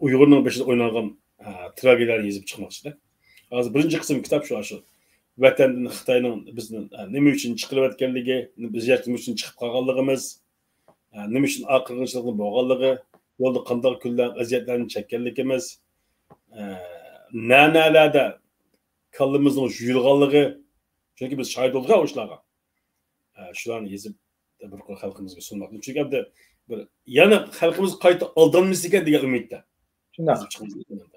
ئۇيغۇرنىڭ بېشىدا ئوينالغان، ئە، تراگېدىيەلەرنى يېزىپ چىقماقچىدە. ھازىر بىرىنچى قىسىم كىتاب شۇ، شۇ ۋەتەندىن خىتاينىڭ بىزنى، ئە، نېمە ئۈچۈن چىقىرىۋەتكەنلىكى، بىز يەر نېمە ئۈچۈن چىقىپ قالغانلىقىمىز، ئە، نېمە ئۈچۈن ئا قىرغىنچىلىقنىڭ بولغانلىقى، يولدا قانداق كۈنلەر، ئەزىيەتلەرنى چەككەنلىكىمىز، ئە، نە نەلەردە كاللىمىزنىڭ يۇيۇلغانلىقى، چۈنكى بىز شاھىت بولدۇق ئۇ ئىشلارغا. ئە، شۇلارنى يېزىپ، بىر قۇر خەلقىمىزگە سۇنماقچى. چۈنكى ئەمدى بىر يەنە خەلقىمىز قايتا ئالدانمىسىكەن دېگەن ئۈمىدتە. شۇنداق. يېزىپ چىقىمىز.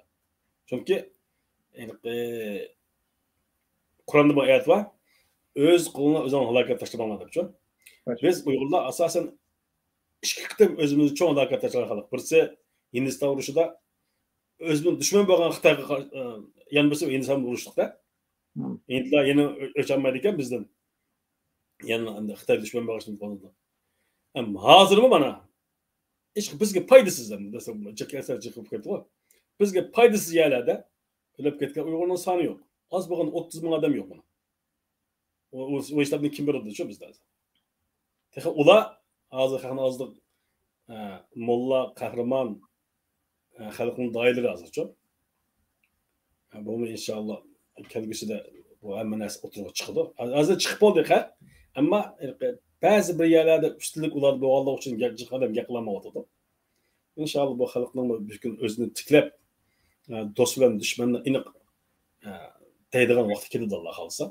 چۈنكى، ھېلىقى، قۇرئاندا بىر ئايەت بار. «ئۆز قولۇڭلار ئۆزۈڭ ھالاكەتكە تاشلىماڭلار» دەپچۇ. بىز ئۇيغۇرلار ئاساسەن ئىككى قېتىم ئۆزىمىزنى چوڭ ھالاكەتكە تاشلىغان خەلق. بىرسى ھىندىستان ئۇرۇشىدا ئۆزىنىڭ دۈشمەن بولغان خىتايغا قار-، ئە، يەنە بىرسى ھىندىستان ئۇرۇشلۇقتا. ھىندلار يەنە ئۆ-، ئۆچ ئالمايدىكەن بىزدىن. يەنە ئەمدى خىتاي دۈشمەن بولغاچ قالىدۇ. ئەم، ھازىرمۇ مانا، ھېچ بىزگە پايدىسىز ئەمدى دېسەم، جىق ئەسەر جىق بولۇپ كەتتىغۇ. بىزگە پايدىسىز يەرلەردە ئۆلۈپ كەتكەن ئۇيغۇرنىڭ سانى يوق. ئاز بولغاندا ئوتتۇز مىڭ ئادەم يوق مانا. ئۇ، ئۇ، ئۇ ھېسابنى كىم بېرىدۇ شۇ بىزدە ھازىر؟ تېخى ئۇلار ھازىر خەقنى ئازدۇق، ئە، موللا، قەھرىمان، ئە، خەلقنىڭ داھىيلىرى ھازىرچۇ. ئە، بۇمۇ ئىنشاللا كەلگۈسىدە بۇ ھەممە نەرسە ئوتتۇرىغا چىقىدۇ. ھازىر چىقىپ بولدى خەق، ئەمما بەزى بىر يەرلەردە ئۈستۈنلۈك ئۇلاردا بولغانلىقى ئۈچۈن گەپ، جىق ئادەم گەپ قىلالمايۋاتىدۇ. ئىنشاللا بۇ خەلقنىڭ بىر كۈن ئۆزىنى تىكلەپ، ئە، دوست بىلەن دۈشمەننى ئېنىق، ئە، دەيدىغان ۋاقتى كېلىدۇ، ئاللا خالىسا.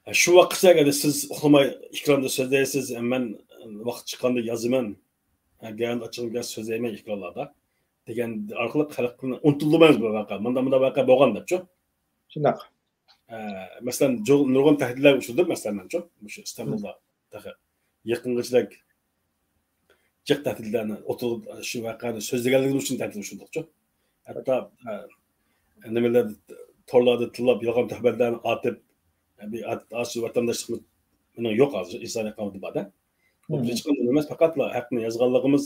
ئە، شۇ ۋاقىتقىچە ئەگەر سىز ئۇخلىماي ئېكراندا سۆزلەيسىز، مەن ۋاقىت چىققاندا يازىمەن، ئە، گەپ ئاچچىقىم كەلسە سۆزلەيمەن ئېكرانلاردا دېگەن ئارقىلىق خەلقنى ئۇنتۇلدۇرمايمىز بۇ ۋەقە. مۇنداق، مۇنداق ۋەقە بولغان دەپچۇ. شۇنداق. ئە، مەسىلەن، جۇ-، نۇرغۇن تەھدىتلەرگە ئۇچرىدىم، مەسىلەن، مەنچۇ، مۇشۇ ئىستانبۇلدا تېخى يېقىنغىچىلىك جىق تەھدىتلەرنى ئوتتۇرىغا، شۇ ۋەقەنى سۆزلىگەنلىكىمىز ئۈچۈن تەھدىت ئۇچرىدۇقچۇ. ھەتتا، ئە، نېمىلەردە، تورلاردا تىللاپ، يالغان تۆھمەتلەرنى ئاتىپ، ئە، بىر ئات-، ئاشۇ ۋەتەنداشلىقىمىز مېنىڭ يوق ھازىر، ئىنسانىيەت قانۇنى باردا. بۇ ھېچقانداق ئەمەس، پەقەتلا ھەقنى يازغانلىقىمىز،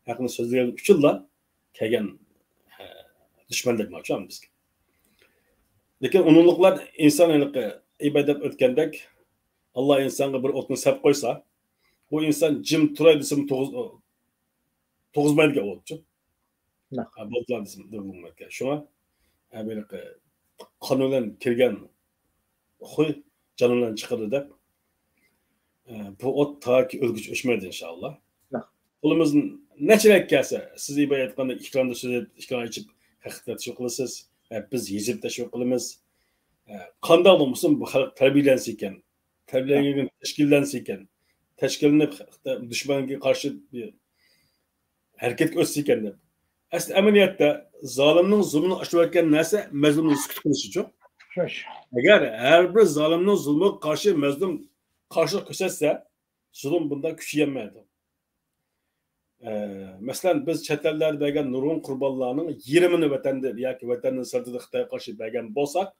ھەقنى سۆزلىگەنلىكىمىز ئۈچۈنلا كەلگەن، ئە، دۈشمەنلىك مانا بىزگە. لېكىن ئۇنىڭلىقلار ئىنسان ھېلىقى ئىبادەت ئۆتكەندەك، ئاللا ئىنسانغا بىر ئوتنى سەپ قويسا، بۇ ئىنسان جىم تۇراي دېسىمۇ تۇرغۇز-، تۇرغۇزمايدىكەن ئوتچۇ. ھە، بولدىلا دېسىمۇ تۇرغۇزمايدىكەن. شۇڭا، ھە، ھېلىقى قان بىلەن كىرگەن خۇي جان بىلەن چىقىدۇ دەپ، ئە، بۇ ئوت تاكى ئۆلگۈچە ئۆچمەيدۇ، ئىنشائاللا. قولىمىزدىن نەچچە رەت كەلسە، سىز ئىبادەت ئېيتقاندا ئېكراندا سۆزلەپ، ئېكران ئېچىپ، ھەقىقەتنى شۇ قىلىسىز. ئە، بىز يېزىپ تەشۋىق قىلىمىز. ئە، قانداق بولمىسۇن، بۇ خەلق تەربىيەلەنسە ئىكەن، تەربىيەلەنگەن تەشكىللەنسە ئىكەن، تەشكىللىنىپ دۈشمەنگە قارشى بىر ھەرىكەتكە ئۆتسە ئىكەن دەپ. ئەسلى ئەمەلىيەتتە زالىمنىڭ زۇلمىنى ئاشۇرۇۋەتكەن نەرسە مەزلۇمنىڭ سۈكۈت قىلىشىچۇ. ئەگەر ھەر بىر زالىمنىڭ زۇلمىغا قارشى مەزلۇم قارشىلىق كۆرسەتسە، زۇلۇم بۇنداق كۈچىيەلمەيدۇ. ئە، مەسىلەن، بىز چەت ئەللەردە بەرگەن نۇرغۇن قۇربانلارنىڭ يېرىمىنى ۋەتەندە ياكى ۋەتەندىن سىرتىدا خىتايغا قارشى بەرگەن بولساق،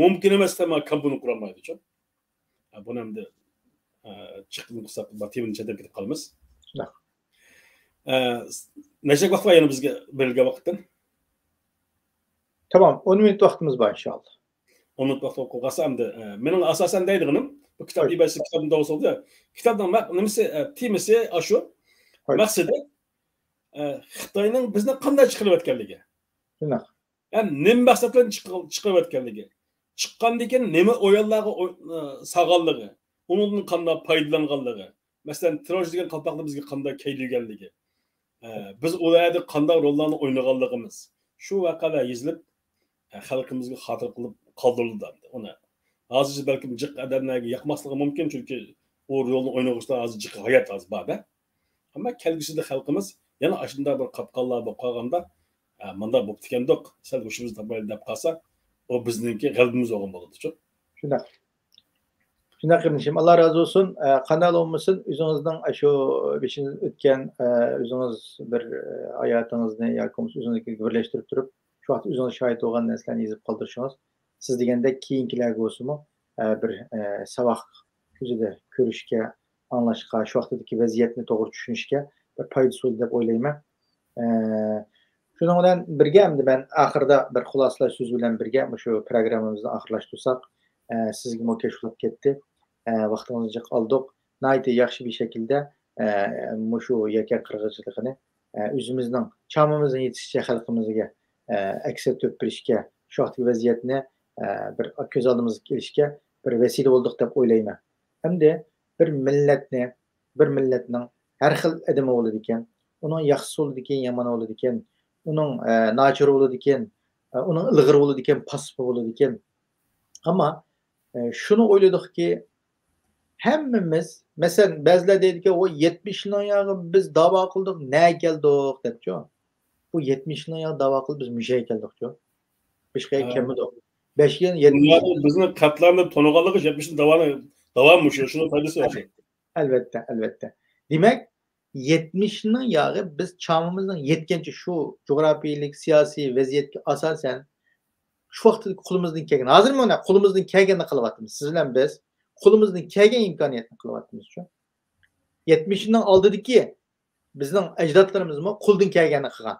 مۇمكىن ئەمەس، تامام كامپۇنى قۇرالمايدۇچۇ. ئە، بۇنى ئەمدى، ئە، چىققىن قىلساق، بۇ تېمىدىن چەتنەپ كېتىپ قالىمىز. شۇنداق. ئە، نەچچە ۋاقىت بار يەنە بىزگە بېرىلگەن ۋاقىتتىن؟ تامام، ئون مىنۇت ۋاقتىمىز بار، ئىنشائاللا. ئون مىنۇت ۋاقىت قالسا ئەمدى، ئە، مېنىڭ ئاساسەن دەيدىغىنىم، بۇ كىتاب ھوي. ئىبارىسى كىتابنى توغرىسىدا، كىتابنىڭ مە-، نېمىسى، ئە، تېمىسى ئاشۇ. ھوي. مەقسىتى، ئە، خىتاينىڭ بىزنى قانداق چىقىرىۋەتكەنلىكى. شۇنداق. ھەم نېمە مەقسەت بىلەن چىقىر-، چىقىرىۋەتكەنلىكى. چىققاندىن كېيىن نېمە ئويۇنلارغا ئوي-، ئە، سالغانلىقى، ئۇنىڭدىن قانداق پايدىلانغانلىقى. مەسىلەن، تېررورچى دېگەن قالپاقنى بىزگە قانداق كىيدۈرگەنلىكى. ئە، بىز ئۇ يەردە قانداق روللارنى ئوينىغانلىقىمىز. شۇ ۋەقەلەر يېزىلىپ، ئە، خەلقىمىزگە خاتىرە قىلىپ قالدۇرۇلىدۇ ئەمدى ئۇنى. ھازىرچە بەلكىم جىق ئادەملەرگە ياقماسلىقى مۇمكىن، چۈنكى ئۇ رولنى ئوينىغۇچىلار ھازىر جىق ھايات ھازىر بار-دە. ئەمما كەلگۈسىدە خەلقىمىز يەنە ئاشۇنداق بىر قاپقانلار بولۇپ قالغاندا، ئە، مۇنداق بوپتىكەندۇق، سەل ھوشىمىزنى تاپايلى دەپ قالسا، ئۇ بىزنىڭكى غەلىبىمىز بولغان بولىدۇچۇ. شۇنداق. شۇنداق قېرىندىشىم، ئاللا رازى بولسۇن. ئە، قانداق بولمىسۇن، ئۆزىڭىزنىڭ ئاشۇ بېشىڭىزدىن ئۆتكەن، ئە، ئۆزىڭىز بىر، ئە، ھاياتىڭىزنى ياكى بولمىسا ئۆزىڭىزنىڭكىگە بىرلەشتۈرۈپ تۇرۇپ، شۇ ۋاقىت ئۆزىڭىز شاھىت بولغان نەرسىلەرنى يېزىپ قالدۇرۇشىڭىز، سىز دېگەندەك كېيىنكىلەرگە بولسىمۇ، ئە، بىر، ئە، ساۋاق كۆزىدە كۆرۈشكە، ئاڭلاشقا، شۇ ۋاقتىدىكى ۋەزىيەتنى توغرا چۈشىنىشكە بىر پايدىسى بولىدۇ دەپ ئويلايمەن. ئە، شۇنىڭ بىلەن بىرگە، ئەمدى مەن ئاخىرىدا بىر خۇلاسىلاش سۆز بىلەن بىرگە مۇشۇ پروگراممىمىزنى ئاخىرلاشتۇرساق، ئە، سىزگىمۇ كەچ بولۇپ كەتتى. ئە، ۋاقتىڭىزنى جىق ئالدۇق. ناھايىتى ياخشى بىر شەكىلدە، ئە، مۇشۇ يەكەن قىرغىنچىلىقىنى، ئە، ئۆزىمىزنىڭ چامىمىزنىڭ يېتىشىچە خەلقىمىزگە، ئە، ئەكس ئەتتۈرۈپ بېرىشكە، شۇ ۋاقىتتىكى ۋەزىيەتنى، ئە، بىر كۆز ئالدىمىزغا كېلىشكە بىر ۋەسىلە بولدۇق دەپ ئويلايمەن. ئەمدى بىر مىللەتنى، بىر مىللەتنىڭ ھەر خىل ئادىمى بولىدىكەن. ئۇنىڭ ياخشىسى بولىدىكەن، يامىنى بولىدىكەن. ئۇنىڭ، ئە، ناچىرى بولىدىكەن، ئە، ئۇنىڭ ئىلغىرى بولىدىكەن، پاسسىپى بولىدىكەن. ئەمما، ئە، شۇنى ئويلىدۇقكى، ھەممىمىز، مەسىلەن، بەزىلەر دەيدىكەن، ۋاي، يەتمىش يىلنىڭ ياغى بىز داۋا قىلدۇق، نەگە كەلدۇق دەپچۇ. بۇ يەتمىش يىلنىڭ ياغى داۋا قىلدۇق، بىز مۇشۇ يەرگە كەلدۇقچۇ. باشقا يەرگە ھە. كەلمىدۇق. بەش يىل، يەتمىش يىل. بىزنى قەتلەمدە تونۇغانلىقى يەتمىش يىل داۋانى، داۋام مۇشۇ، شۇنىڭ پايدىسى يوق. ئەلۋەتتە، ئەلۋەتتە. دېمەك، يەتمىشنىڭ ياغى بىز چامىمىزنىڭ يەتكەنچە شۇ جۇغراپىيەلىك، سىياسىي ۋەزىيەتكە ئاساسەن، شۇ ۋاقىتتىكى قولىمىزدىن كەلگەن، ھازىر مانا قولىمىزدىن كەلگەننى قىلىۋاتىمىز. سىز بىلەن بىز قولىمىزدىن كەلگەن ئىمكانىيەتنى قىلىۋاتىمىز شۇ. يەتمىشنىڭ ئالدىدىكى بىزنىڭ ئەجدادلىرىمىزمۇ قولىدىن كەلگەننى قىلغان.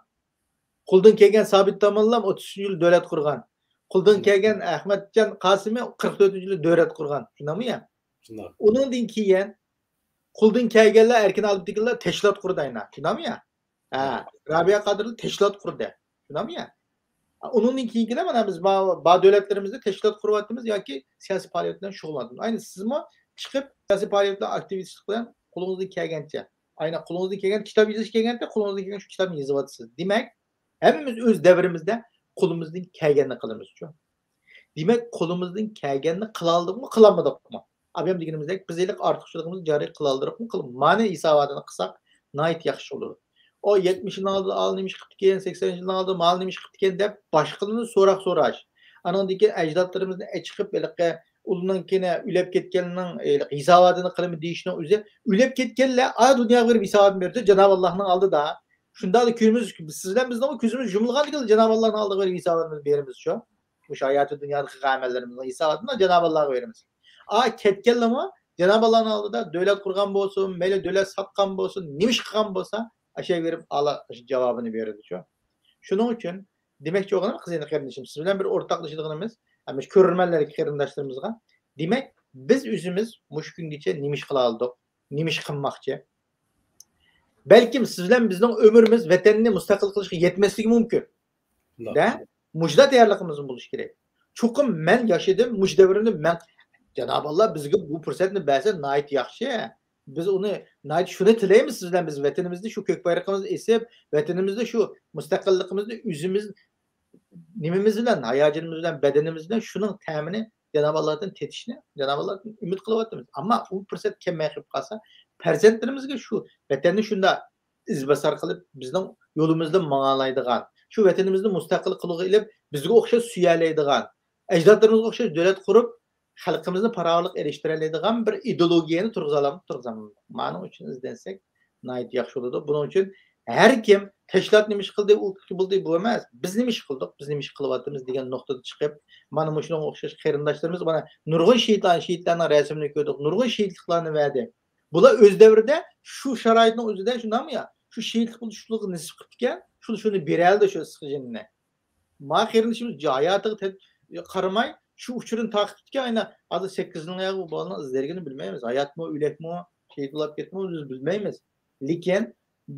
قولىدىن كەلگەن سابىت داموللام ئوتتۇز ئۈچىنچى يىلى دۆلەت قۇرغان. قولىدىن مم. كەلگەن ئەخمەتجان قاسىمى قىرىق تۆتىنچى يىلى دۆلەت قۇرغان. شۇنداقمۇ يا؟ شۇنداق. ئۇنىڭدىن كېيىن قولىدىن كەلگەنلەر، ئەركىن ئالىپتىكىلەر تەشكىلات قۇردى ئاينا. شۇنداقمۇ يا؟ ھە، ھە. رابىيە قادىرلار تەشكىلات قۇردى. شۇنداقمۇ يا؟ ئۇنىڭدىن كېيىنكىلەر مانا بىز بار، بار دۆلەتلىرىمىزدە تەشكىلات قۇرۇۋاتىمىز ياكى سىياسىي پائالىيەت بىلەن شۇغۇللىنىۋاتىمىز. ئاينى سىزمۇ چىقىپ سىياسىي پائالىيەتلەر، ئاكتىۋىستلىق بىلەن قولىڭىزدىن كەلگەنچە، ئاينى قولىڭىزدىن كەلگەن كىتاب يېزىش كەلگەنچە قولىڭىزدىن كەلگەن شۇ كىتابنى يېزىۋاتىسىز. دېمەك، ھەممىمىز ئۆز دەۋرىمىزدە قولىمىزدىن كەلگەننى قىلىمىزچۇ. دېمەك، قولىمىزدىن كەلگەننى قىلالدۇقمۇ، قىلالمىدۇقمۇ؟ ئابىيام دېگىنىمىزدەك، بىز ھېلىقى ئارتۇقچىلىقىمىزنى جارى قىلالدۇقمۇ، قىل-، مانا ھېساباتىنى قىلساق، ناھايىتى ياخشى بولىدۇ. ئۇ يەتمىش يىلنىڭ ئالدىدا ئالىنى نېمە ئىش قىپتىكەن، سەكسەن يىلنىڭ ئالدىدا مالىنى نېمە ئىش قىپتىكەن دەپ باشقىلىرىنى سوراق سوراش. ئانىڭدىن كېيىن ئەجدادلىرىمىزنى ئەچىقىپ، ھېلىقى ئۇلىنىڭكىنى ئۆلۈپ كەتكەننىڭ، ھېلىقى ھېساباتىنى قىلىمەن دېيىشنىڭ ئۆزى، ئۆلۈپ كەتكەنلەر ئا دۇنياغا بېرىپ ھېساباتىنى بېرىدۇ جانابى ئاللاھنىڭ ئالدىدا. شۇنداقلا كۆزىمىز، سىز بىلەن بىزنىڭ كۆزىمىز يۇمۇلغاندىكىن جانابى ئاللاھنىڭ ئالدىغا بېرىپ ھېساباتىمىزنى بېرىمىز شۇ. مۇشۇ ھاياتىي دۇنيادا قىلغان ئەمەللىرىمىزنىڭ ھېساباتىنى جانابى ئاللاھقا بېرىمىز. ئا، كەتكەنلىرىمۇ جانابى ئاللاھنىڭ ئالدىدا دۆلەت قۇرغان بولسۇن، مەيلى دۆلەت ساتقان بولسۇن، نېمە ئىش قىلغان بولسا، ئاشۇ يەرگە بېرىپ ئالا جاۋابىنى بېرىدۇ شۇ. شۇنىڭ ئۈچۈن دېمەكچى بولغىنىم، قىزىل قېرىندىشىم، سىز بىلەن بىر ئورتاقلىشىدىغىنىمىز، ھەم شۇ كۆرۈرمەنلەرگە، قېرىنداشلىرىمىزغا، دېمەك، بىز ئۆزىمىز مۇشۇ كۈنگىچە نېمە ئىش قىلالىدۇق، نېمە ئىش قىلماقچى؟ بەلكىم سىز بىلەن بىزنىڭ ئۆمرىمىز ۋەتەننى مۇستەقىل قىلىشقا يەتمەسلىكى مۇمكىن. شۇنداق. دە؟ مۇشۇنداق تەييارلىقىمىزمۇ بولۇشى كېرەك. چوقۇم مەن ياشىدىم، مۇشۇ دەۋرىمدە مەن، جانابى ئاللا بىزگە بۇ پۇرسەتنى بەرسە ناھايىتى ياخشى. بىز ئۇنى ناھايىتى شۇنى تىلەيمىز سىز بىلەن، بىز ۋەتىنىمىزدە شۇ كۆك بايرىقىمىزنى ئېسىپ، ۋەتىنىمىزدە شۇ مۇستەقىللىقىمىزنى ئۆزىمىز نېمىمىز بىلەن، ھاياجىنىمىز بىلەن، بەدىنىمىز بىلەن شۇنىڭ تەمىنى جانابى ئاللادىن تېتىشنى جانابى ئاللادىن ئۈمىد قىلىۋاتىمىز. ئەمما ئۇ پۇرسەت كەلمەي قېلىپ قالسا، پەرزەنتلىرىمىزگە شۇ ۋەتەننى شۇنداق ئىزباسار قىلىپ، بىزنىڭ يولىمىزدا ماڭالايدىغان، شۇ ۋەتىنىمىزنى مۇستەقىل قولغا ئېلىپ، بىزگە ئوخشاش سۆيەلەيدىغان، ئەجدادلىرىمىزغا ئوخشاش دۆلەت قۇرۇپ، خەلقىمىزنى پاراۋانلىققا ئېرىشتۈرەلەيدىغان بىر ئىدېئولوگىيەنى تۇرغۇزالامدۇق، تۇرغۇزالمامدۇق؟ مانىڭ ئۈچۈن ئىزدەنسەك، ناھايىتى ياخشى بولىدۇ. بۇنىڭ ئۈچۈن ھەر كىم تەشكىلات نېمە ئىش قىلدى، ئۇ بولدى، بۇ ئەمەس. بىز نېمە ئىش قىلدۇق، بىز نېمە ئىش قىلىۋاتىمىز دېگەن نۇقتىدا چىقىپ، مانا مۇشۇنىڭغا ئوخشاش قېرىنداشلىرىمىز، مانا نۇرغۇن شېھىتلارنى، شېھىتلارنىڭ رەسىمىنى كۆردۇق، نۇرغۇن شېھىتلىقلارنى بەردى. بۇلار ئۆز دەۋرىدە شۇ شارائىتنىڭ ئۆزىدە شۇنداقمۇ يا؟ شۇ شېھىتلىق بولۇش شۇلارغا نېسىپ قىپتىكەن، شۇ، شۇنى بېرەلىدى شۇ ئىسسىق جېنىنى. ما قېرىندىشىمىز ھاياتىغا تە-، قارىماي، شۇ ئۇچۇرنى تارقىتىپتىكەن، ئەنە ھازىر سەككىز يىلنىڭ ياغى بۇ بالىنىڭ ئىزدەيدىغىنىنى بىلمەيمىز. ھاياتمۇ، ئۆلەكمۇ، شېھىت بولاپ كەتتىمۇ، بىز بىلمەيمىز. لېكىن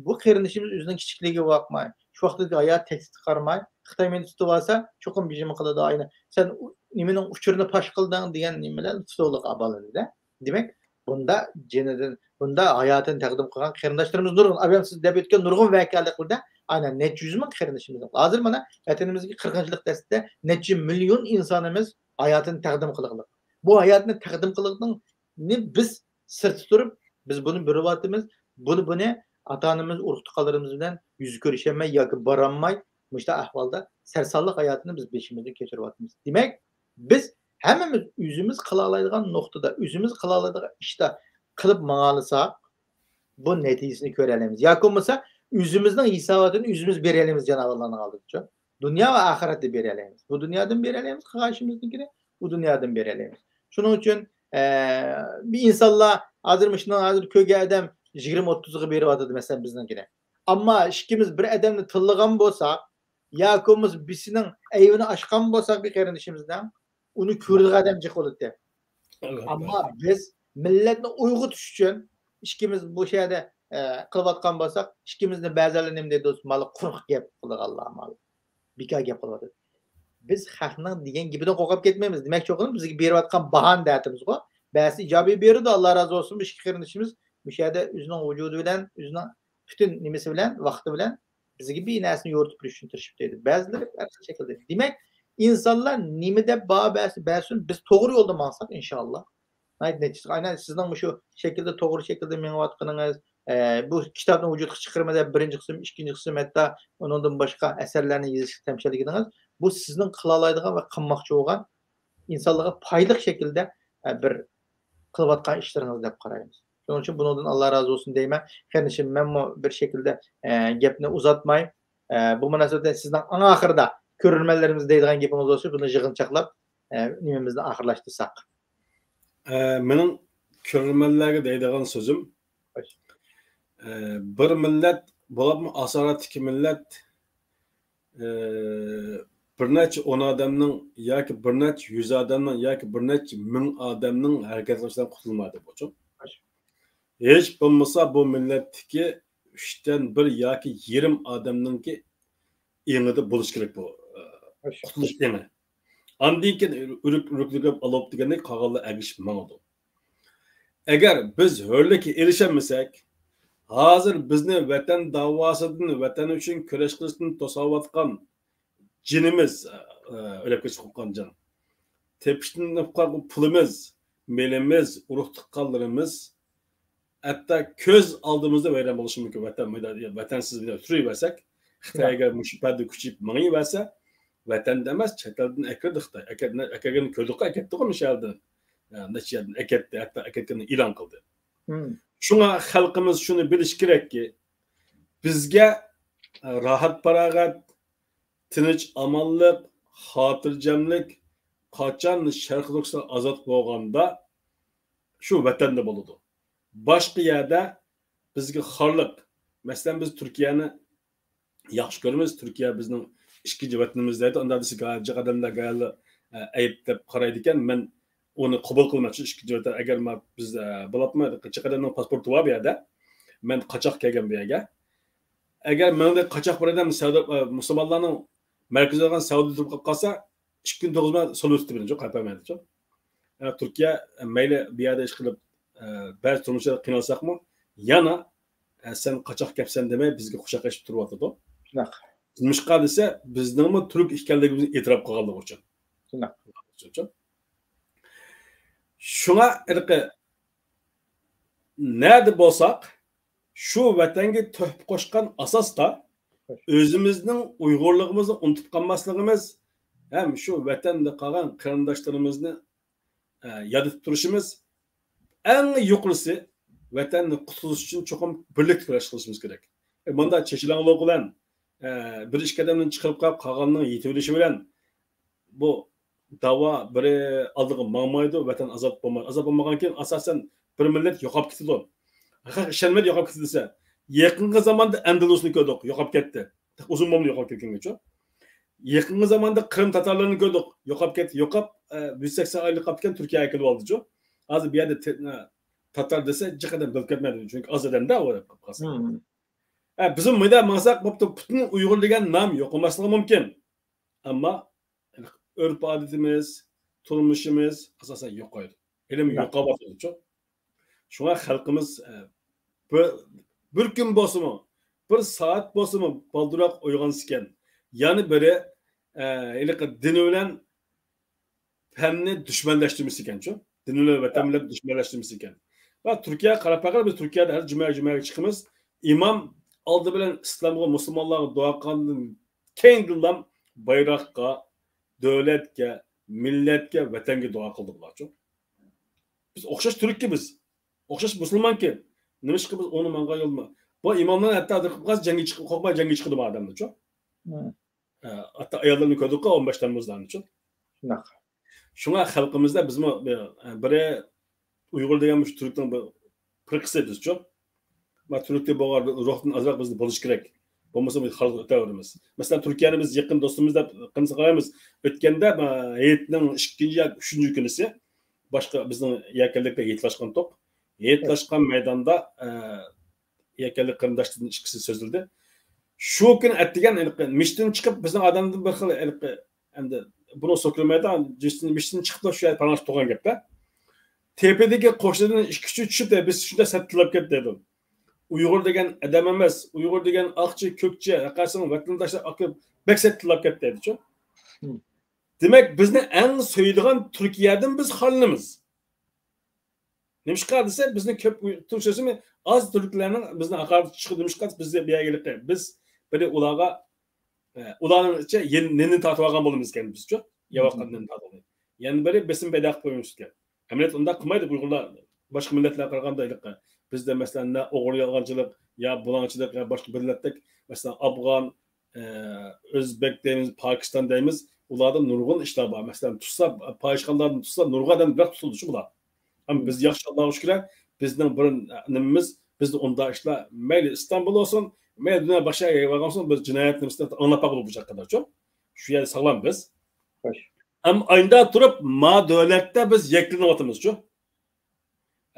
بۇ قېرىندىشىمىز ئۆزىنىڭ كىچىكلىكىگە باقماي، شۇ ۋاقىتتىكى ھايات تەھدىتىگە قارىماي، خىتاي مېنى تۇتۇۋالسا، چوقۇم ھۇجۇم قىلىدۇ، ئاينى. سەن ئۇ نېمىنىڭ ئۇچۇرىنى پاش قىلدىڭ دېگەن نېمىلەر تۇتۇۋالدۇق بالىنى-دە. دېمەك، بۇندا جېنىدىن، بۇندا ھاياتىنى تەقدىم قىلغان قېرىنداشلىرىمىز نۇرغۇن. ئابايام سىز دەپ ئۆتكەن نۇرغۇن ۋەقەلىكلەردە ئاينى نەچچە يۈز مىڭ قېرىندىشىمىز. ھازىر مانا ۋەتىنىمىزدىكى قىرغىنچىلىق دەستىدە نەچچە مىليون ئىنسانىمىز ھاياتىنى تەقدىم قىلغانلىق. بۇ ھاياتنى تەقدىم قىلغانلىقنى بىز سىرتتا تۇرۇپ، بىز بۇنى بېرىۋاتىمىز. بۇنى، بۇنى ئاتا-ئانىمىز، ئۇرۇق-تۇغقانلىرىمىز بىلەن يۈز كۆرۈشەلمەي ياكى بارالماي، مۇشۇنداق ئەھۋالدا سەرسانلىق ھاياتىنى بىز بېشىمىزدىن كەچۈرۈۋاتىمىز. دېمەك، بىز ھەممىمىز ئۆزىمىز قىلالايدىغان نۇقتىدا، ئۆزىمىز قىلالايدىغان ئىشتا قىلىپ ماڭالىساق، بۇ نەتىجىسىنى كۆرەلەيمىز. ياكى بولمىسا، ئۆزىمىزنىڭ ھېساباتىنى ئۆزىمىز بېرەلەيمىز جانابىڭلارنىڭ ئالدىدىچۇ. دۇنيا ۋە ئاخىرەتتە بېرەلەيمىز. بۇ دۇنيادىن بېرەلەيمىز، قىلغان ئىشىمىزنىڭكىنى ئۇ دۇنيادىن بېرەلەيمىز. شۇنىڭ ئۈچۈن، ئە، بىر ئىنسانلار ھازىر مۇشۇنىڭ ھازىر كۆرگەن ئادەم يىگىرمە ئوتتۇزغا بېرىۋاتىدۇ، مەسىلەن، بىزنىڭكىنى. ئەمما ئىككىمىز بىر ئادەمنى تىللىغان بولساق، ياكى بولمىسا بىرسىنىڭ ئەيىبىنى ئاچقان بولساق بىر قېرىندىشىمىزنىڭ، ئۇنى كۆرىدىغان ئادەم جىق بولاتتى. ئەلۋەتتە. ئەمما بىز مىللەتنى ئويغىتىش ئۈچۈن ئىككىمىز بۇ شەھەردە، ئە، قىلىۋاتقان بولساق، ئىككىمىزنى بەزىلەر نېمە دەيدۇ، مانا قۇرۇق گەپ قىلىدىغانلار، مانا بىكار گەپ قىلىۋاتىدۇ. بىز خەقنىڭ دېگەن گېپىدىن قورقۇپ كەتمەيمىز. دېمەكچى بولغىنىم، بىزگە بېرىۋاتقان باھانى دەۋاتىمىزغۇ. بەزى ئىجابىي بېرىدۇ، ئاللا رازى بولسۇن، بۇ ئىككى قېرىندىشىمىز مۇشۇ يەردە ئۆزىنىڭ ۋۇجۇدى بىلەن، ئۆزىنىڭ پۈتۈن نېمىسى بىلەن، ۋاقتى بىلەن بىزگە بىر نەرسىنى يورۇتۇپ بېرىش ئۈچۈن تىرىشىپ دەيدۇ. بەزىلىرى ھەر خىل شەكىلدە. دېمەك، ئىنسانلار نېمە دەپ باھا بەرسە بەرسۇن، بىز توغرا يولدا ماڭساق، ئىنشاللا. ناھايىتى نەتىجىلىك. ئاينەن سىزنىڭ مۇشۇ شەكىلدە توغرا شەكىلدە مېڭىۋاتقىنىڭىز، ئە، بۇ كىتابنى ۋۇجۇدقا چىقىرىمەن دەپ بىرىنچى قىسىم، ئىككىنچى قىسىم، ھەتتا ئۇنىڭدىن باشقا ئەسەرلەرنى يېزىشقا تەمشەلگىنىڭىز، بۇ سىزنىڭ قىلالايدىغان ۋە قىلماقچى بولغان ئىنسانلارغا پايدىلىق شەكىلدە، ئە، بىر قىلىۋاتقان ئىشلىرىڭىز دەپ قارايمىز. شۇنىڭ ئۈچۈن بۇنىڭدىن ئاللا رازى بولسۇن دەيمەن. قېرىندىشىم، مەنمۇ بىر شەكىلدە، ئە، گەپنى ئۇزارتماي، ئە، بۇ مۇناسىۋەتتە سىزنىڭ ئەڭ ئاخىرىدا كۆرۈرمەنلىرىمىز دەيدىغان گېپىڭىز بولسا، بۇنى يىغىنچاقلاپ، ئە، نېمىمىزنى ئاخىرلاشتۇرساق. ئە، مېنىڭ كۆرۈرمەنلەرگە دەيدىغان سۆزۈم، ئە، بىر مىللەت، بولۇپمۇ ئاسارەتتىكى مىللەت، ئە، بىر نەچچە ئون ئادەمنىڭ ياكى بىر نەچچە يۈز ئادەمنىڭ ياكى بىر نەچچە مىڭ ئادەمنىڭ ھەرىكەت قىلىشىدىن قۇتۇلمايدۇ بۇ. ھېچ بولمىسا بۇ مىللەتتىكى ئۈچتىن بىر ياكى يېرىم ئادەمنىڭكى ئېڭىدا بولۇشى كېرەك بۇ، ئە، قۇتۇلۇش ئېڭى. ئاندىن كېيىن ئۆرۈك، ئۆرۈكلىگەن ئالاپ دېگەندەك قالغانلار ئەگىشىپ ماڭىدۇ. ئەگەر بىز ھۆرلۈككە ئېرىشەلمىسەك، ھازىر بىزنى ۋەتەن داۋاسىدىن، ۋەتەن ئۈچۈن كۈرەش قىلىشتىن توساۋاتقان جېنىمىز، ئە، ئۆلۈپ كېتىش قورققان جان. تېپىشتىن قالغان پۇلىمىز، مېلىمىز، ئۇرۇق-تۇغقانلىرىمىز، ھەتتا كۆز ئالدىمىزدا ۋەيران بولۇشى مۇمكىن. ۋەتەن، ۋەتەنسىز بىلەن تۇرۇۋەرسەك، خىتاي ئەگەر مۇشۇ پەدە كۈچىيىپ مېڭىۋەرسە، ۋەتەندە ئەمەس، چەت ئەلدىن ئەكىرىدۇ خىتاي. ئەكەر-، ئەكەرگەننى كۆردۇققۇ، ئەكەتتىغۇ مۇشۇ يەردىن. نەچچە يەردىن ئەكەتتى، ھەتتا ئەكەتكەننى ئېلان قىلدى. شۇڭا خەلقىمىز شۇنى بىلىشى كېرەككى، بىزگە، ئە، راھەت-پاراغەت، تىنچ-ئامانلىق، خاتىرجەملىك قاچان شەرقىي تۈركىستان ئازاد بولغاندا شۇ ۋەتەندە بولىدۇ. باشقا يەردە بىزگە خارلىق. مەسىلەن، بىز تۈركىيەنى ياخشى كۆرىمىز. تۈركىيە بىزنىڭ ئىككىنچى ۋەتىنىمىز دەيدۇ. ئانداق دېسە، جىق ئادەملەر، ئە، ئەيىب دەپ قارايدىكەن. مەن ئۇنى قوبۇل قىلمايمەن. چۈنكى ئىككىنچى ۋەتەن، ئەگەر ما-، بىز، ئە، بولۇپمۇ جىق ئادەمنىڭ پاسپورتى بار بۇ يەردە. مەن قاچاق كەلگەن بۇ يەرگە. ئەگەر مېنىڭدەك قاچاق بىر ئادەم سەۋدە، ئە، مۇسۇلمانلارنىڭ مەركىزى بولغان سەۋدىدە تۇرۇپ قالسا، ئىككى كۈن تۇرغۇزماي سولىۋېتىپ بېرىدۇ، قايتىپ بەرمەيدۇ. ئە، تۈركىيە، ئە، مەيلى بۇ يەردە ئىش قىلىپ، ئە، بەزى تۇرمۇشتا قىينالساقمۇ، يەنە، ئە، سەن قاچاق كەپسەن دېمەي، بىزگە قۇچاق ئېچىپ تۇرۇۋاتىدۇ. نېمىشقا دېسە، بىزنىڭمۇ تۈرك ئىكەنلىكىمىزنى ئېتىراپ قىلغانلىقى ئۈچۈن. شۇڭا ھېلىقى نەدە بولساق، شۇ ۋەتەنگە تۆھپە قوشقان ئاساستا ئۆزىمىزنىڭ ئۇيغۇرلۇقىمىزنى ئۇنتۇپ قالماسلىقىمىز ھەم شۇ ۋەتەندە قالغان قېرىنداشلىرىمىزنى، ئە، ياد ئېتىپ تۇرۇشىمىز ئەڭ يۇقىرىسى، ۋەتەننى قۇتقۇزۇش ئۈچۈن چوقۇم بىرلىكتە كۈرەش قىلىشىمىز كېرەك. ئە، مۇنداق چېچىلاڭلىق بىلەن، ئە، بىر ئىككى ئادەمدىن چىقىرىپ قالىپ، قالغاننىڭ يېتىۋېلىشى بىلەن بۇ داۋا بىرى ئالدىغا ماڭمايدۇ، ۋەتەن ئازاد بولمايدۇ. ئازاد بولمىغان كېيىن ئاساسەن بىر مىللەت يوقاپ كېتىدۇ. خەق ئىشەنمەيدۇ يوقاپ كېتىدۇ دېسە. يېقىنقى زاماندا ئەندىلۇسنى كۆردۇق، يوقاپ كەتتى. ئۇزۇن بولمىدى يوقاپ كەتكەنگىچۇ. يېقىنقى زاماندا قىرىم تاتارلىرىنى كۆردۇق، يوقاپ كەتتى، يوقاپ، ئە، يۈز سەكسەن ئايلىق قاپتىكەن، تۈركىيەگە ئەكېلىپ ئالدىچۇ. ھازىر بۇ يەردە ت-، ئە، تاتار دېسە، جىق ئادەم بىلىپ كەتمەيدۇ، چۈنكى ئاز ئادەمدە ئۇ قالسا. ھە، بىزمۇ مۇنداق ماڭساق بوپتۇ، پۈتۈن ئۇيغۇر دېگەن نام يوقىماسلىقى مۇمكىن. ئەمما ئۆرپ-ئادىتىمىز، تۇرمۇشىمىز ئاساسەن يوقايدۇ. ھېلىمۇ يوقاپ. يوقاۋاتىدۇچۇ. شۇڭا خەلقىمىز، ئە، بىر، بىر كۈن بولسىمۇ، بىر سائەت بولسىمۇ بالدۇرراق ئويغانسىكەن. يەنە بىرى، ئە، ھېلىقى دىنى بىلەن پەننى دۈشمەنلەشتۈرمىسىكەنچۇ. دىنى بىلەن ۋەتەن بىلەن دۈشمەنلەشتۈرمىسىكەن. ۋە تۈركىيەگە قاراپ باقايلى، بىز تۈركىيەدە ھەر جۈمە، جۈمەگە چىقىمىز. ئىمام ئالدى بىلەن ئىسلامغا، مۇسۇلمانلارغا دۇئا قىلغاندىن كېيىندىنلا بايراققا، دۆلەتكە، مىللەتكە، ۋەتەنگە دۇئا قىلدى بۇلارچۇ. بىز ئوخشاش تۈرككە بىز. ئوخشاش مۇسۇلمانكى. نېمىشقا بىز ئۇنى ماڭغان يولما؟ بۇ ئىماملار ھەتتا قورقماي جەڭگە چىق-، قورقماي جەڭگە چىقىدۇ بۇ ئادەملەرچۇ. ھە، ھەتتا ئاياللارنى كۆردۇققۇ ئون بەش تەممۇزلارنىچۇ. شۇنداق. شۇڭا خەلقىمىزدە بىزمۇ بىر، بىرى ئۇيغۇر دېگەن مۇشۇ تۈركنىڭ بىر پىرقىسى بىزچۇ. ما تۈركتە بولغان روھتىن ئازراق بىزدە بولۇشى كېرەك. بولمىسا بىز خالىغا ئۆتەۋېرىمىز. مەسىلەن، تۈركىيەنى بىز يېقىن دوستىمىز دەپ قىلمىسا قارايمىز. ئۆتكەندە، ما، ھېيتنىڭ ئىككىنچى ياكى ئۈچىنچى كۈنىسى باشقا بىزنىڭ يەكەنلىكتە ھېيتلاشقانتۇق. ھېيتلاشقان مەيداندا، ئە، يەكەنلىك قېرىنداشتىن ئىككىسى سۆزلىدى. شۇ كۈنى ئەتىگەن ھېلىقى مىشتىن چىقىپ، بىزنىڭ ئادەمدىن بىر خىل ھېلىقى، ئەمدى بۇنى سوكۇرمايدۇ، مىشتىن، مىشتىن چىقىپلا شۇ يەردە پاراڭلىشىپ تۇرغان گەپتە. تېپىدىكى قوشنىدىن ئىككى ئۈچى چۈشۈپ، بىز شۇنداق سەت تىللاپ كەتتى دېدىم. ئۇيغۇر دېگەن ئادەم ئەمەس، ئۇيغۇر دېگەن ئاقچى، كۆكچى، ھەققاسىڭ ۋەتەنداشلار ئاكىرىپ بەك سەت تىللاپ كەتتى دېدىچۇ. دېمەك، بىزنى ئەڭ سۆيىدىغان تۈركىيەدىن بىز خارلىنىمىز. نېمىشقا دېسە، بىزنى كۆپ ئۇي-، تۈرك سۆزىمۇ ئاز تۈركلەرنىڭ بىزنى ھاقارەت چىقىدۇ. نېمىشقا بىز بۇ يەرگە، بىز بىر ئۇلارغا، ئە، ئۇلارنىڭچە يەن-، نېنى تارتىۋالغان بولىمىز ئىكەن بىزچۇ؟ يەۋاتقان نېنى تارتىۋالغان. يەنە بىرى بېسىم پەيدا قىلىپ قويىمىز ئىكەن. ئەمەلىيەتتە ئۇنداق قىلمايدۇ ئۇيغۇرلار. باشقا مىللەتلەرگە قارىغاندا ھېلىقى بىزدە، مەسىلەن، نە ئوغرى يالغانچىلىق، يا بۇلاڭچىلىق، يا باشقا مىللەتتەك، مەسىلەن، ئافغان، ئە، ئۆزبېك دەيمىز، پاكىستان دەيمىز، ئۇلاردا نۇرغۇن ئىشلار بار. مەسىلەن، تۇتسا، پاھىشخانىلاردىن تۇتسا، نۇرغۇن ئادەم بىراق تۇتۇلدى شۇ بۇلار. ئەمما بىز ياخشى، ئاللاغا شۈكۈر، بىزنىڭ بىر نېمىمىز، بىزدە ئۇنداق ئىشلار، مەيلى ئىستانبۇل بولسۇن، مەيلى دۇنيا باشقا يەرگە بارغان بولسۇن، بىز جىنايەت نېمىسىنى ئاڭلاپ باققىلى بۇ چاغقا قەدەرچۇ. شۇ يەردە ساغلام بىز. خوش. ئەمما ئاينىدا تۇرۇپ، ما دۆلەتتە بىز يەكلىنىۋاتىمىزچۇ.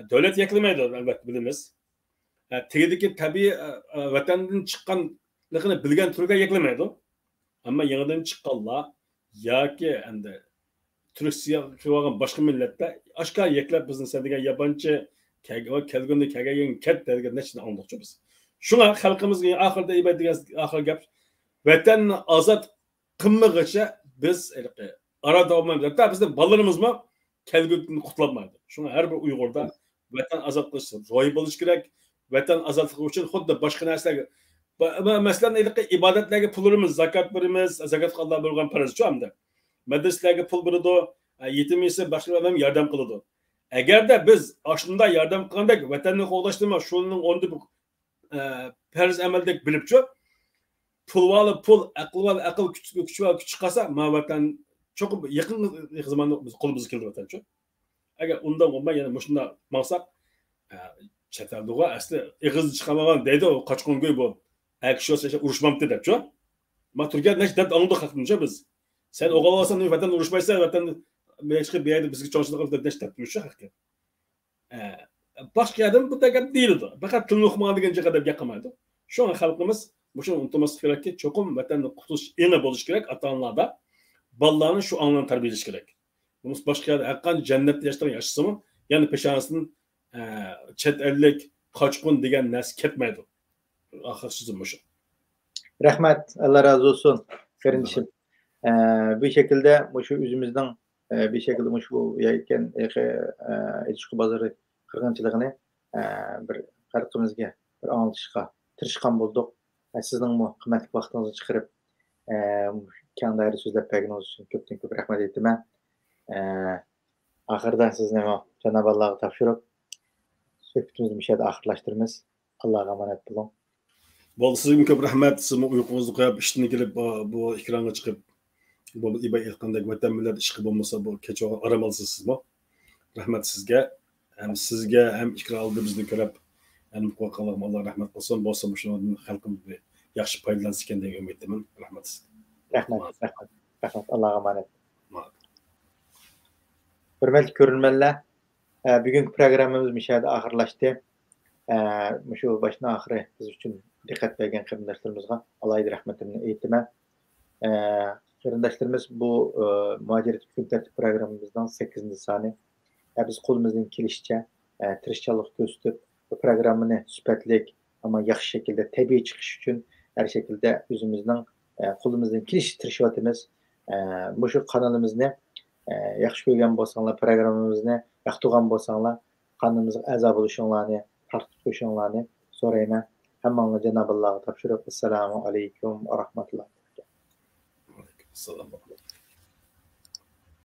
دۆلەت يەكلىمەيدۇ، ئەلۋەتتە، بىلىمىز. ھە، تېگىدىكى تەبىئىي، ئە، ئە، ۋەتەندىن چىققانلىقىنى بىلگەن تۈركلەر يەكلىمەيدۇ. ئەمما يېڭىدىن چىققانلار ياكى ئەمدى تۈركىيەگە كىرىۋالغان باشقا مىللەتلەر ئاشكارا يەكلەپ، بىزنى سەن دېگەن ياپانچى، كەلگە-، كەلگىنىدە كەلگەن كەت دېگەن نەچچىنى ئاڭلىدۇقچۇ بىز. شۇڭا خەلقىمىزگە ئاخىرىدا ئىبادەت دېگەن ئاخىرى گەپ، ۋەتەننى ئازاد قىلمىغىچە بىز ھېلىقى ئاران تاپالمايمىز. ھەتتا بىزنىڭ بالىلىرىمىزمۇ كەلگۈدىن قۇتۇلالمايدۇ. شۇڭا ھەر بىر ئۇيغۇردا ۋەتەن ئازاد قىلىش روھى بولۇشى كېرەك. ۋەتەن ئازادلىقى ئۈچۈن خۇددى باشقا نەرسىلەرگە، مە-، مەسىلەن، ھېلىقى ئىبادەتلەرگە پۇل بېرىمىز، زاكات بېرىمىز، زاكات ئاللا بۇيرۇغان پەرزچۇ ئەمدى. مەدرىسىلەرگە پۇل بېرىدۇ، يېتىم يېسە باشقىلار بىلەن ياردەم قىلىدۇ. ئەگەردە بىز ئاشۇنداق ياردەم قىلغاندەك ۋەتەننى قوغداشنىمۇ شۇنىڭ ئورنىدا ئە، پەرز ئەمەلدەك بىلىپچۇ، پۇل بالا پۇل، ئەقىل بالا ئەقىل، كۈچ، كۈچ بالا كۈچ چىقارسا، ما ۋەتەن چوقۇم يېقىن زاماندا بىز قولىمىزغا كېلىدۇ ۋەتەنچۇ. ئەگەر ئۇنداق بولماي، يەنە مۇشۇنداق ماڭساق، ئە، چەت ئەلدىغۇ ئەسلى ئېغىزدىن چىقارمىغان دەيدۇ، قاچقۇن گۇي بۇ. ئەر كىشى بولسا ھېچ ئۇرۇشمامتى دەپچۇ. ما تۈركىيەدە نەچچە دەپ ئاڭلىدۇق خەقتىنچۇ بىز. سەن ئوغۇل ئالساڭ، ۋەتەندە ئۇرۇشمايسەن، ۋەتەندە بۇ يەرگە چىقىپ، بۇ يەردە بىزگە چوڭچىلىق قىلىپ نەچچە دەپتۇرۇچۇ خەقكە. ئە، باشقا ئادەم بۇنداق گەپ دېيىلىدۇ. پەقەت تىلنى ئۇقمىغان دېگەن جايغا دەپ گەپ قىلمايدۇ. شۇڭا خەلقىمىز مۇشۇنى ئۇنتۇماسلىق كېرەككى، چوقۇم ۋەتەننى قۇتقۇزۇش ئېڭى بولۇشى كېرەك ئاتا-ئانىلاردا. بالىلارنى شۇ ئاڭ بىلەن تەربىيەلەش كېرەك. بولمىسا باشقا يەردە ھەرقانچە جەننەتتە ياشىسىمۇ، يەنە پېشانىسىدىن، ئە، چەت ئەللىك، قاچقۇن دېگەن نەرسە كەتمەيدۇ. ئاخىرقى سۆزۈم مۇشۇ. رەھمەت، ئاللا رازى بولسۇن، قېرىندىشىم. ئە، بۇ شەكىلدە مۇشۇ ئۆزىمىزنىڭ، ئە، بۇ شەكىلدە مۇشۇ يەكەن، ئە، ئېچىشقا بازىرى قىرغىنچىلىقىنى، ئە، بىر خەلقىمىزگە بىر ئاڭلىتىشقا تىرىشقان بولدۇق. ئە، سىزنىڭمۇ قىممەتلىك ۋاقتىڭىزنى چىقىرىپ، ئە، كەڭ دائىرە سۆزلەپ بەرگىنىڭىز ئۈچۈن كۆپتىن كۆپ رەھمەت ئېيتىمەن. ئە، ئاخىرىدا سىزنى جانابىي ئاللاغا تاپشۇرۇپ، سۆھبىتىمىزنى مۇشۇ يەردە ئاخىرلاشتۇرىمىز. ئاللاغا ئامانەت بولۇڭ. بولدى، سىزگىمۇ كۆپ رەھمەت. سىزمۇ ئۇيقۇڭىزنى قويۇپ، ئىشتىن كېلىپ، بۇ، بۇ ئېكرانغا چىقىپ، بۇ ئىبا ئېيتقاندەك ۋەتەن مىللەت ئىشقى بولمىسا، بۇ كەچۈرگەن ئارام ئالىسىز سىزمۇ. رەھمەت سىزگە. ھەم سىزگە، ھەم ئېكران ئالدىدا بىزنى كۆرۈپ، ھەم قويغانلارغا ئاللا رەھمەت قىلسۇن. بولسا مۇشۇنىڭدىن خەلقىمىز بىر ياخشى پايدىلانسا ئىكەن دېگەن ئۈمىدتىمەن. رەھمەت سىزگە. رەھمەت، رەھمەت، رەھمەت. ئاللاغا ئامانەت. ھۆرمەتلىك كۆرۈرمەنلەر، ئە، بۈگۈنكى پروگراممىمىز مۇشۇ يەردە ئاخىرلاشتى. ئە، مۇشۇ باشتىن ئاخىرى بىز ئۈچۈن دىققەت بەرگەن قېرىنداشلىرىمىزغا ئالاھىدە رەھمىتىمنى ئېيتىمەن. ئە، قېرىنداشلىرىمىز بۇ، ئە، مۇھاجىرەت كۈن تەرتىپ پروگراممىمىزنىڭ سەككىزىنچى سانى. ئە، بىز قولىمىزدىن كېلىشىچە، ئە، تىرىشچانلىق كۆرسىتىپ، بۇ پروگراممىنى سۈپەتلىك، ئەمما ياخشى شەكىلدە تەبىئىي چىقىش ئۈچۈن ھەر شەكىلدە ئۆزىمىزنىڭ، ئە، قولىمىزدىن كېلىشىچە تىرىشىۋاتىمىز. ئە، مۇشۇ قانىلىمىزنى، ئە، ياخشى كۆرگەن بولساڭلار، پروگراممىمىزنى ياقتۇرغان بولساڭلار، قانىلىمىزغا ئەزا بولۇشۇڭلارنى، تارتۇق قويۇشۇڭلارنى سورايمەن. ھەممىڭلارنى جانابىللاغا تاپشۇرۇپ، ئەسسالامۇ ئەلەيكۇم ۋە رەھمەتۇللاھ. ۋەئەلەيكۇم ئەسسالام.